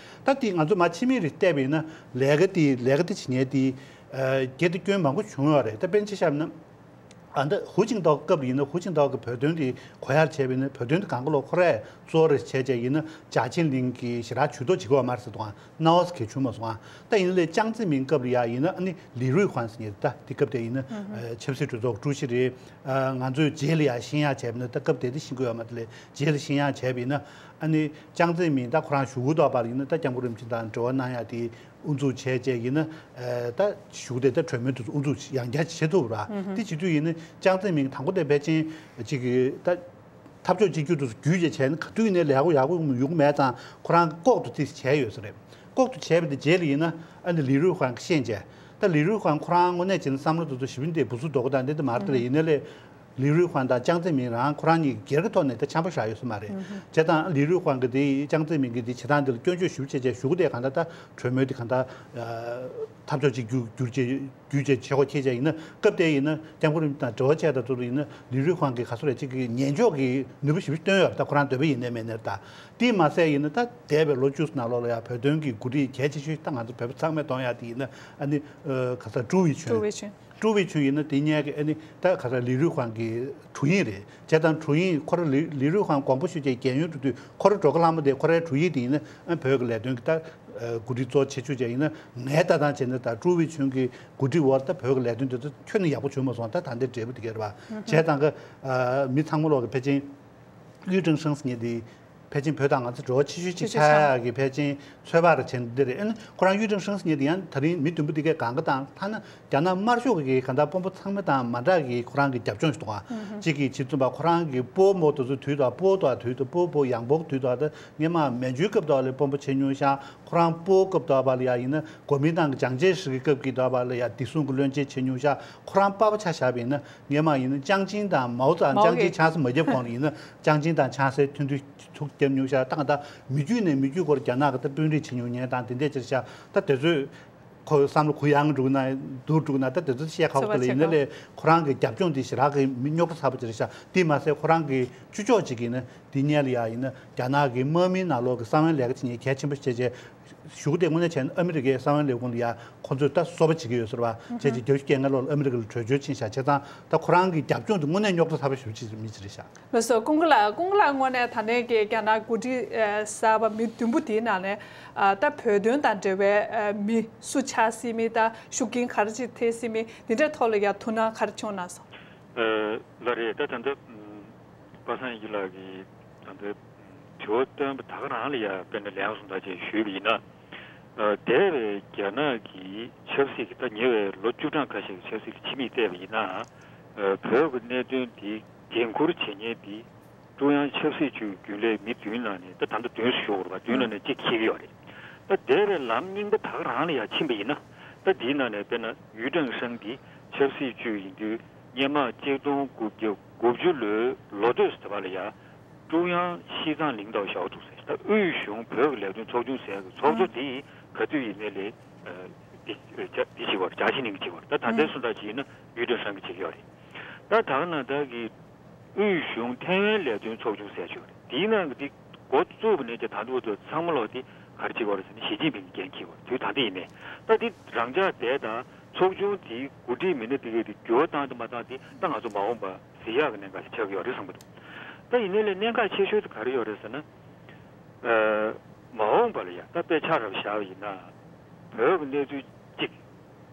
ད་དེ་ང་ཚོ་མ་ཕྱི་མིག་རེ་བལྟས་པ་ཡིན་ན་ལས་ཀ་དེ་ལས་ཀ་དེ་བྱེད་མཁན་དེ་ཨ་སྒེར་དེ་སྐྱོན་མང་པོ་བྱུང་ཡོད་རེད། ད་དཔེར་ན་ཆ་བཞག་ན། ཨ་ད་ཧུའུ་ཅིན་ཐའོ་སྐབས་ཡིན་ན་ཧུའུ་ཅིན་ཐའོ་གི་བོད་དོན་དེ་གོ་ཡག་བྱས་པ་ཡིན་ན་བོད་དོན་དེ་གང་ག་ལོ་ཁོ་རས་གཙོ་བོ་རེ་བྱས་བྱས་ཡིན་ན་ཅཱ་ཆིང་ལིང་གི་ཞེ་དྲག་ཇུས་གཏོགས་བྱེད་ཀྱི་ཡོད་མ་རེད་ཟེར་དུས་སྣང་བ་ཟེར་གྱི་བྱུང་མ་སོང་ཨ། ད་ཡིན་ན་ལས་ཅང་ཙེ་མིན་སྐབས་ལ་ཡ་ཡིན་ན་ཨ་ནི་ལི་རུས་ཧུན་ཟེར་མཁན་ད་དེ་སྐབས་དེ་ཡིན་ན་ཨ་ཆབ་སྲིད་གྲོས་ཚོགས་ཀྲུའུ་ཞི་རེད། ཨ་ང་ཚོས་རྗེས་ལ་ཡ་ཤེས་ཡག་བྱས་པ་ཡིན་ན་ད་སྐབས་དེ་དེ་ཤེས་ཀྱི་ཡོད་མ་རེད། ལས་རྗེས་ལ་ཤེས་ཡག་བྱས་པ་ཡིན་ན་ཨ་ནི་ཅང་ཙེ་མིན་ད་ཁོ་རང་གཞུག་གུ་ཐོག་པ་ལ་ཡིན་ན་ད་སྐྱབས་མགོན་རིན་པོ་ཆེ་དང་འབྲེལ་བ་གནང་ཡག་དེ། དབུ་འཛུགས་བྱས་བྱས་ཡིན་ན། ཨ་ད་གཞུག་དེ་ད་གྲོས་མོལ་དེ་ཚོ་དབུ་འཛུགས་ཡང་བསྐྱར་བྱེད་ཐུབ་ར། དེ་བྱེད་དུས་ཡིན་ན་ཅང་ཙེ་མིན་དང་པོ་དེ་ཕལ་ཆེར་ཅིག་གི་ད་འཐབ་ཕྱོགས་གཅིག་གྱུར་དུ་བརྒྱུད་བྱས་བྱས་ན་ག་དུས་ཡིན་ནའི་ལས་ཀ་ཡག་པོ་ཡོང་གི་མེད་ཙང་ཁོ་རང་ལྐོག་ཏུ་དེ་བྱས་ཡོད་ས་རེད། ལྐོག་ཏུ་བྱས་པ་དེ་རྗེས་ལ་ཡིན་ན་ཨ་ནི་ལི་རུས་ཧུན་གྱིས་ཤེས་བྱས། ད་ལི་རུས་ཧུན་ཁོ་རང་དངོས་གནས་བྱས་ན་བསམ་བློ་དེ་ཚོ་ཞིབ་འདེད་འབུ་སུ་རྡོ་ག་དང་འདི་འདི་མ་རེད་དེ་ལས་ཡིན་ན་ལས། ལི་རུས་ཧུན་དང་ཅང་ཙེ་མིན་རང་ཁོ་རང་གཉིས་སྒེར་གྱི་ཐོག་ནས་ད་འཆམ་པོ་བཞག་ཡོད་ས་མ་རེད། བྱས་ཙང་ལི་རུས་ཧུན་གྱི་དེ་ཅང་ཙེ་མིན་གྱི་དེ་བྱེད་སྟངས་དེ་ལ་སྐྱོན་བརྗོད་ཞེ་པོ་བྱས་བྱས་གཞུག་གུ་དེ་གང་ལྟར་ད་གྲོས་མོལ་དེ་གང་ལྟར་འཐབ་ཕྱོགས་གཅིག་གྱུར་གྱུར་བྱས་བརྒྱུད་བྱས་བྱེད་དགོས་ཁེལ་བྱས་ཡིན་ན་སྐབས་དེ་ཡིན་ན་སྐྱབས་མགོན་རིན་པོ་ཆེ་དང་འབྲེལ་བ་བྱས་དང་དུ་ཡིན་ན་ལི་རུས་ཧུན་གྱི་ག་ཚོད་རེད་ཅིག་གི་ཉན་འཇོག་གི་ནུས་པ་ཞེ་པོ་བཏོན་ཡོད་རེད། ད་ཁོ་རང་འདོད་པ་ཡིན་ནའི་མེད་ནའི་ད་དེ་མ་ཟད་ཡིན་ན་ད་འདས་པའི་ལོ་བཅུ་ནང་ལོགས་ལ་ཡང་བོད་དོན་གྱི་འགོ་ཁྲིད་གལ་ཆེ་ཤོས་ད་ང་ཚོ་བོད་པ་ཚང་མས་མཐོང་ཡག་དེ་ཡིན་ན་ཨ་ནི་ག་ས་ཀྲུའུ་ཝེ་ཆུན་ཀྲུའུ་ཝེ་ཆུན། ཀྲུའུ་ཝེ་ཆུན་ཡིན་ན་དེ་སྔོན་གྱི་ཨ་ནི་ད་ག་ས་ལི་རུས་ཧུན་གྱི་དྲུང་ཡིག་རེད། བྱས་ཙང་དྲུང་ཡིག་ཁོ་རང་ལི་ལི་རུས་ཧུན་དགོངས་པ་ཞུས་བྱས་རྒས་ཡོལ་འགྲོ་དུས་ཁོ་རང་འགྲོ་ཁ་ལྷ་མོ་དེ་ཁོ་རའི་དྲུང་ཡིག་དེ་ཡིན་ན་ཨ་བོད་ཀྱི་ལས་དོན་གྱི་ད་འགོ་ཁྲིད་གཙོ་ཆེ་ཤོས་ཅིག་ཡིན་ན་ངའི་ལྟ་སྟངས་བྱས་ན་ད་ཀྲུའུ་ཝེ་ཆུན་གྱི་འགོ་ཁྲིད་འོག་ད་བོད་ཀྱི་ལས་དོན་དེ་ཚོ་ཁྱོན་ནས་ཡག་པོ་བྱུང་མ་སོང་། ད་ད་ལྟའི་འབྲས་བུ་དེ་ག་རེད་པ། བྱས་ཙང་གི་མི་ཚང་མ་ལོག་གི་ཕལ་ཆེར་ཡུས་ཀྲེང་ཧྲེང་ཟེར་མཁན་དེ། ཕལ་ཆེར་བོད་དང་ང་ཚོ་འབྲེལ་བ་ཆེ་ཤོས་ཅིག་ཆགས་ཡག་གི་ཕལ་ཆེར་ཚོད་དཔག་རེ་བྱས་འདི་རེད། ཨ་ནི་ཁོ་རང་ཡུས་ཀྲེང་ཧྲེང་ཟེར་མཁན་དེ་ཡང་ད་རིང་མི་བདུན་པོ་དེ་གས་གང་ག་དང་ཐ་ན་རྒྱ་ནག་དམར་ཤོག་གི་གང་ལྟར་དཔོན་པོ་ཚང་མ་དང་མ་འདྲ་གི་ཁོ་རང་གི་རྒྱབ་ལྗོངས་ཤིག་འདུག་ག་གཅིག་གིས་བྱས་ཙང་ཁོ་རང་གི་སྤོ་བོ་མོ་དེ་ཚོ་དུས་དང་སྤོ་བོ་དང་དུས་དང་སྤོ་བོ་ཡང་སྤོ་དུས་དང་ད་སྔོན་མ་མན་ཇུའི་སྐབས་དང་ལ་དཔོན་པོ་བྱེད་མྱོང་ཤག་ཁོ་རང་སྤོ་བོ་སྐབས་དང་བ་ལ་ཡ་ཡིན་ན་གོ་མིན་ཏང་གི་ཅང་ཅེ་ཧྲི་གི་སྐབས་ཀྱི་དང་བ་ལ་ཡ་བདེ་སྲུང་གི་བློན་ཆེན་བྱེད་མྱོང་ཤག་ཁོ་རང་པ་ཕ་ཆ་བཞག་པ་ཡིན་ན་སྔོན་མ་ཡིན་ན་ཅང་ཅིང་དང་མའོ་ཙེ་མའོ་ཅང་ཅིང་གི་ཆང་ས་མ་བརྒྱབ་གོང་ལ་ཡིན་ན་ཅང་ཅིང་དང་ཆང་སའི་མཐུན་འདུས། ཐུགས་བསྐྱབས་མྱོང་ཤག་ཏག་ཏག་མི་རྒྱུད་ནས་མི་རྒྱུད་སྐོར་རྒྱ་ནག་གི་ད་དཔོན་རིགས་བྱེད་མྱོང་མཁན་དང་དེ་འདྲས་ཅིག་རེད་ཤག་ད་དེ་ཚོས་ཁོ་བསམ་བློ་གུ་ཡངས་འགྲོ་ན་སྡུག་འགྲོ་ན་ད་དེ་ཚོ་བཤད་ཁག་པོ་དེ་ལ་ཡིན་ན་ལས་ཁོ་རང་གི་རྒྱབ་ལྗོངས་དེ་ཞེ་དྲག་གི་མི་རྙོག་དྲ་ཚ་པོ་ཅིག་རེད་ཤག་དེ་མ་ཟད་ཁོ་རང་གི་བཅུ་ཕྱོགས་ཅིག་ཡིན་ན་དེ་སྔོན་ལ་ཡ་ཡིན་ན་རྒྱ་ནག་གི་དམག་མིའི་ནང་ལོགས་ཀྱི་གསང་བའི་ལས་ཀ་བྱེད་མཁན་གལ་ཆེན་པོ་བྱས་བྱས་གཞུག་གུ་དེ་དངོས་གནས་བྱས་ན་ཨ་མི་རི་ཀའི་གསང་བའི་ལས་ཁུངས་ལ་ཡ་ཁོ་ཚོས་ད་སོ་པ་བྱེད་ཀྱི་ཡོད་ཟེར་བ་བྱས་བྱས་བརྒྱད་ཅུ་གྱ་ལྔ་ལོར་ཨ་མི་རི་ཀ་ལ་བྲོས་བྱོལ་ཕྱིན་ཤག་བྱས་ཙང་ད་ཁོ་རང་གི་རྒྱབ་ལྗོངས་དེ་དངོས་གནས་རྙོག་དྲ་ཚ་པོ་ཞེ་པོ་ཅིག་མི་ཅིག་རེད་ཤག་ལགས་སོ། ཀུན་དགའ་ལགས། ཀུན་དགའ་ལགས་དངོས་གནས་ད་ལྟའི་གི་རྒྱ་ནག་འགོ་ཁྲིད་ཨ་གསར་པ་མི་བདུན་པོ་དེའི་ནང་ནས་ཨ་ད་བོད་དོན་དང་འབྲེལ་བའི་ཨ་མི་སུ་ཆགས་སྲིད་མིན། ད་ཤུགས་རྐྱེན་ག་རེ་ཅིག་ཐེབས་སྲིད་མིན། འདི་འདྲའི་ཐོག་ལ་ཡ་ཐུགས་སྣང་ག་རེ་བྱུང་གནང་སོང་། ཨ་ལགས་རེད། ད་ད་ལྟ་པ་སངས་ཡེ་ཤེས་ལགས་ཀྱིས་ད་ལྟ་དྲི་བ་བཏོན་པ་ད་ག་རང་ལ་ཡ་དཔེར་ན་ལན་སོང་ད་ཅེས་ཞུས་པ་ཡིན་ན། ཨ་འདས་པའི་རྒྱ་ནག་གི་ཆབ་སྲིད་ཀྱི་ད་ཉེ་བའི་ལོ་བཅུ་གྲངས་ཁ་ཤས་ཀྱི་ཆབ་སྲིད་ལ་ཕྱི་མིག་བལྟས་པ་ཡིན་ན། ཨ་བོད་ཀྱི་གནད་དོན་འདི་འགན་འཁུར་བྱེད་མཁན་འདི་ཀྲུང་དབྱང་ཆབ་སྲིད་ཅུས་རྒྱུན་ལས་མི་བདུན་ནང་ནས་ད་ད་ལྟ་བདུན་ཞུ་དགོས་རེད་པ། བདུན་ནང་ནས་གཅིག་འཁྱེར་གྱི་ཡོད་རེད། ད་འདས་པའི་ལམ་རྙིང་པ་ད་ག་རང་ལ་ཡ་ཕྱིན་པ་ཡིན་ན། ད་འདིའི་ནང་ནས་དཔེར་ན་ཡུས་ཀྲེང་ཧྲེང་འདི་ཆབ་སྲིད་ཅུས་ཡིན་དུས་སྔོན་མ་གཅིག་སྟོང་དགུ་བརྒྱ་དགུ་བཅུ་ལོའི་ལོ་སྟོད་ཟེར་བ་ལ་ཡ། ཀྲུང་དབྱང་西藏领导小组ཟེར། ད་དབུས་གཞུང་བོད་ཀྱི་ལས་དོན་ཚོགས་ཆུང་ཟེར་གྱི་ཚོགས་གཙོ་དེ་ག་དུས་ཡིན་ནའི་ལས་འདི་འདི་བྱེད་པར་ཅཱ་ཆི་ལིང་བྱེད་པར་ད་ད་ལྟའི་སུ་འདྲ་ཅིག་ཡིན་ན་ཡུས་ཀྲེང་ཧྲེང་གིས་བྱེད་ཀྱི་ཡོད་རེད། ད་ད་ག་ནང་བཞིན་གྱི་དབུས་གཞུང་ཐའེ་ཝན་ལས་དོན་ཚོགས་ཆུང་ཟེར་ཡོད་རེད། དེའི་ནང་གི་འདི་འགོ་བཙུགས་པ་ནས་ཀྱང་ད་དུང་ཚང་མ་ལོག་འདི་ག་རེ་བྱེད་ཀྱི་ཡོད་རེད་ཟེར་ན་ཞི་ཅིན་ཕིང་གིས་འགན་འཁྱེར་བ་དུས་ད་ལྟ་ཡིན་ནའི་ད་འདི་རང་འཇགས་བསྡད་དང་ཚོགས་ཆུང་དེའི་འགོ་ཁྲིད་མི་སྣ་དེ་གས་དེ་འགྱུར་བ་བཏང་དང་མ་བཏང་དེ་ད་ང་ཚོ་མ་འོངས་པ། ཟེར་ཡག་གི་གནད་འགག་ཅིག་ཆགས་ཀྱི་ཡོད་རེད་བསམ་གྱི་འདུག་ད་ཡིན་ནའི་ལས་གནད་འགག་ཆེ་ཤོས་དེ་ག་རེ་ཡོད་རེད་ཟེར་ན། ཨ་མ་འོངས་པ་ལ་ཡ་ད་དཔེ་ཆ་རབ་བཞག་པ་ཡིན་ན། བོད་ཀྱི་གནས་ཚུལ་གཅིག་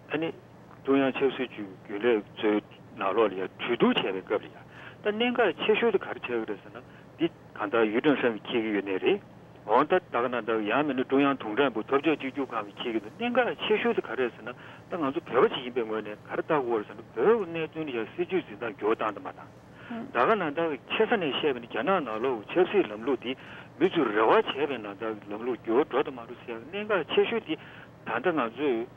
ཨ་ནི་ཀྲུང་དབྱང་ཆབ་སྲིད་ཅུས་རྒྱུན་ལས་ཚོའི་ནང་ལོགས་ལ་ཡ་གྲོས་བསྡུར་བྱས་པའི་སྐབས་ལ་ཡ་ད་གནད་འགག་ཆེ་ཤོས་དེ་ག་རེ་ཆགས་ཀྱི་རེད་ཟེར་ན། འདི་གང་ལྟར་ཡུས་ཀྲེང་ཧྲེང་གིས་འཁྱེར་གྱི་ཡོད་ནའི་རེད། འོ་ད་ད་ག་ནང་ལྟར་ཡང་མིན་ན་ཀྲུང་དབྱང་དུང་ཀྲེང་པུའུ་འཐབ་ཕྱོགས་གཅིག་གྱུར་ཁང་གིས་འཁྱེར་གྱི་འདུག་གནད་འགག་ཆེ་ཤོས་དེ་ག་རེ་རེད་ཟེར་ན། ད་ང་ཚོ་བོད་པ་ཅིག་ཡིན་པའི་ངོས་ནས་ག་རེ་ལྟ་དགོས་རེད་ཟེར་ན། བོད་ཀྱི་གནད་དོན་ལ་ཡང་སྲིད་ཇུས་འཛིན་སྟངས་འགྱུར་བ་བཏང་དང་མ་བཏང་། ད་ག་ནང་ལྟར་ཆེ་ས་ནས་བཤད་པ་ནི་རྒྱ་ནག་ནང་ལོགས་ཆབ་སྲིད་ལམ་ལུགས་འདི་མི་ཚོས་རེ་བ་བྱས་པའི་ནང་ལྟར་ལམ་ལུགས་འགྱུར་བ་འགྲོ་དང་མ་འགྲོ་ཟེར་ཡག་གནད་འགག་ཆེ་ཤོས་འདི་ད་ལྟ་ང་ཚོས་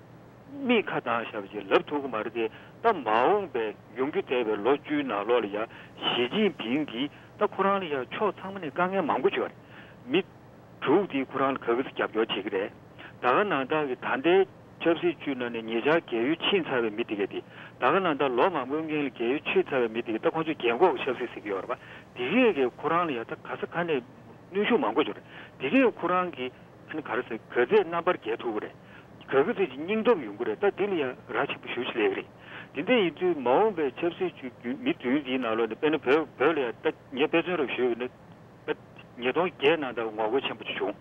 མིག་ཁ་གདངས་བཞག་པ་ཅིག་ལབ་ཐུབ་ཀྱི་མ་རེད་དེ། ད་མ་འོངས་པའི་ཡོང་རྒྱུ་བསྡད་པའི་ལོ་བཅུའི་ནང་ལོགས་ལ་ཡ་ཞི་ཅིན་ཕིང་གིས་ད་ཁོ་རང་ལ་ཡ་ཕྱོགས་ཚང་མ་ནས་དཀའ་ངལ་མང་པོ་ཅིག་ཡོད་རེད། མི་དྲུག་དེ་ཁོ་རང་ལ་ག་གི་ཚོད་རྒྱབ་སྐྱོར་བྱེད་ཀྱི་རེད། ད་ ད་ག་ནང་བཞིན་གྱི་ད་ལྟའི་ཆབ་སྲིད་བཅུའི་ནང་ནས་ཉེ་ཆར་རྒས་ཡོལ་ཕྱིན་ཚར་བའི་མི་དེ་གས་དེ། ད་ག་ནང་བཞིན་ལོ་མང་པོའི་སྔོན་ལ་རྒས་ཡོལ་ཕྱིན་ཚར་བའི་མི་དེ་གས་ད་ཁོང་ཚོས་རྒས་འཁོགས་ཀྱི་ཆབ་སྲིད་ཟེར་གྱི་ཡོད་རེད་པ། དེ་གས་ཀྱིས་ཁོ་རང་ལ་ཡང་ད་ག་ས་ག་ནས་གནོན་ཤུགས་མང་པོ་ཡོད་རེད། དེ་གས་ཁོ་རང་གི་ཨ་ནི་ག་རེ་ཟེར། ག་ཚད་རྣམ་པར་རྒྱལ་ཐུབ་ཀྱི་རེད། ག་ག་ཚད་ཅིག་སྙིང་སྟོབས་ཡོང་གི་རེད། ད་དེ་ལ་ཡང་ར་ཆེན་པོ་ཞེ་པོ་ཅིག་སླེབས་ཀྱི་རེད། དེ་འདྲ་ཡིན་དུས་མ་འོངས་པའི་ཆབ་སྲིད་ཅིག་མི་བདུན་འདིའི་ནང་ལོགས་ནས། དཔེར་ན་བོད་བོད་ལ་ཡང་ད་ངས་དཔེ་མཚོན་རེ་ཞུས་པ་ཡིན་ན། ད་ཉིས་སྟོང་བརྒྱད་ནང་ད་ངོ་རྒོལ་ཆེན་པོ་ཅིག་བྱུང་།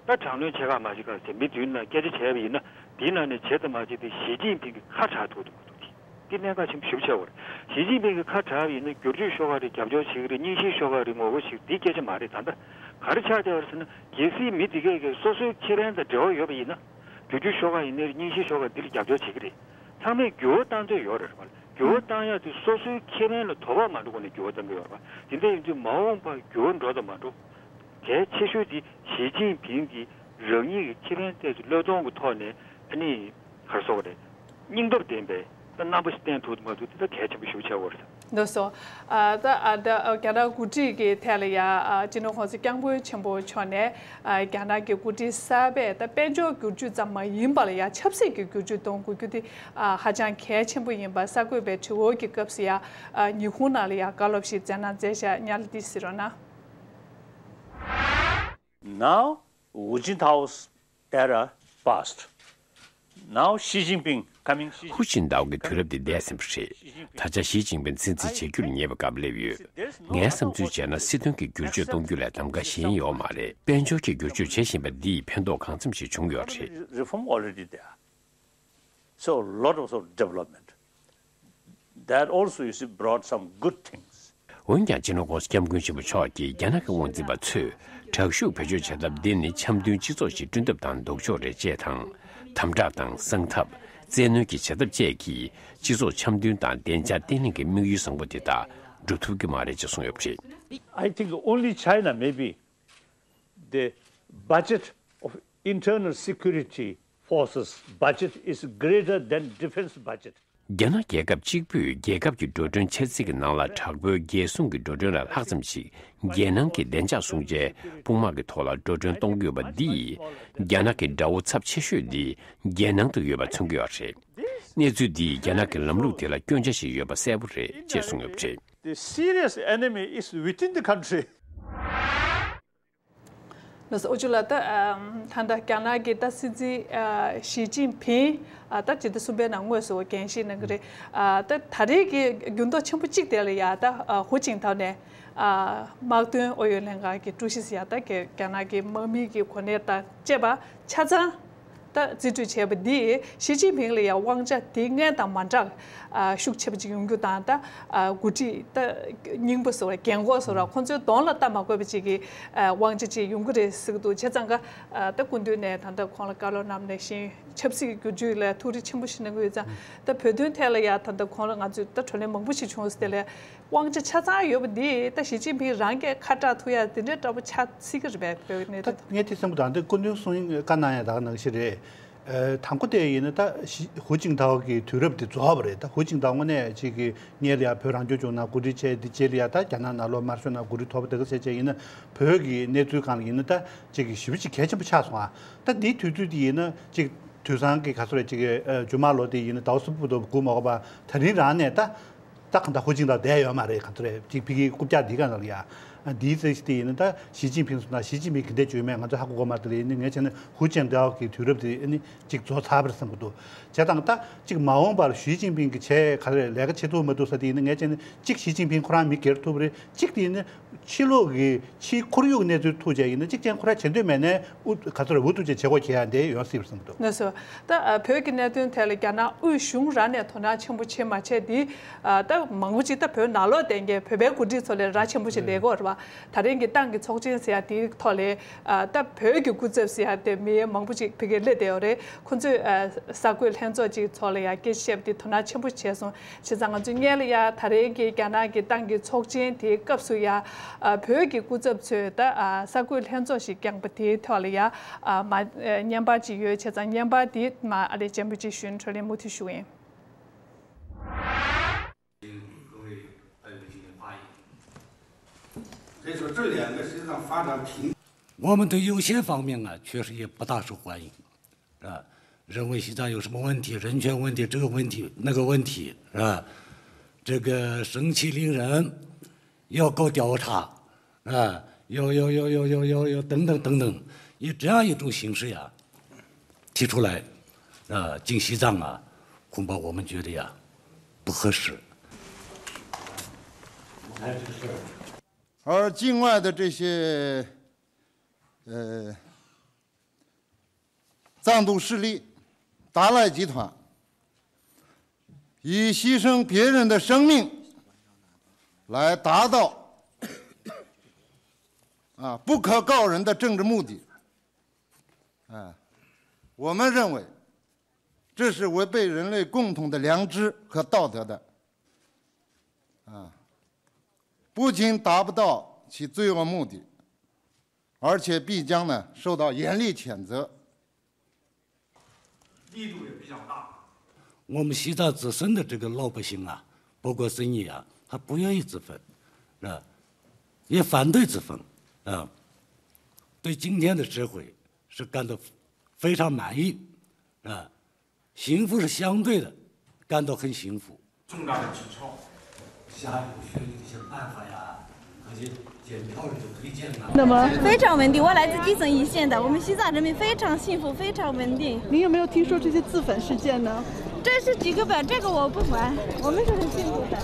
ད་དྲག་གནོན་ཆེ་ཁག་མ་བྱེད་ཁག་ཟེར་མི་བདུན་ནང་སྐད་ཆ་བྱས་པ་ཡིན་ན། དེའི་ནང་ནས་བྱེད་དང་མ་བྱེད་དེ་ཞི་ཅིན་ཕིང་གི་ཁ་གྲག་ཐུབ་ཀྱི་མ་འདུག་དེ། དེ་གནད་འགག་ཆེན་པོ་ཞེ་པོ་ཆགས་ཡོད་རེད། ཞི་ཅིན་ཕིང་གི་ཁ་གྲགས་པ་ཡིན་ན་བསྒྱུར་བཅོས་ཤོག་ཁག་རེ་རྒྱབ་སྐྱོར་བྱེད་ཀྱི་རེད། རྙིང་ཞེན་ཤོག་ཁག་རེ་ངོ་རྒོལ་བྱེད་ཀྱི་རེད། དེ་སྐད་ཆ་མ་རེད། ད་ལྟ་ག་རེ་ཆགས་བསྡད་པ་རེད་ཟེར་ན། གལ་སྲིད་མི་དེ་གས་ཀྱིས་སོ་སོའི་ཁེ་ཕན་དང་འབྲེལ་བ་ཡོད་པ་ཡིན་ན། བསྒྱུར་བཅོས་ཤོག་ཁག་ཡིན་ནའི་རེད། རྙིང་ཞེན་ཤོག་ཁག་འདི་ལ་རྒྱབ་སྐྱོར་བྱེད་ཀྱི་རེད། ཚང་མས་འགྱུར་བ་བཏང་འདོད་ཡོད་རེད། རེད་པ། འགྱུར་བ་བཏང་ཡག་དེ་སོ་སོའི་ཁེ་ཕན་ལ་དོ་ཕོག་མ་འགྲོ་སྒོ་ནས་འགྱུར་བ་བཏང་གི་ཡོད་རེད་པ། དེ་འདྲ་ཡིན་དུས་མ་འོངས་པར་འགྱུར་བ་འགྲོ་དང་མ་འགྲོ། གལ་ཆེ་ཤོས་དེ་ཞི་ཅིན་ཕིང་གིས་རང་ཉིད་ཀྱི་ཁེ་ཕན་ཐད་ཀྱི་བློས་གཏོང་གི་ཐོག་ནས། ཨ་ནི་ག་རེ་ཟེར་དགོས་རེད། སྙིང་སྟོབས་ལྡན་པའི་ད་རྣམ་པ་ཞིག་བསྟན་ཐུབ་མ་ཐུབ་དེ་ད་གལ་ཆེན་པོ་ཞེ་པོ་ཆགས་ཡོད་རེད། ལགས་སོ། ཨ་ད་ཨ་ད་ཨ་རྒྱ་ནག་འགོ་ཁྲིད་ཀྱི་ཐད་ལ་ཡ། ཨ་སྤྱི་ནོར་༸གོང་ས་༸སྐྱབས་མགོན་ཆེན་པོ་མཆོག་ནས། ཨ་རྒྱ་ནག་གི་འགོ་ཁྲིད་གསར་པས་ད་དཔལ་འབྱོར་བསྒྱུར་བཅོས་ཙམ་མ་ཡིན་པ་ལ་ཡ་ཆབ་སྲིད་ཀྱི་བསྒྱུར་བཅོས་གཏོང་དགོས་རྒྱུ་དེ། ཨ་ཧ་ཅང་གལ་ཆེན་པོ་ཡིན་པ་གསར་འགོད་པའི་དྲི་བ་གི་སྐབས་སུ་ཡ། ཨ་ཉི་ཧོང་ནང་ལ་ཡ་བཀའ་སློབ་ཞིག་སྩལ་གནང་མཛད་བཞག་སྙན་ལ་འདི་གཟིགས་རོགས་གནང་། Now, Hu Jintao's era passed. Now Xi Jinping coming. Xi ཧུའུ་ཅིན་ཏའོ་གི་དུས་རབས་འདི་འདས་ཟིན་པ་རེད། ད་ཆ་ཞི་ཅིན་ཕིང་སྲིད་འཛིན་བྱེད་རྒྱུར་ཉེ་བའི་སྐབས་སླེབས་ཡོད། ངའི་བསམ་ཚུལ་བྱས་ན་སྲིད་དོན་གྱི་བསྒྱུར་བཅོས་གཏོང་རྒྱུ་ལས་གདམ་ག་གཞན་ཡོད་མ་རེད། དཔལ་འབྱོར་གྱི་བསྒྱུར་བཅོས་བྱེད་བཞིན་པ་འདིས་ཕན་ཐོགས་གང་འཚམ་ཞིག་བྱུང་ཡོད་རེད། Reform already there. So lot of, sort of development. That also, you see, brought some good things. འོན་ཀྱང་སྤྱི་ནོར་༸གོང་ས་༸སྐྱབས་མགོན་ཆེན་པོ་མཆོག་གིས་རྒྱ་ནག་གི་དབང་འཛིན་པ་ཚོས་དྲག་ཤུགས་བེད་སྤྱོད་བྱ་ཐབས་འདི་ནི་འཆམ་མཐུན་སྤྱི་ཚོགས་ཤིག་བསྐྲུན་ཐབས་དང་ལྡོག་ཕྱོགས་རེད་ཅེས་དང་། དམ་དྲག་དང་གསང་ཐབས། བཙན་གནོན་གྱི་བྱ་ཐབས་བཅས་ཀྱིས་སྤྱི་ཚོགས་འཆམ་མཐུན་དང་བདེ་འཇགས་བརྟན་ལྷིང་གི་དམིགས་ཡུལ་བཟང་པོ་དེ་དག་འགྲུབ་ཐུབ་ཀྱི་མ་རེད་ཅེས་གསུངས་ཡོད་པ་རེད། I think only China, maybe the budget of internal security forces budget is greater than defense budget. རྒྱ་ནག་རྒྱལ་ཁབ་གཅིག་པུས་རྒྱལ་ཁབ་ཀྱི་འགྲོ་གྲོན་འཆར་རྩིས་ཀྱི་ནང་ལ་དྲག་པོའི་རྒྱལ་སྲུང་གི་འགྲོ་གྲོན་ལས་ལྷག་ཙམ་ཞིག་རྒྱལ་ནང་གི་བདེ་འཇགས་སྲུང་བྱའི་དཔུང་དམག་གི་ཐོག་ལ་འགྲོ་གྲོན་གཏོང་གི་ཡོད་པ་འདིས། རྒྱ་ནག་གི་དགྲ་བོ་ཚབས་ཆེ་ཤོས་འདི་རྒྱལ་ནང་དུ་ཡོད་པ་མཚོན་གྱི་ཡོད་རེད། གནས་ཚུལ་འདིས་རྒྱ་ནག་གི་ལམ་ལུགས་དེ་ལ་སྐྱོན་ཆ་ཞིག་ཡོད་པ་གསལ་པོ་རེད་ཅེས་གསུངས་ཡོད་པ་རེད། The serious enemy is within the country. ལགས་སོ། ཨོ་ཅུ་ལགས། ད་ཨམ་ད་ལྟ་རྒྱ་ནག་གི་ད་སྲིད་འཛིན་ཨ་ཞི་ཅིན་ཕིང་ཨ་ད་ཇི་ལྟར་གསུམ་པའི་ནང་དངོས་སུ་འགན་བཞེས་གནང་གི་རེད། ཨ་ད་ད་རེས་ཀྱི་འགྱུར་ལྡོག་ཆེན་པོ་གཅིག་དེ་ལ་ཡ་ད་ཨ་ཧུའུ་ཅིན་ཐའོ་ནས་ཨ་དམག་དོན་ཨུ་ཡོན་ལྷན་ཁང་གི་ཀྲུའུ་ཞི་ཟེར་ཡ། ད་རྒྱ་རྒྱ་ནག་གི་དམག་མི་གི་གོ་གནས་དང་བཅས་པ་ཆ་ཚང་ད་རྩིས་སྤྲོད་བྱས་པ་འདིས་ཞི་ཅིན་ཕིང་ལ་ཡང་དབང་ཆ་དེ་སྔོན་དང་མ་འདྲ་ཨ་ཤུགས་ཆེ་བ་ཅིག་ཡོང་རྒྱུ་དང་། ད་ཨ་འགོ་ཁྲིད་ད་རྙིང་པ་ཟེར་བ། རྒན་གོག་ཟེར་བ། ཁོང་ཚོའི་གདོང་ལ་ལྟ་མ་དགོས་པ་ཅིག་གི་ཨ་དབང་ཆ་ཅིག་ཡོང་གི་རེད་ཟེར་གི་འདུག་བྱས་ཙང་ཀ་ཨ་ད་སྐུ་མདུན་ནས་ད་ལྟ་ཁོང་ལ་བཀའ་སློབ་གནང་བ་ནང་བཞིན་ཆབ་སྲིད་ཀྱི་བསྒྱུར་བཅོས་ལ་ཐུགས་རེ་ཆེན་པོ་ཞིག་གནང་གི་ཡོད་ཙང་། ད་བོད་དོན་ཐད་ལ་ཡང་ད་ལྟ་ཁོང་ལ་ང་ཚོས་ད་བགྲོ་གླེང་མང་པོ་ཞིག་བྱུང་ཟེར། དེ་ལས་དབང་ཆ་ཆ་ཚང་ཡོད་པ་འདི་ད་ཞི་ཅིན་ཕིང་རང་གིས་ཁ་གྲག་ཐུབ་ཡ་དེ་འདྲའི་འདྲ་པོ་ཆགས་སྲིད་ཀྱི་རེད་པས། བོད་ཀྱི་གནད་ད་དོན། ངས་དེ་གསུང་གི་འདུག་ད་ལྟ་སྐུ་མདུན་གསུང་བཀའ་གནང་ཡ་ད་ག་ནང་བཞིན་རེད། ཨ་དང་པོ་དེ་ཡིན་ན་ད་ཞི་ཧུའུ་ཅིན་ཐའོ་གི་དུས་རབས་དེ་རྫོགས་པ་རེད། ད་ཧུའུ་ཅིན་ཐའོ་དངོས་གནས་ཅིག་གི་སྔོན་ལ་ཡ་བོད་རང་སྐྱོང་ལྗོངས་ནང་འགོ་ཁྲིད་བྱས། དེ་རྗེས་ལ་ཡ་ད་རྒྱ་ནག་ནང་ལོགས་དམར་ཤོག་ནང་འགོ་ཁྲིད་ཐོབ་པ་དེ་ག་ཟེར་བྱས་ཡིན་ན། བོད་ཀྱི་གནས་ཚུལ་སྒང་ལ་ཡིན་ན་ད་ཅིག་གི་ཞེ་པོ་ཅིག་གལ་ཆེན་པོ་ཆགས་སོང་ཨ། ད་འདིའི་དུས་ཚོད་དེ་ཡིན་ན་ཅིག་དུས་སང་གི་ག་ཚོད་རེད། ཅིག་གི་ཨ་ཇུ་མ་ལོ་དེ་ཡིན་ན་ཟླ་བ་གསུམ་པོ་དེ་སྒུག་མ་དགོས་པ། ད་རིང་རང་ནས་ད། ད་གང་ལྟར་ཧུའུ་ཅིན་ཐའོ་བསྡད་ཡོད་མ་རེད། གང་ལྟར་རེད། ཅིག་ཕ་གིའི་རྐུབ་བཀྱག་འདིའི་སྒང་ལ་ཡ། འདིའི་རྩིས་གཞི་དེ་ཡིན་ན་ད་ཞི་ཅིན་ཕིང་སོང་ན་ཞི་ཅིན་ཕིང་ག་འདྲས་བྱུང་མེད་ང་ཚོ་ཧ་གོ་གི་མ་རེད། དེ་ལས་ཡིན་ན་ངས་བྱས་ན་ཧུའུ་ཅིན་ཐའོ་གི་དུས་རབས་དེ་ནི་ཅིག་རྫོགས་ཚར་བ་རེད་བསམ་གྱི་འདུག་བྱས་ཙང་ད་ཅིག་མ་འོངས་པར་ཞི་ཅིན་ཕིང་གི་བྱས་ག་རེ་ལས་ཀ་བྱེད་ཐུབ་མ་ཐུབ་ས་དེ་ཡིན་ན། ངས་བྱས་ན་ཅིག་ཞི་ཅིན་ཕིང་ཁོ་རང་མི་སྒེར་ཐུབ་པ་རེད། ཅིག་དེ་ཡིན་ན་ཕྱི་ལོགས་ཀྱི་ཕྱིའི་ཁོར་ཡུག་གནས་ཚུལ་ཐུག་བྱས་ཡིན་ན། གཅིག་རྐྱང་ཁོ་རང་བྱེད་འདོད་མེད་ནའི་ཨུ་ག་ཚོད་རེད། འུ་ཐུག་བྱས་བྱེད་སྒོ་འཁྱེར་ཡ་འདི་ཡོང་སྲིད་པ་བསམ་གྱི་འདུག་ལགས་སོ། ད་ཨ་བོད་ཀྱི་གནད་དོན་ཐད་ལ་རྒྱ་ནག་དབུས་གཞུང་རང་ནས་དོ་སྣང་ཆེན་པོ་བྱེད་མ་བྱེད་འདི། ཨ་ད་མང་པོ་ཅིག་ད་བོད་ནང་ལོགས་བསྡད་མཁན་བོད་པའི་འགོ་ཁྲིད་ཚོ་ལས་ར་ཆེན་པོ་ཞིག་ལས་ཀྱི་ཡོད་རེད་པ། ད་རིང་གི་ཏང་གི་ཚོགས་ཆེན་ཟེར་ཡ་དེའི་ཐོག་ལས་ཨ་ད་བོད་ཀྱི་སྐུ་ཚབ་ཟེར་ཡ་དེ་མི་མང་པོ་ཅིག་ཕ་གིར་སླེབས་བསྡད་ཡོད་རེད། ཁོང་ཚོས་ཨ་གསར་འགོད་ལྷན་ཚོགས་ཅིག་ཚོགས་ལ་ཡ་སྐད་ཆ་བཤད་པ་དེ་དོ་སྣང་ཆེན་པོ་བྱས་སོང་། བྱས་ཙང་ང་ཚོས་སྔོན་ལ་ཡ་ད་རེས་ཀྱི་རྒྱ་ནག་གི་ཏང་གི་ཚོགས་ཆེན་དེའི་སྐབས་སུ་ཡ། ཨ་བོད་ཀྱི་སྐུ་ཚབ་ཚོས་ད་ཨ་གསར་འགོད་ལྷན་ཚོགས་ཤིག་བསྐྱངས་པ་དེའི་ཐོག་ལ་ཡ། ཨ་མ་ཨ་བརྙན་པར་ཅིག་ཡོད། བྱས་ཙང་བརྙན་པར་དེ་མ་ཨ་ལས་ཅན་པོ་ཅིག་ཞུས་ན་འཕྲོ་ལེན་མུ་མཐུད་ཞུ་གི་ཡིན། 各位朋友们的发言。可以说这两个实际上发展挺 我们对有些方面啊，确实也不大受欢迎。啊，认为西藏有什么问题，人权问题，这个问题，那个问题，是吧？这个盛气凌人，要搞调查，啊，要要要要要要要等等等等，以这样一种形式呀，提出来，啊，进西藏啊，恐怕我们觉得呀，不合适。而境外的这些，呃，藏独势力、达赖集团，以牺牲别人的生命来达到啊不可告人的政治目的。啊，我们认为这是违背人类共同的良知和道德的。啊，不仅达不到其罪恶目的，而且必将呢受到严厉谴责。力度也比较大。我们西藏自身的这个老百姓啊，包括僧尼啊，他不愿意自焚，啊，也反对自焚，啊，对今天的社会是感到非常满意，啊，幸福是相对的，感到很幸福。重大的举措。下一步需要一些办法呀，那些检票的推荐啊。那么非常稳定，我来自基层一线的，我们西藏人民非常幸福，非常稳定。您有没有听说这些自焚事件呢？这是几个吧，这个我不管，我们是很幸福的。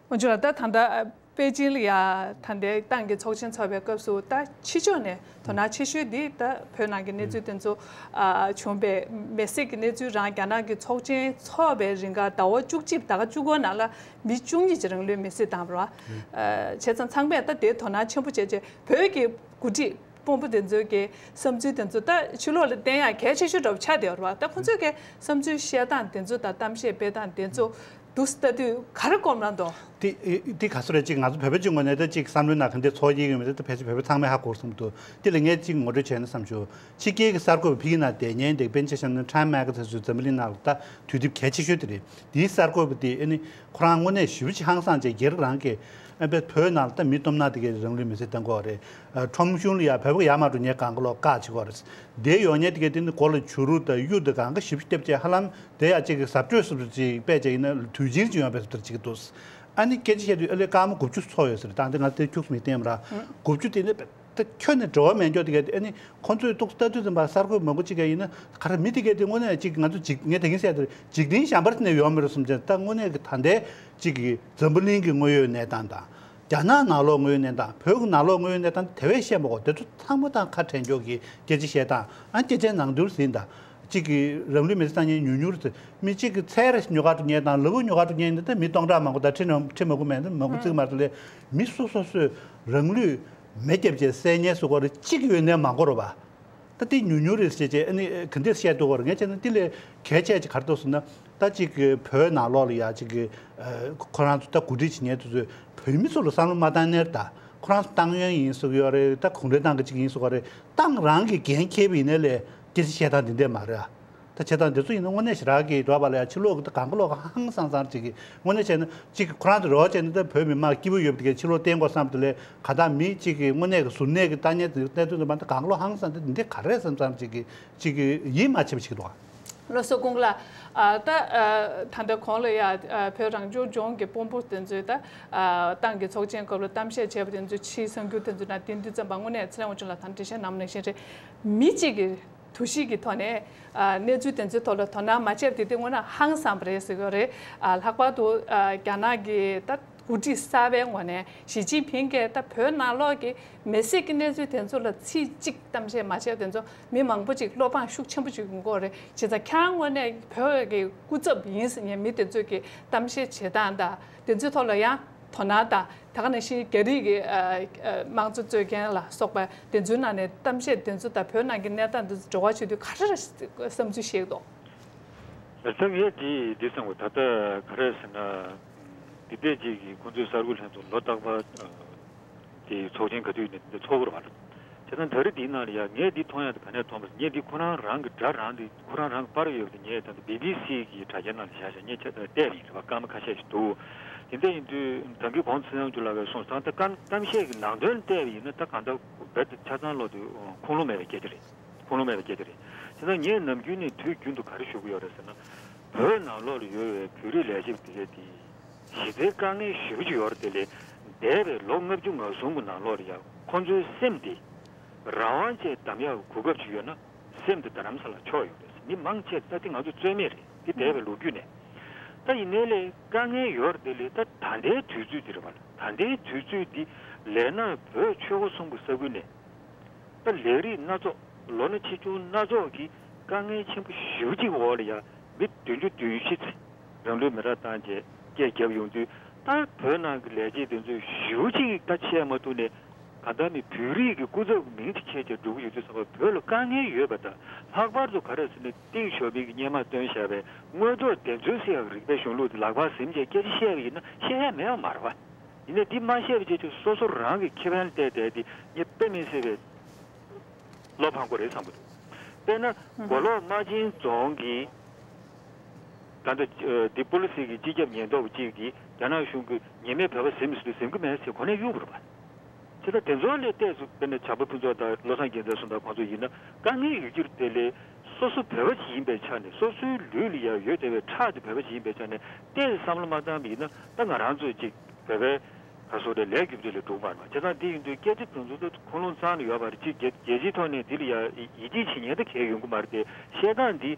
我觉得谈到呃 པེ་ཅིང་ལ་ཡ་ད་ལྟའི་ཏང་གི་ཚོགས་ཆེན་ཚོགས་པའི་སྐབས་སུ་ད་ཕྱི་ཕྱོགས་ནས་དོ་སྣང་ཆེ་ཤོས་འདི་ད་བོད་ནང་གི་གནས་ཚུལ་དེ་ཚོ་ཨ་བྱུང་བའི་མེ་སྲེག་གི་གནས་ཚུལ་རང་རྒྱ་ནག་གི་ཚོགས་ཆེན་ཚོགས་པའི་རིང་ག་ཟླ་བ་བཅུ་གཅིག་ཟླ་བ་བཅུ་དགུ་ནང་ལ་མི་བཅུ་གཉིས་ཀྱིས་རང་ལུས་མེར་སྲེག་བཏང་བ་རེད་བ། བྱས་ཙང་ཚང་མས་ད་དེ་དོ་སྣང་ཆེན་པོ་བྱས་རྗེས་བོད་ཀྱི་འགོ་ཁྲིད་དཔོན་པོ་དེ་ཚོའི་གི་བསམ་ཚུལ་དེ་ཚོ་ད་ཕྱི་ལོགས་ལ་བསྟན་ཡག་གལ་ཆེ་ཤོས་འདྲ་བོ་ཆགས་བསྡད་ཡོད་རེད་བ། ད་ཁོང་ཚོའི་གི་བསམ་ཚུལ་བཤད་སྟངས་དེ་ཚོ་དང་གཏམ་བཤད་སྤེལ་སྟངས་དེ་ཚོ་འདུག་སེ་ལྟ་དུས་ག་རེ་སྐོམ་ལ་འདུག་དེ་དེ་ག་ཚོད་རེད། ཅིག་ང་ཚོ་བོད་པ་གཅིག་ངོས་ནས་ད་ཅིག་བསམ་བློའི་ནང་ག་འདྲ་ཚོར་གྱི་ཡོད་མེད་ད་ཕལ་ཆེར་བོད་པ་ཚང་མས་ཧ་གོ་བསམ་འདུག་དེ་ལ་ངས་ཅིག་ངོ་སྤྲོད་བྱས་ན་བསམ་བྱུང་། ཕྱི་རྒྱལ་གྱི་གསར་འགོད་པ་ཕ་གི་ནང་བསྡད་མཁན་འདུག་པཎ་ཆེན་བཤམས་སྟོན་Time Magazine ཟེར་འཛམ་བུ་གླིང་ནང་ལ་ད་དུས་དེབ་གལ་ཆེ་ཤོས་དེ་རེད། དེའི་གསར་འགོད་པ་དེ་ཨ་ནི་ཁོ་རང་དངོས་གནས་ཞེ་པོ་ཅིག་ཧང་སངས་བྱས་སྒེར་རང་གི་ཨ་བོད་ནང་ལ་ད་མི་སྟོབས་ན་དེ་གའི་རང་ལུས་མེར་སྲེག་བཏང་གི་ཡོད་རེད། ཁྲོམ་གཞུང་ལ་ཡ་བོད་པ་ཡར་མར་འགྲོ་མཁན་གང་ག་ལོག་བཀག་བྱེད་ཀྱི་ཡོད་རེད། དེ་ཡོང་མཁན་དེ་གའི་དེ་ནི་མགོ་ལ་བྱུ་རུ་དང་གཡུ་དང་གང་ག་ཞེ་པོ་ཅིག་བཏབ་བྱས་ཧ་ལམ་དེ་ཡ་གཅིག་གི་གཟབ་སྤྲོས་སུ་ཅིག་དཔེ་བྱས་ཡིན་ན་དུས་ཆེན་ཅིག་ཡོང་བའི་སུ་ལྟར་བྱེད་ཀྱི་འདུག་ཨ་ནི་སྐད་ཆ་བཤད་དུས་ཨ་ལས་སྐར་མ་དགུ་བཅུ་ཚོགས་ཡོད་ཟེར། ད་འདི་ང་དེ་ཁྱུག་མི་བསྟན་པ་ར། དགུ་བཅུ་དེ་ནི་ད་ཁྱོན་ནས་འབྲེལ་བ་མེད་འཇོག་དེ་ག་དེ་ཨ་ནི་ཁོང་ཚོས་ཏོག་ཙམ་ལྟ་དུས་ཙམ་པ་གསར་འགོད་མང་པོ་ཅིག་ག་ཡིན་ན་ག་རེ་མི་དེ་ག་དེ་དངོས་གནས་ཅིག་ང་ཚོ་ཅིག་ངས་ད་གིན་བཤད་དེ་འཇིག་རྟེན་གཞན་པ་ནས་ཡོང་མི་རེད་བསམ་བྱས། ད་དངོས་གནས་ཀྱི་ད་ལྟའི་ཅིག་གི་འཛམ་བུ་གླིང་གི་དངོས་ཡོད་གནས་སྟངས་དང་། རྒྱ་ནག་ནང་ལོགས་དངོས་ཡོད་གནས་སྟངས། བོད་ཀྱི་ནང་ལོགས་དངོས་ཡོད་གནས་སྟངས་དེ་བས་བཤད་མ་དགོས། དེ་ཚོ་ཚང་མ་དང་ཁ་བྲལ་འཇོག་གི་སྐད་ཆ་བཤད་སྟངས། ཨ་སྐད་ཆའི་ནང་དོན་ཟིན་ད། གཅིག་གིས་རང་ལུས་མེར་སྲེག་བཏང་མཁན་ཉུང་ཉུང་རེད། མི་གཅིག་གིས་ཚལ་རེ་ཉོ་གར་འགྲོ་མཁན་དང་ལུ་གུ་ཉོ་གར་འགྲོ་མཁན་འདི་ད་མི་སྟོང་ཕྲག་མང་པོ་དང་ཁྲི་ནང་ཁྲི་མང་པོ་མེད་ན་མང་པོ་བརྩི་གི་མ་རེད། དེ་ལས་མི་སོ་སོ་སོས་རང་ལུས་མེ་བརྒྱབ་བྱས་བསད་མཁན་སུ་གོ་རེ་གཅིག་ཡོད་ནའི་མང་པོ་རེད་པ། ད་དེ་ཉུང་ཉུང་རེད་ཟེར་བྱས་ཨ་ནི་ག་འདྲས་བཤད་འདུག་གོ་རེ། ངས་བྱས་ན་དེ་ལས་གལ་ཆེ་ཅིག་ག་རེ་འདུག་ཟེར་ན། ད་གཅིག་གི་བོད་ནང་ལོགས་ལ་ཡ་གཅིག་གི་ཁོ་རང་ཚོ་ད་འགོ་ཁྲིད་བྱེད་མཁན་དེ་ཚོས་བོད་མི་ཚོ་ལ་བསམ་བློ་མ་བཏང་ནའི་ད་ཁོ་རང་ཚོ་ཏང་ཡོན་ཡིན་ཟེར་གི་ཡོད་རེད། ད་གུང་ཁྲན་ཏང་གི་གཅིག་ཡིན་ཟེར་གི་ཡོད་རེད། ཏང་རང་གི་འགན་འཁྱེར་བ་ཡིན་ནའི་ལས། སྐད་ཆ་བཤད་སྟངས་འདི་འདྲས་མ་རེད་ཨ། ད་བྱེད་སྟངས་འདི་ཚོ་ཡིན་ན་དངོས་གནས་ཞེ་དྲག་གི་འགྲོ་བ་ལ་ཡ་ཕྱི་ལོགས་ཀྱི་ད་གང་ག་ལོག་ག་ཧང་སང་སང་ཅིག་གི་དངོས་གནས་བྱས་ན་ཅིག་ཁོ་རང་ཚོ་རེ་བ་བྱས་ན་ད་བོད་མི་མང་སྐྱིད་པོ་ཡོད་པ་དེ་གའི་ཕྱི་ལོགས་བསྟན་དགོས་བསམ་དེ་ལས་ག་ད་མི་ཅིག་གི་དངོས་གནས་ཀྱི་གཟུར་གནས་ཀྱི་ལྟ་ཉན་དེ་གནས་ཚུལ་འདི་མ་ད་གང་ག་ལོག་ཧང་སང་དེ་འདི་འདྲས་ག་རེ་བསམ་བསམ་ཅིག་གི་ཅིག་གི་ཡིད་མ་ཆེས་པ་ཅིག་འདུག་ཨ། བློ་གསལ་ཀུན་ལ། ཨ་ད་ཨ་ད་ལྟ་གོང་ལ་ཡ་ཨ་བོད་རང་སྐྱོང་ལྗོངས་ཀྱི་དཔོན་པོ་དེ་ཚོས་ད་ཨ་ཏང་གི་ཚོགས་ཆེན་སྐབས་ལ་གཏམ་བཤད་བྱས་པ་དེ་ཚོ་ཕྱིའི་གསར་འགྱུར་དེ་ཚོ་ནང་བསྟན་དུས་ཙམ་པ་དངོས་གནས་ཚེ་རིང་དབང་ཕྱུག་ལགས་དང་འགྲེལ་བཤད་གནང་བ་ནང་བཞིན་རེད། མི་གཅིག་གི་འདུ་ཤེས་ཀྱི་ཐོག་ནས་ཨ་གནས་ཚུལ་དེ་ཚོའི་ཐོག་ལ་དོ་སྣང་མ་བྱས་པ་དེ་དེ་དངོས་གནས་ཧང་སངས་པ་རེད་ཟེར་གྱི་ཡོད་རེད། ཨ་ལྷག་པར་དུ་ཨ་རྒྱ་ནག་གི་ད། འགོ་ཁྲིད་གསར་པའི་ངོས་ནས་ཞི་ཅིན་ཕིང་གིས་ད་བོད་ནང་ལོགས་ཀྱི་མེ་སྲེག་གི་གནས་ཚུལ་དེ་ཚོ་ལ་ཚིག་གཅིག་གཏམ་བཤད་མ་བྱས་དེ་ཚོ་མི་མང་པོ་ཅིག་བློ་ཕངས་ཤུགས་ཆེན་པོ་ཅིག་ཡོང་གི་ཡོད་རེད། བྱས་ཙང་ཁྱེད་རང་ངོས་ནས་བོད་ཀྱི་སྐུ་ཚབ་ཡིན་ཟེར་མཁན་མི་དེ་ཚོས་ཀྱི་གཏམ་བཤད་བྱེད་སྟངས་དང་དེ་ཚོའི་ཐོག་ལ་ཡང་དོ་སྣང་དང་ད་ག་ནང་བཞིན་རྒྱ་རིགས་ཀྱི་ཨ་ཨ་དམངས་གཙོ་རྩོད་མཁན་ལ་སོགས་པ་དེ་ཚོའི་ནང་ནས་གཏམ་བཤད་དེ་ཚོ་དང་བོད་ནང་གི་གནས་སྟངས་དེ་ཚོ་འབྲེལ་བ་བྱེད་དུས་ག་རེ་བསམ་ཚུལ་བཤད་ཀྱི་འདུག་ལགས་སོ། ངས་འདི་འདི་བསམ་གོ་ད་ལྟ་ག་རེ་ཟེར་ན། འདི་ལྟས་ཅིག་གིས་ཁོང་ཚོའི་གསར་འགོད་ལྷན་ཚོགས་ལོ་རྟག་པར་དེ་ཚོགས་ཆེན་ག་དུས་ཡིན་ནའི་འདི་འདྲ་ཚོགས་ཀྱི་རེད་པ། བྱས་ཙང་ད་རེས་འདིའི་ནང་ལ་ཡ་ངས་འདི་མཐོང་ཡ་དེ་ག་ནས་མཐོང་པ་ཟེར་ངས་འདི་ཁོ་རང་རང་གི་དགྲ་རང་དེ་ཁོ་རང་རང་གི་པར་ཡོད་པ་དེ་ངས་ད་ལྟ་བི་བི་སི་གི་དྲ་རྒྱའི་ནང་ལ་བཞག་བཞག་ངས་ཁྱེད་ལ་བལྟས་པ་ཡིན་རེད་པ། སྐར་མ་ཁ་ཤས་ཤིག་འདུག་དེ་འདྲ་ཡིན་དུས་ད་གིན་གོང་ཚེ་རིང་ལགས་ཀྱིས་གསུངས་སོང་། ད་གཏམ་གཏམ་བཤད་ཀྱི་ནང་དོན་བལྟས་པ་ཡིན་ན་ད་གང་ལྟར་རྦད་དེ་ཆ་ཚང་ལོག་དུས་ཁུངས་ལུང་མེད་པའི་སྐད་ཆ་རེད། ཁུངས་ལུང་མེད་པའི་སྐད་ཆ་རེད། དེ་ཚོ་ངས་ནམ་རྒྱུན་ནས་དུས་རྒྱུན་དུ་ག་རེ་ཞུ་གི་ཡོད་རེད་ཟེར་ན། བོད་ནང་ལོགས་ལ་ཡོད་པའི་བོད་རིགས་ལས་བྱེད་དེ་གས་དེ་གཞི་རྩའི་དཀའ་ངལ་ཞེ་པོ་ཅིག་ཡོད་རེད། དེ་ལས་འདས་པའི་ལོ་ལྔ་བཅུ་ང་གསུམ་གྱི་ནང་ལོགས་ལ་ཡང་ཁོང་ཚོའི་སེམས་དེ་རང་དབང་ཅན་བདམས་ཡག་གི་གོ་སྐབས་ཅིག་ཡོད་ན་སེམས་དེ་རྡ་རམ་ས་ལ་ཕྱོགས་ཡོད་རེད། མི་མང་ཆེ་ད་དེ་ང་ཚོ་རྩོད་མེད་རེད། དེ་འདས་པའི་ལོ་རྒྱུས་ནས། ད་ཡིན་ནའི་ལས་དཀའ་ངལ་ཡོད་རེད། དེ་ལས་ད་ད་ལྟའི་དུས་ཚོད་འདི་རེད་པ། ད་ལྟའི་དུས་ཚོད་འདི་ལས་ན་བོད་ཆོལ་ཁ་གསུམ་གྱི་ས་ཁུལ་ནས་ད་ལས་རིགས་སྣ་ཚོགས་ལོ་ན་ཆེ་ཆུང་སྣ་ཚོགས་ཀྱི་དཀའ་ངལ་ཆེན་པོ་ཞེ་པོ་ཅིག་འོག་ལ་ཡང་མི་བདུན་ཅུ་དོན་བཞི་ཙམ་རང་ལུས་མེ་རག་བཏང་བྱས་སྐད་བརྒྱབ་ཡོང་དུས། ད་བོད་ནང་གི་ལས་བྱེད་དེ་ཚོས་ཞེ་པོ་ཅིག་ད་ཆད་མ་ཐུབ་ནས། གང་ལྟར་མི་བོད་རིགས་ཀྱི་སྐུ་ཚབ་ཀྱི་མིང་ཅིག་ཁྱེར་བྱས་འགྲོ་གི་ཡོད་དུས་ཙམ་པ། བོད་ལ་དཀའ་ངལ་ཡོད་པ་དང་། ལྷག་པར་དུ་ག་རེ་ཟེར་ན་ཏིང་ཞོ་ཕིང་གིས་སྔོན་མ་བཏོན་བཞག་པའི་དངོས་ཐོག་བདེན་འཚོལ་ཟེར་ཡག་གི་རིག་པའི་གཞུང་ལུགས་དེ་ལག་པར་ཟིན་བྱས་སྐད་ཆ་བཤད་པ་ཡིན་ན་བཤད་ཡ་མེད་པ་མ་རེད་པ། ཡིན་ནའི་འདི་མ་བཤད་པ་བྱས་བྱས་སོ་སོ་རང་གི་ཁེ་ཕན་ལ་བལྟས་བསྡད་དེ་ངས་དཔེ་མི་སྲིད་པའི་བློ་ཕངས་པོ་རེད་བསམ་གྱི་འདུག་དཔེར་ན་མགོ་ལོག་རྨ་ཆེན་རྫོང་གི་ད་ལྟ་འདི་པོ་ལི་སི་གི་སྤྱི་ཁྱབ་ཉེན་རྟོག་པ་གཅིག་གིས་རྒྱ་ནག་གཞུང་གིས་ཉེས་མེད་བོད་པ་ཟིན་མི་ཟིན་དུས་ཟིན་གྱི་མེད་ཟེར་གོ་གནས་གཡུག་པ་རེད་པ། ཅི་ལྟར་དེ་ཚོ་ལས་ཏོག་ཙམ། དཔེར་ན་བྱམས་པ་ཕུན་ཚོགས་དང་བློ་བཟང་རྒྱལ་མཚན་སོགས་དང་ཁོང་ཚོ་ཡིན་ན་དཀའ་ངལ་ཡོད་རྒྱུ་རེད། དེ་ལས་སོ་སོ་བོད་པ་ཞིག་ཡིན་པའི་ཆ་ནས། སོ་སོའི་ལུས་ལ་ཡང་ཡོད་བསྡད་པའི་ཁྲག་དེ་བོད་པ་ཞིག་ཡིན་པའི་ཆ་ནས་ཏོག་ཙམ་བསམ་བློ་མ་བཏང་བ་ཡིན་ན། ད་ང་རང་ཚོས་ཅིག་བོད་པའི་ག་སོ་རེ་ལས་རྒྱུ་དེ་ལས་འགྲུབ་མ་རེད་པ། བྱས་ཙང་འདི་ཡིན་དུས་སྐད་ཆ་དེ་ཚོ་ད་ཁུངས་ལུང་ཚང་ནས་ཡོད་པ་རེད། ཅིག་རྒྱལ་རྒྱལ་སྤྱིའི་ཐོག་ནས་འདི་ལ་ཡང་ཡིད་ཆེས་བྱེད་མཁན་ད་གས་ཡོང་གི་མ་རེད་དེ། བཤད་སྟངས་འདི་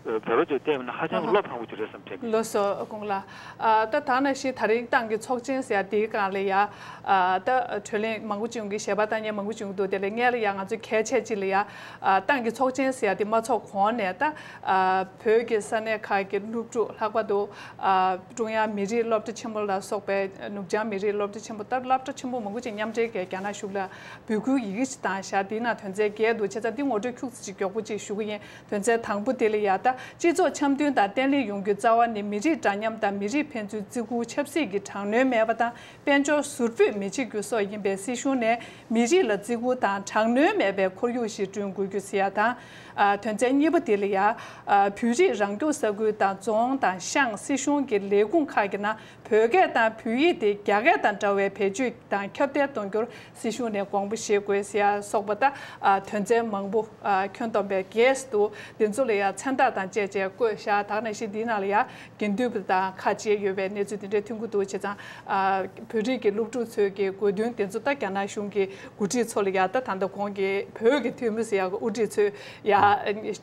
བོད་པ་ཚོས་བལྟས་པ་ན་ཧ་ཅང་གི་བློ་ཕངས་པོ་ཅིག་རེད་བསམ་དྲན་གྱི་འདུག་ལགས་སོ། ཨ་ཁུ་ལགས། ཨ་ད་ད་ནང་བཞིན་ད་རིང་ཏང་གི་ཚོགས་ཆེན་ཟེར་ཡ་དེའི་སྒང་ལ་ཡ། ཨ་ད་གྲོས་གླེང་མང་པོ་ཅིག་ཡོང་གི། ཞལ་པར་བཏང་མཁན་མང་པོ་ཅིག་ཡོང་གི་འདུག་དེ་ལས་ངས་ལ་ཡ་ང་ཚོའི་གལ་ཆེ་ཅིག་ལ་ཡ། ཨ་ཏང་གི་ཚོགས་ཆེན་ཟེར་ཡ་དེ་མ་ཚོགས་གོང་ནས་ད། ཨ་བོད་ཀྱི་ས་གནས་ཁག་གི་སློབ་ཕྲུག་ལྷག་པར་དུ་ཨ་ཀྲུང་དབྱང་མི་རིགས་སློབ་གྲྭ་ཆེན་མོ་ལ་སོགས་པའི། ནུབ་བྱང་མི་རིགས་སློབ་གྲྭ་ཆེན་མོ། ད་སློབ་གྲྭ་ཆེན་མོ་མང་པོ་ཅིག་མཉམ་འབྲེལ་གྱིས་རྒྱ་ནག་གཞུང་ལ་འབོད་སྐུལ་ཡི་གེ་ཞིག་བཏང་བཞག་དེའི་ནང་དོན་ཚན་བརྒྱད་འདུག་བྱས་ཙང་འདི་ངོ་སྤྲོད་ཁྱུག་ཙམ་ཅིག་མགྱོགས་པོ་ཅིག་ཞུ་གི་ཡིན། དོན་ཚན་དང་པོ་དེ་ལ་ཡ། ད་སྤྱི་ཚོགས་འཆམ་མཐུན་དང་བརྟན་ལྷིང་ཡོང་རྒྱུའི་རྩ་བ་ནི་མི་རིགས་འདྲ་མཉམ་དང་མི་རིགས་ཕན་ཚུན་བརྩི་བཀུར་ཆབ་སྲིད་ཀྱི་དྲག་གནོན་མེད་པ་དང་། དཔལ་འབྱོར་ཟུར་ཕུད་མི་བྱེད་རྒྱུ་སོགས་ཡིན་པས། སྲིད་གཞུང་ནས་མི་རིགས་ལ་བརྩི་བཀུར་དང་དྲག་གནོན་མེད་པའི་ཁོར་ཡུག་ཞིག་བསྐྲུན་དགོས་རྒྱུ་ཟེར་ཡ་དང་། ཨ་དོན་ཚན་གཉིས་པ་དེ་ལ་ཡ། ཨ་བོད་རིགས་རང་སྐྱོང་ས་ཁུལ་དང་རྫོང་དང་ཤང་སྲིད་གཞུང་གི་ལས་ཁུངས་ཁག་གི་ནང་བོད་སྐད་དང་བོད་ཡིག་དེ་རྒྱ་སྐད་དང་འདྲ་བའི་བེད་སྤྱོད་དང་ཁྱབ་གདལ་གཏོང་རྒྱུར་སྲིད་གཞུང་ནས་དགོངས་པ་བཞེས་དགོས་ཟེར་ཡ་སོགས་པ། ད་ཨ་དོན་ཚན་མང་པོ་ཨ་ཁྱོན་བསྡོམས་པའི་བརྒྱད་འདུག་དེ་ཚོ་ལ་ཡ་མཚན་རྟགས་དང་བཅས་བཅས་བཀོད་བཞག་ད་ག་ནང་བཞིན་འདིའི་ནང་ལ་ཡ་དགེ་འདུན་པ་དང་ཁ་འབྱེད་ཡོད་པའི་གནས་ཚུལ་དེ་འདྲ་ཐོན་གྱི་འདུག་བྱས་ཙང་། ཨ་བོད་རིགས་ཀྱི་སློབ་ཕྲུག་ཚོའི་གི་དགོས་འདུན་དེ་ཚོ་ད་རྒྱ་ནག་གཞུང་གི་འགོ་ཁྲིད་ཚོ་ལ་ཡ། ད་ད་ལྟ་གོང་གི་བོད་ཀྱི་འཐུས་མི་ཟེར་ཡག་གི་དབུ་ཁྲིད་ཚོས་ཡ་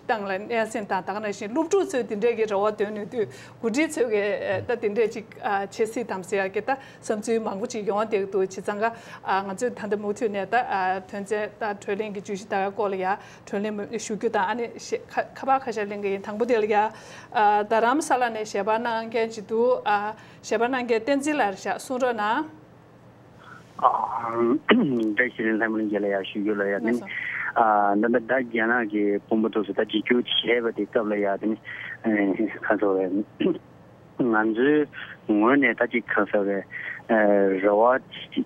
ཏང་ལ་སྙན་སེང་དང་། ད་ག་ནང་བཞིན་སློབ་ཕྲུག་ཚོས་དེ་འདྲས་ཀྱི་རེ་བ་འདོན་ནས་དུས་འགོ་ཁྲིད་ཚོས་གི་ད་དེ་འདྲས་ཅིག་ཨ་བྱེད་སྲིད་དམ་ཟེར་ཡག་གི་ད་བསམ་ཚུལ་མང་པོ་ཅིག་ཡོང་བསྡད་ཀྱི་འདུག་བྱས་ཙང་ཀ་ཨ་ང་ཚོས་ད་ལྟ་མུ་མཐུད་ནས་ད་ཨ་དོན་ཚན་ད་གྲོས་གླེང་གི་བརྗོད་གཞི་ད་གའི་སྐོར་ལ་ཡ་གྲོས་གླེང་ཞུ་རྒྱུ་དང་། ཨ་ནི་ཞེ་ཁ་ཁ་པར་ཁ་ཤས་ལེན་གྱི་ཡིན། དང་པོ་དེ་ལ་ཡ། ཨ་རྡ་རམ་ས་ལ་ནས་ཞལ་པར་གནང་མཁན་ཅིག་འདུག་ཨ་ཞལ་པར་གནང་མཁན་བསྟན་འཛིན་ལགས་རེད་ཤག་གསུང་རོགས་གནང་། ཨ་བཀྲ་ཤིས་བདེ་ལེགས། ལྷ་མོ་ལྷན་རྒྱས་ལ་ཡ་ཞུ་རྒྱུ་ལ་ཡ་དེ་ནི། ལགས་སོ། ཨ་ད་ལྟ་ད་རྒྱ་ནག་གི་དཔོན་པོ་དེ་ཚོ་ད་འཇིགས་སྐུལ་བྱས་པ་དེ་སྐབས་ལ་ཡ་དེ་ནི་ཨེ་ག་ཚོད་རེད། ང་ཚོའི་ངོས་ནས་ད་ཅིག་ག་ཚོད་རེད། ཨེ་རེ་བ་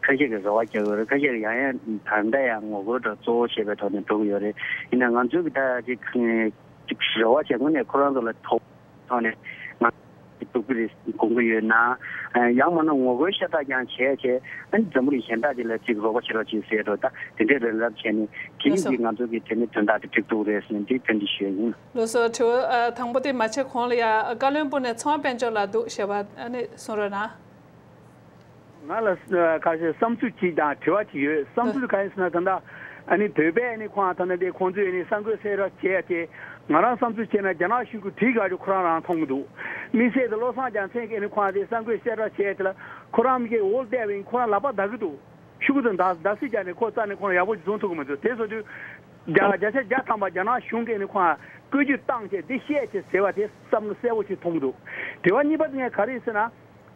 ཁ་ཤས་ཀྱིས་རེ་བ་རྒྱག་གི་ཡོད་རེད། ཁ་ཤས་ཀྱིས་ཡང་ཡང་ད་ལྟ་ཡང་ངོ་རྒོལ་འདྲ་གཙོ་བོ་བྱས་པའི་ཐོག་ནས་འགྲོ་གི་ཡོད་རེད། ཡིན་ན་ང་ཚོའི་གི་ད་ཅིག་ཅིག་རེ་བ་བྱས། དངོས་གནས་ཁོ་རང་ཚོ་ལ་དོ་ཐོག་ནས་ང་འདུག་གི་རེད་དགོངས་ཀྱི་ཡོད་ན། ཡང་མིན་ན་ངོ་རྒོལ་ཤ་སྟག་ཀྱང་བྱས་བྱས། ཨ་ནི་འཛམ་བུ་གླིང་གཞན་དག་ཅིག་ལ་ཅིག་རོགས་པ་བྱེད་རོགས་བྱེད་ཟེར་རོགས། ད་དེ་འདྲའི་རེ་ལབ་བྱས་ནས་དེ་ནི་ལགས་སོ། འདི་ང་ཚོ་གི་དེ་ནི་དོན་དག་དེ་འགྲིག་འདུག་རེད་ཟེར་ནས་འདི་ཕན་འདི་ཞུས་ཡིན། ལགས་སོ། དྲི་བ་ཨ་དང་པོ་དེ་མ་བྱས་གོང་ལ་ཡ་བཀའ་བློན་སྤུན་ནས་ཚོང་དཔལ་འབྱོར་ལགས་འདུག་ཞལ་པར་ཨ་ནི་གསུང་རོགས་གནང་། ང་ལ་ཨ་ཁ་ཤས་བསམ་ཚུལ་གཅིག་དང་དྲི་བ་གཅིག་ཡོད། བསམ་ཚུལ་གང་ཡིན་ཟེར་ན། ད་ལྟ་ཨ་ནི་བོད་པས་ཨ་ནི་ཁོང་ད་ལྟ་དེ་ཁོང་ཚོས་ཨ་ནི་གསར་འགོད་གསལ་བསྒྲགས་བྱས་ཏེ། ང་རང་བསམ་ཚུལ་བྱས་ན་རྒྱ་ནག་གཞུང་གིས་བྲིས་ག་རེ་ཁོ་རང་རང་མཐོང་གི་འདུག་དམིགས་བསལ་དུ་བློ་བཟང་རྒྱལ་མཚན་གྱིས་ཨ་ནི་ཁོང་དེ་གསར་འགོད་གསལ་བསྒྲགས་བྱས་དེ་ལ་ཁོ་རང་གི་འོག་བལྟས་པ་ཡིན། ཁོ་རང་ལག་པ་འདར་གི་འདུག་ཤུགས་ཀྱིས་འདར་འདར་སིག་རྒྱག་ནས་ཁོ་རྩ་ནས་ཁོ་རང་ཡག་པོ་ཅིག་བཟུང་ཐུབ་ཀྱི་མི་འདུག་དེ་བཟོ་དུས་བརྒྱ་བརྒྱ་ཆ་བརྒྱ་ཐམ་པ་རྒྱ་ནག་གཞུང་གིས་ཨ་ནི་ཁོང་བཀོད་ཇུས་བཏང་བྱས་འདི་བཤད་བྱས་ཟེར་བ་དེ་བསམ་བློ་གསལ་པོ་ཞིག་ཐོངས་ཀྱི་འདུག་དྲི་བ་གཉིས་པ་དེ་ངས་ག་རེ་ཡིན་ཟེར་ན།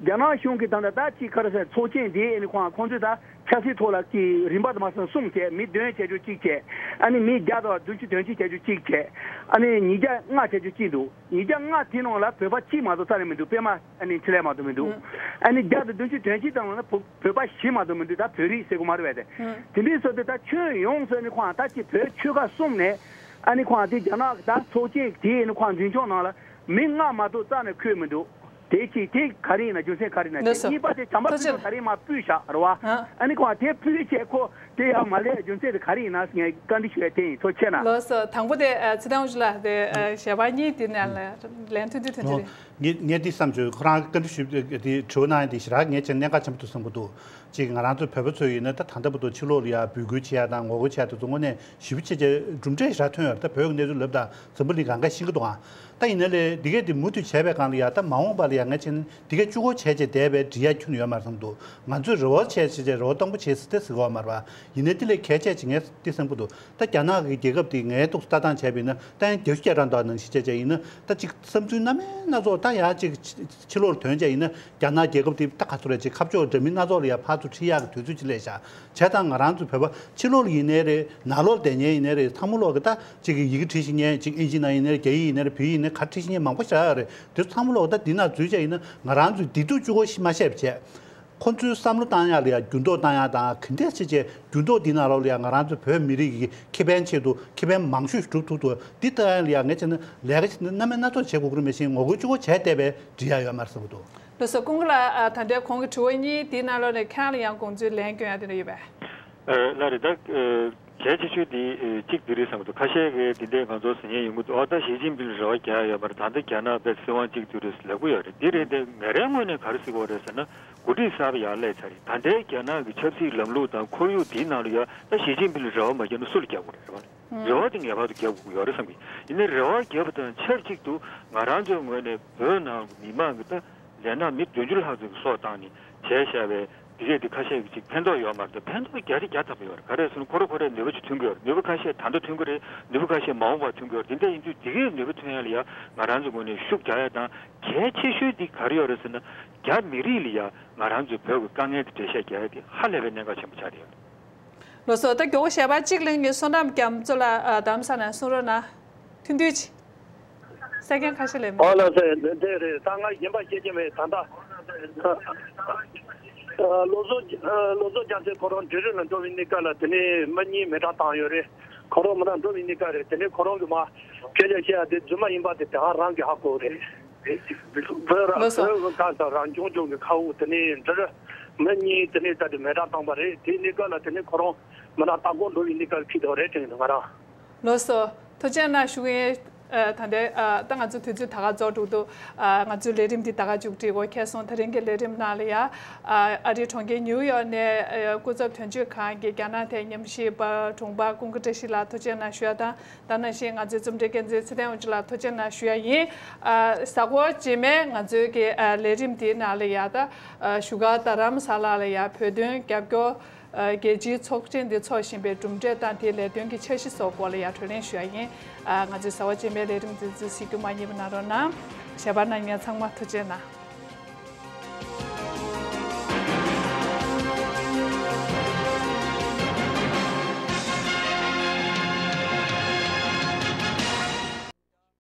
རྒྱ་ནག་གཞུང་གིས་ད་ལྟ་ད་ཅིག་ག་རེ་ཟེར། ཚོགས་ཆེན་འདི་ཨ་ནི་ཁོང་ཁོང་ཚོས་ད་ཆབ་སྲིད་ཐོག་ལ་ཀྱི་རིམ་པ་དུ་མ་སོང་གསུངས་བྱས། མི་བདུན་བྱས་རྒྱུ་གཅིག་བྱས། ཨ་ནི་མི་བརྒྱ་དང་བདུན་ཅུ་དོན་གཅིག་བྱས་རྒྱུ་གཅིག་བྱས། ཨ་ནི་ཉིས་བརྒྱ་ལྔ་བྱས་རྒྱུ་གཅིག་འདུག་ཉིས་བརྒྱ་ལྔ་དེ་ནང་ལ་བོད་པ་གཅིག་མ་གཏོགས་རྩ་ནས་མི་འདུག་པད་མ་ཨ་ནི་འཕྲིན་ལས་མ་གཏོགས་མི་འདུག་ཨ་ནི་བརྒྱ་དང་བདུན་ཅུ་དོན་གཅིག་དང་ལ་བོད་བོད་པ་བཞི་མ་གཏོགས་མི་འདུག་ད་བོད་རིགས་ཟེར་དགོས་མ་རེད་པས་དེ། དེ་འདྲའི་བཟོ་དུས་ད་ཁྱོན་ཡོངས་སུ་ཨ་ནི་ཁོང་ད་ཅིག་བོད་ཆོལ་ཁ་གསུམ་ནས་ཨ་ནི་ཁོང་དེ་རྒྱ་ནག་གི་ད་ཚོགས་ཆེན་དེ་ཨ་ནི་ཁོང་འཛིན་སྐྱོང་ནང་ལ་མི་ལྔ་མ་གཏོགས་རྩ་ནས་འཁོད་མི་འདུག་དེ་གཅིག་དེ་ག་རེ་ཡིན་ན་རྒྱུ་མཚན་ག་རེ་ཡིན་ན་ལགས་སོ། གཉིས་པ་དེ་བྱམས་པ་ཐུགས་རྗེ་ཆེ། ད་རེས་མ་སྤུས་བཞག་རེད་བ། ཨ་ནི་ཁོང་དེ་སྤུས་བྱས་ཁོ་དེ་ཡང་མ་ལས་རྒྱུ་མཚན་དེ་ག་རེ་ཡིན་ན་ངས་བཀའ་འདྲི་ཞུ་ཡ་དེ་ཡིན། ཐུགས་རྗེ་ཆེ་གནང་། ལགས་སོ། དང་པོ་དེ་ཨ་ཚེ་བརྟན་དབང་ཕྱུག་ལགས་དེ་ཨ་ཞལ་པར་གཉིས་དེ་ནས་ལན་ཐུང་ཐུང་ཐུང་ཐུང་རེད། ངས་ངས་འདི་བསམ་བྱུང་། ཁོ་རང་བཀའ་འདྲི་ཞུས་དེ་དྲི་བ་གནང་ཡ་དེ་ཞེ་དྲག་ངས་ཀྱང་གནད་འགག་ཆེན་པོ་འདུག་བསམ་གྱི་འདུག་ཅིག་ང་རང་ཚོ་བོད་པ་ཚོ་ཡིན་ན་ད་ད་ལྟ་བར་དུ་ཕྱི་ལོགས་ལ་ཡ་འབོད་སྐུལ་བྱེད་ཡ་དང་ངོ་རྒོལ་བྱེད་ཡ་དེ་ཚོ་དངོས་གནས་ཞེ་པོ་ཅིག་གྲུབ་འབྲས་ཞེ་དྲག་ཐོན་ཡོད་རེད། ད་བོད་ཀྱི་གནས་ཚུལ་ལབ་དང་འཛམ་བུ་གླིང་གང་ག་ཤེས་ཀྱི་འདུག་ཨང་། ད་ཡིན་ན་ལས་འདི་གས་དེ་མུ་མཐུད་བྱས་པའི་སྒང་ལ་ཡ་ད་མ་འོངས་པ་ལ་ཡ་ངས་བྱས་ན་འདི་གས་གཅིག་པོ་བྱས་བྱས་བསྡད་པའི་འགྲིག་ཡ་ཁྱོན་ནས་ཡོད་མ་རེད་བསམ་གྱི་འདུག་ང་ཚོས་རེ་བ་བྱས་བྱས་བྱས་རེ་བ་སྟོང་པ་བྱས་ཟེར་དེ་ཟེར་གྱི་ཡོད་མ་རེད་པ། ཡིན་ནའི་དེ་ལས་གལ་ཆེ་ཅིག་ངས་འདི་བསམ་གྱི་འདུག་ད་རྒྱ་ནག་གི་རྒྱལ་ཁབ་དེ་ངའི་ཐོག་ལྟ་སྟངས་བྱས་པ་ཡིན་ན་ད་ཡང་རྒྱ་ཤུགས་རྒྱག་རང་འདུག་ནང་བཞིན་བྱས་བྱས་ཡིན་ན་ད་ཅིག་བསམ་ཚུལ་སྣ་མིན་སྣ་ཚོགས་ད་ཡང་ཅིག་ཕྱི་ལོགས་ལ་ཐོན་བྱས་ཡིན་ན་རྒྱ་ནག་རྒྱལ་ཁབ་དེ་ད་ག་ཚོད་རེད། ཅིག་ཁ་ཕྱོགས་འདྲ་མིན་སྣ་ཚོགས་ལ་ཡང་ཕར་ཚུར་ཁྲིད་ཡག་གི་དུས་ཚོད་ཅིག་སླེབས་ཤག་བྱས་ཙང་ང་རང་ཚོ་བོད་པ་ཕྱི་ལོགས་ལ་ཡིན་ནའི་རེད། ནང་ལོགས་ལ་བསྡད་མཁན་ཡིན་ནའི་རེད། ཚང་མ་ལོག་གི་ད་ཅིག་གི་ཡི་གེ་བྲིས་ཤེས་མཁན་ཅིག་ཨིན་ཇི་ནང་ཡིན་ནའི་རེད། རྒྱ་ཡིག་ཡིན་ནའི་རེད། བོད་ཡིག་ཡིན་ནའི་ག་རེ་བྲིས་ཤེས་མཁན་མང་པོ་ཞེ་དྲག་ཡོད་རེད། དེ་ཚོ་ཚང་མ་ལོག་ད་འདི་ནང་འཛུལ་བྱས་ཡིན་ན་ང་རང་ཚོས་བདེ་སྡུག་གཅིག་པོ་ཞིག་མ་བཤད་པ་བྱས། ཁོ་ཚོའི་བསམ་བློ་བཏང་ཡག་ལ་ཡང་འགྱུར་ལྡོག་བཏང་ཡག་དང་ག་འདྲས་བྱས་བྱས་འགྱུར་ལྡོག་འདི་ནང་ལོགས་ལ་ཡང་ང་རང་ཚོའི་བོད་མི་རིགས་ཀྱི་ཁེ་ཕན་ཆེད་དུ་ཁེ་ཕན་མང་ཤོས་སྒྲུབ་ཐུབ་ཐུབ་འདི་ལྟ་ཡག་ལ་ཡང་ངས་བྱས་ན་ལས་ཀ་བྱས་ན་སྣ་མིན་སྣ་ཚོགས་བྱེད་དགོས་ཀྱི་རེད། མ་གཞི་ངོ་རྒོལ་གཅིག་པོ་བྱས་བསྡད་པའི་འགྲིག་ཡག་ཡོད་མ་རེད་བསམ་གྱི་འདུག་ལགས་སོ། ཀུན་དགའ་ལགས། ཨ་ད་ལྟའི་གོང་གི་དྲི་བ་གཉིས་དེའི་ནང་ལོགས་ནས་ཁྱེད་རང་ལ་ཡང་དགོངས་ཚུལ་ལན་སྐྱོན་ཡག་དེ་འདྲ་ཡོད་པས། ཨ་ལགས་རེད། ད་ཨ་གལ་ཆེ་ཤོས་དེ་ཨ་གཅིག་དེ་རེད་བསམ་གྱི་འདུག་ཁ་ཤས་ཀྱིས་དེ་འདྲའི་ང་ཚོ་ཟེར་མཁན་ཡོང་གི་འདུག་ཨོ་ད་ཞི་ཅིན་ཕིང་ལ་རེ་བ་རྒྱག་ཡག་ཡོད་མ་རེད། ད་ལྟ་རྒྱ་ནག་དཔེ་སྲིད་དབང་གཅིག་སྡུད་རེད་ལབ་ཀྱི་ཡོད་རེད། དེ་རེད། དེ་ང་རའི་ངོས་ནས་ག་རེ་ཟེར་གྱི་ཡོད་རེད་ཟེར་ན་འགོ་ཁྲིད་གསར་པ་ཡར་སླེབས་ཚར་རེད། ད་ལྟའི་རྒྱ་ནག་གི་ཆབ་སྲིད་ལམ་ལུགས་དང་ཁོར་ཡུག་དེའི་ནང་ལ་ཡ་ད་ཞི་ཅིན་ཕིང་ལ་རེ་བ་མ་བརྒྱབ་ན་སུ་ལ་རྒྱག་དགོས་རེད། རེད་བ། རེ་བ་དེ་ངེས་པར་དུ་རྒྱག་དགོས་ཀྱི་ཡོད་རེད་བསམ་གྱི། ཡིན་ནའི་རེ་བ་བརྒྱབ་པ་དང་ཆབས་ཅིག་ཏུ་ང་རང་ཚོའི་ངོས་ནས་བོད་ནང་གི་མི་མང་གི་ད་ལས་ན་མི་བདུན་ཅུ་ལྷག་ཙམ་གྱི་སྲོག་བཏང་ནས་བྱས་བཞག་པའི་དེ་གས་དེ་ཁ་ཤས་ཀྱིས་ཅིག་ཕན་ཐོགས་ཡོད་མ་རེད། ཕན་ཐོགས་རྒྱ་ཆེ་རྒྱ་ཐག་པ་ཡོད་རེད། ག་རེ་ཟེར་ན་ཁོ་རང་ཁོ་རང་ནུས་པ་ཅིག་ཐོན་གྱི་ཡོད་རེད། ནུས་པ་ཁ་ཤས་ད་ལྟ་ཐོན་གྱི་རེད། ནུས་པ་ཁ་ཤས་མ་འོངས་པར་ཐོན་གྱི་ཡོད་རེད། དེ་འདྲ་ཡིན་དུས་དེ་གས་ནུས་པ་ཐོན་ཡག་ལ་ཡ་ང་རང་ཚོའི་ངོས་ནས་ཤུགས་རྒྱག་ཡག་དང་གལ་ཆེ་ཤོས་དེ་ག་རེ་ཡོད་རེད་ཟེར་ན་རྒྱ་མི་རིགས་ལ་ཡ་ང་རང་ཚོའི་བོད་ཀྱི་དཀའ་ངལ་དེ་འགྲེལ་བཤད་རྒྱག་ཡག་དེ་ཧ་ལས་པའི་གནད་འགག་ཆེན་པོ་ཆགས་བསྡད་ཡོད་རེད། ལགས་སོ། ད་མགྱོགས་པོ་ཞལ་པར་གཅིག་ལེན་གྱི། བསོད་ནམས་རྒྱ་མཚོ་ལགས་ཨ་རྡ་རམ་ས་ལ་ནས་གསུང་རོགས་གནང་། ཐུང་ཐུང་ཅིག་གསན་མཁན་ཁ་ཤས་ལས་མེད། ཨོ་ལགས་སོ། དེ་རེད། ད་ང་གཞན་པ་བཤད་ཀྱི་མེད། ད་ལྟ་ཨ་བློ་བཟང་ཨ་བློ་བཟང་རྒྱ་མཚོས་ཁོ་རང་འབྲི་རུ་ལ་འགྲོ་བའི་གནས་སྐབས་ལ་དེ་ནས་མི་གཉིས་མེ་སྲེག་བཏང་ཡོད་རེད། ཁོ་རང་མི་རང་འགྲོ་བའི་གནས་སྐབས་རེད། དེ་ནས་ཁོ་རང་གིས་མར་སྐད་ཆ་བཤད་ཡ་དེ་རྫུན་མ་ཡིན་པ་དེ་དེ་ག་རང་གིས་ཧ་གོ་རེད། བོད་ར་ལགས་སོ། བོད་གང་ལྟར་རང་སྐྱོང་ལྗོངས་ཀྱི་ཁ་དབུགས་དེ་ནས་འདིར་མི་གཉིས་དེ་ནས་ད་དེ་མེ་སྲེག་བཏང་པ་རེད། དེའི་གནས་སྐབས་ལ་དེ་ནས་ཁོ་རང་མི་རང་ལྟ་སྐོར་འགྲོ་བའི་གནས་སྐབས་ཁྱེད་དང་རེད་དྲན་གྱི་འདུག་ང་རང་། ལགས་སོ། ཐུགས་རྗེ་གནང་ཞུ་གི་ཡིན། ཨ་ད་ལྟ་ཨ་ད་ང་ཚོ་དུས་ཚོད་ད་ག་རྫོགས་འགྲོ་འདུག་ཨ་ང་ཚོའི་ལས་རིམ་འདི་ད་ག་མཇུག་སྒྲིལ་དགོས་ཁེལ་སོང་། དེ་རིང་གི་ལས་རིམ་ནང་ལ་ཡ་ཨ་ཨ་རིའི་གྲོང་ཁྱེར་ནིའུ་ཡོག་ནས་ཨ་སྐུ་ཚབ་དོན་གཅོད་ཁང་གི་རྒྱ་ནག་ཐད་ཉམས་ཞིབ་པ་དྲུང་འཕར་ཀུན་དགའ་བཀྲ་ཤིས་ལགས་ཐུགས་རྗེ་གནང་ཞུ་ཡ་དང་། ད་ནང་བཞིན་ང་ཚོའི་རྩོམ་སྒྲིག་འགན་འཛིན་ཚེ་བརྟན་དབང་ཕྱུག་ལགས་ཐུགས་རྗེ་གནང་ཞུ་ཡ་ཡིན། ཨ་གཟའ་འཁོར་རྗེས་མའི་ང་ཚོའི་གི་ཨ་ལས་རིམ་དེའི་ནང་ལ་ཡ་ད་ཨ་བཞུགས་སྒར་རྡ་རམ་ས་ལ་ལ་ཡ་བོད་དོན་རྒྱབ་སྐྱོར་ཨ་རྒྱལ་སྤྱིའི་ཚོགས་ཆེན་འདི་འཚོགས་བཞིན་པའི་གྲུབ་འབྲས་དང་དེའི་ལས་དོན་གྱི་འཆར་གཞི་སོགས་སྐོར་ལ་ཡ་གྲོས་གླེང་ཞུ་ཡ་ཡིན། ཨ་ང་ཚོའི་གཟའ་འཁོར་རྗེས་མའི་ལས་རིམ་འདི་ཚོ་གཟིགས་རྒྱུ་མ་བསྙེལ་བ་གནང་རོགས་གནང་། ཞལ་པར་གནང་མཁན་ཚང་མ་ཐུགས་རྗེ་གནང་།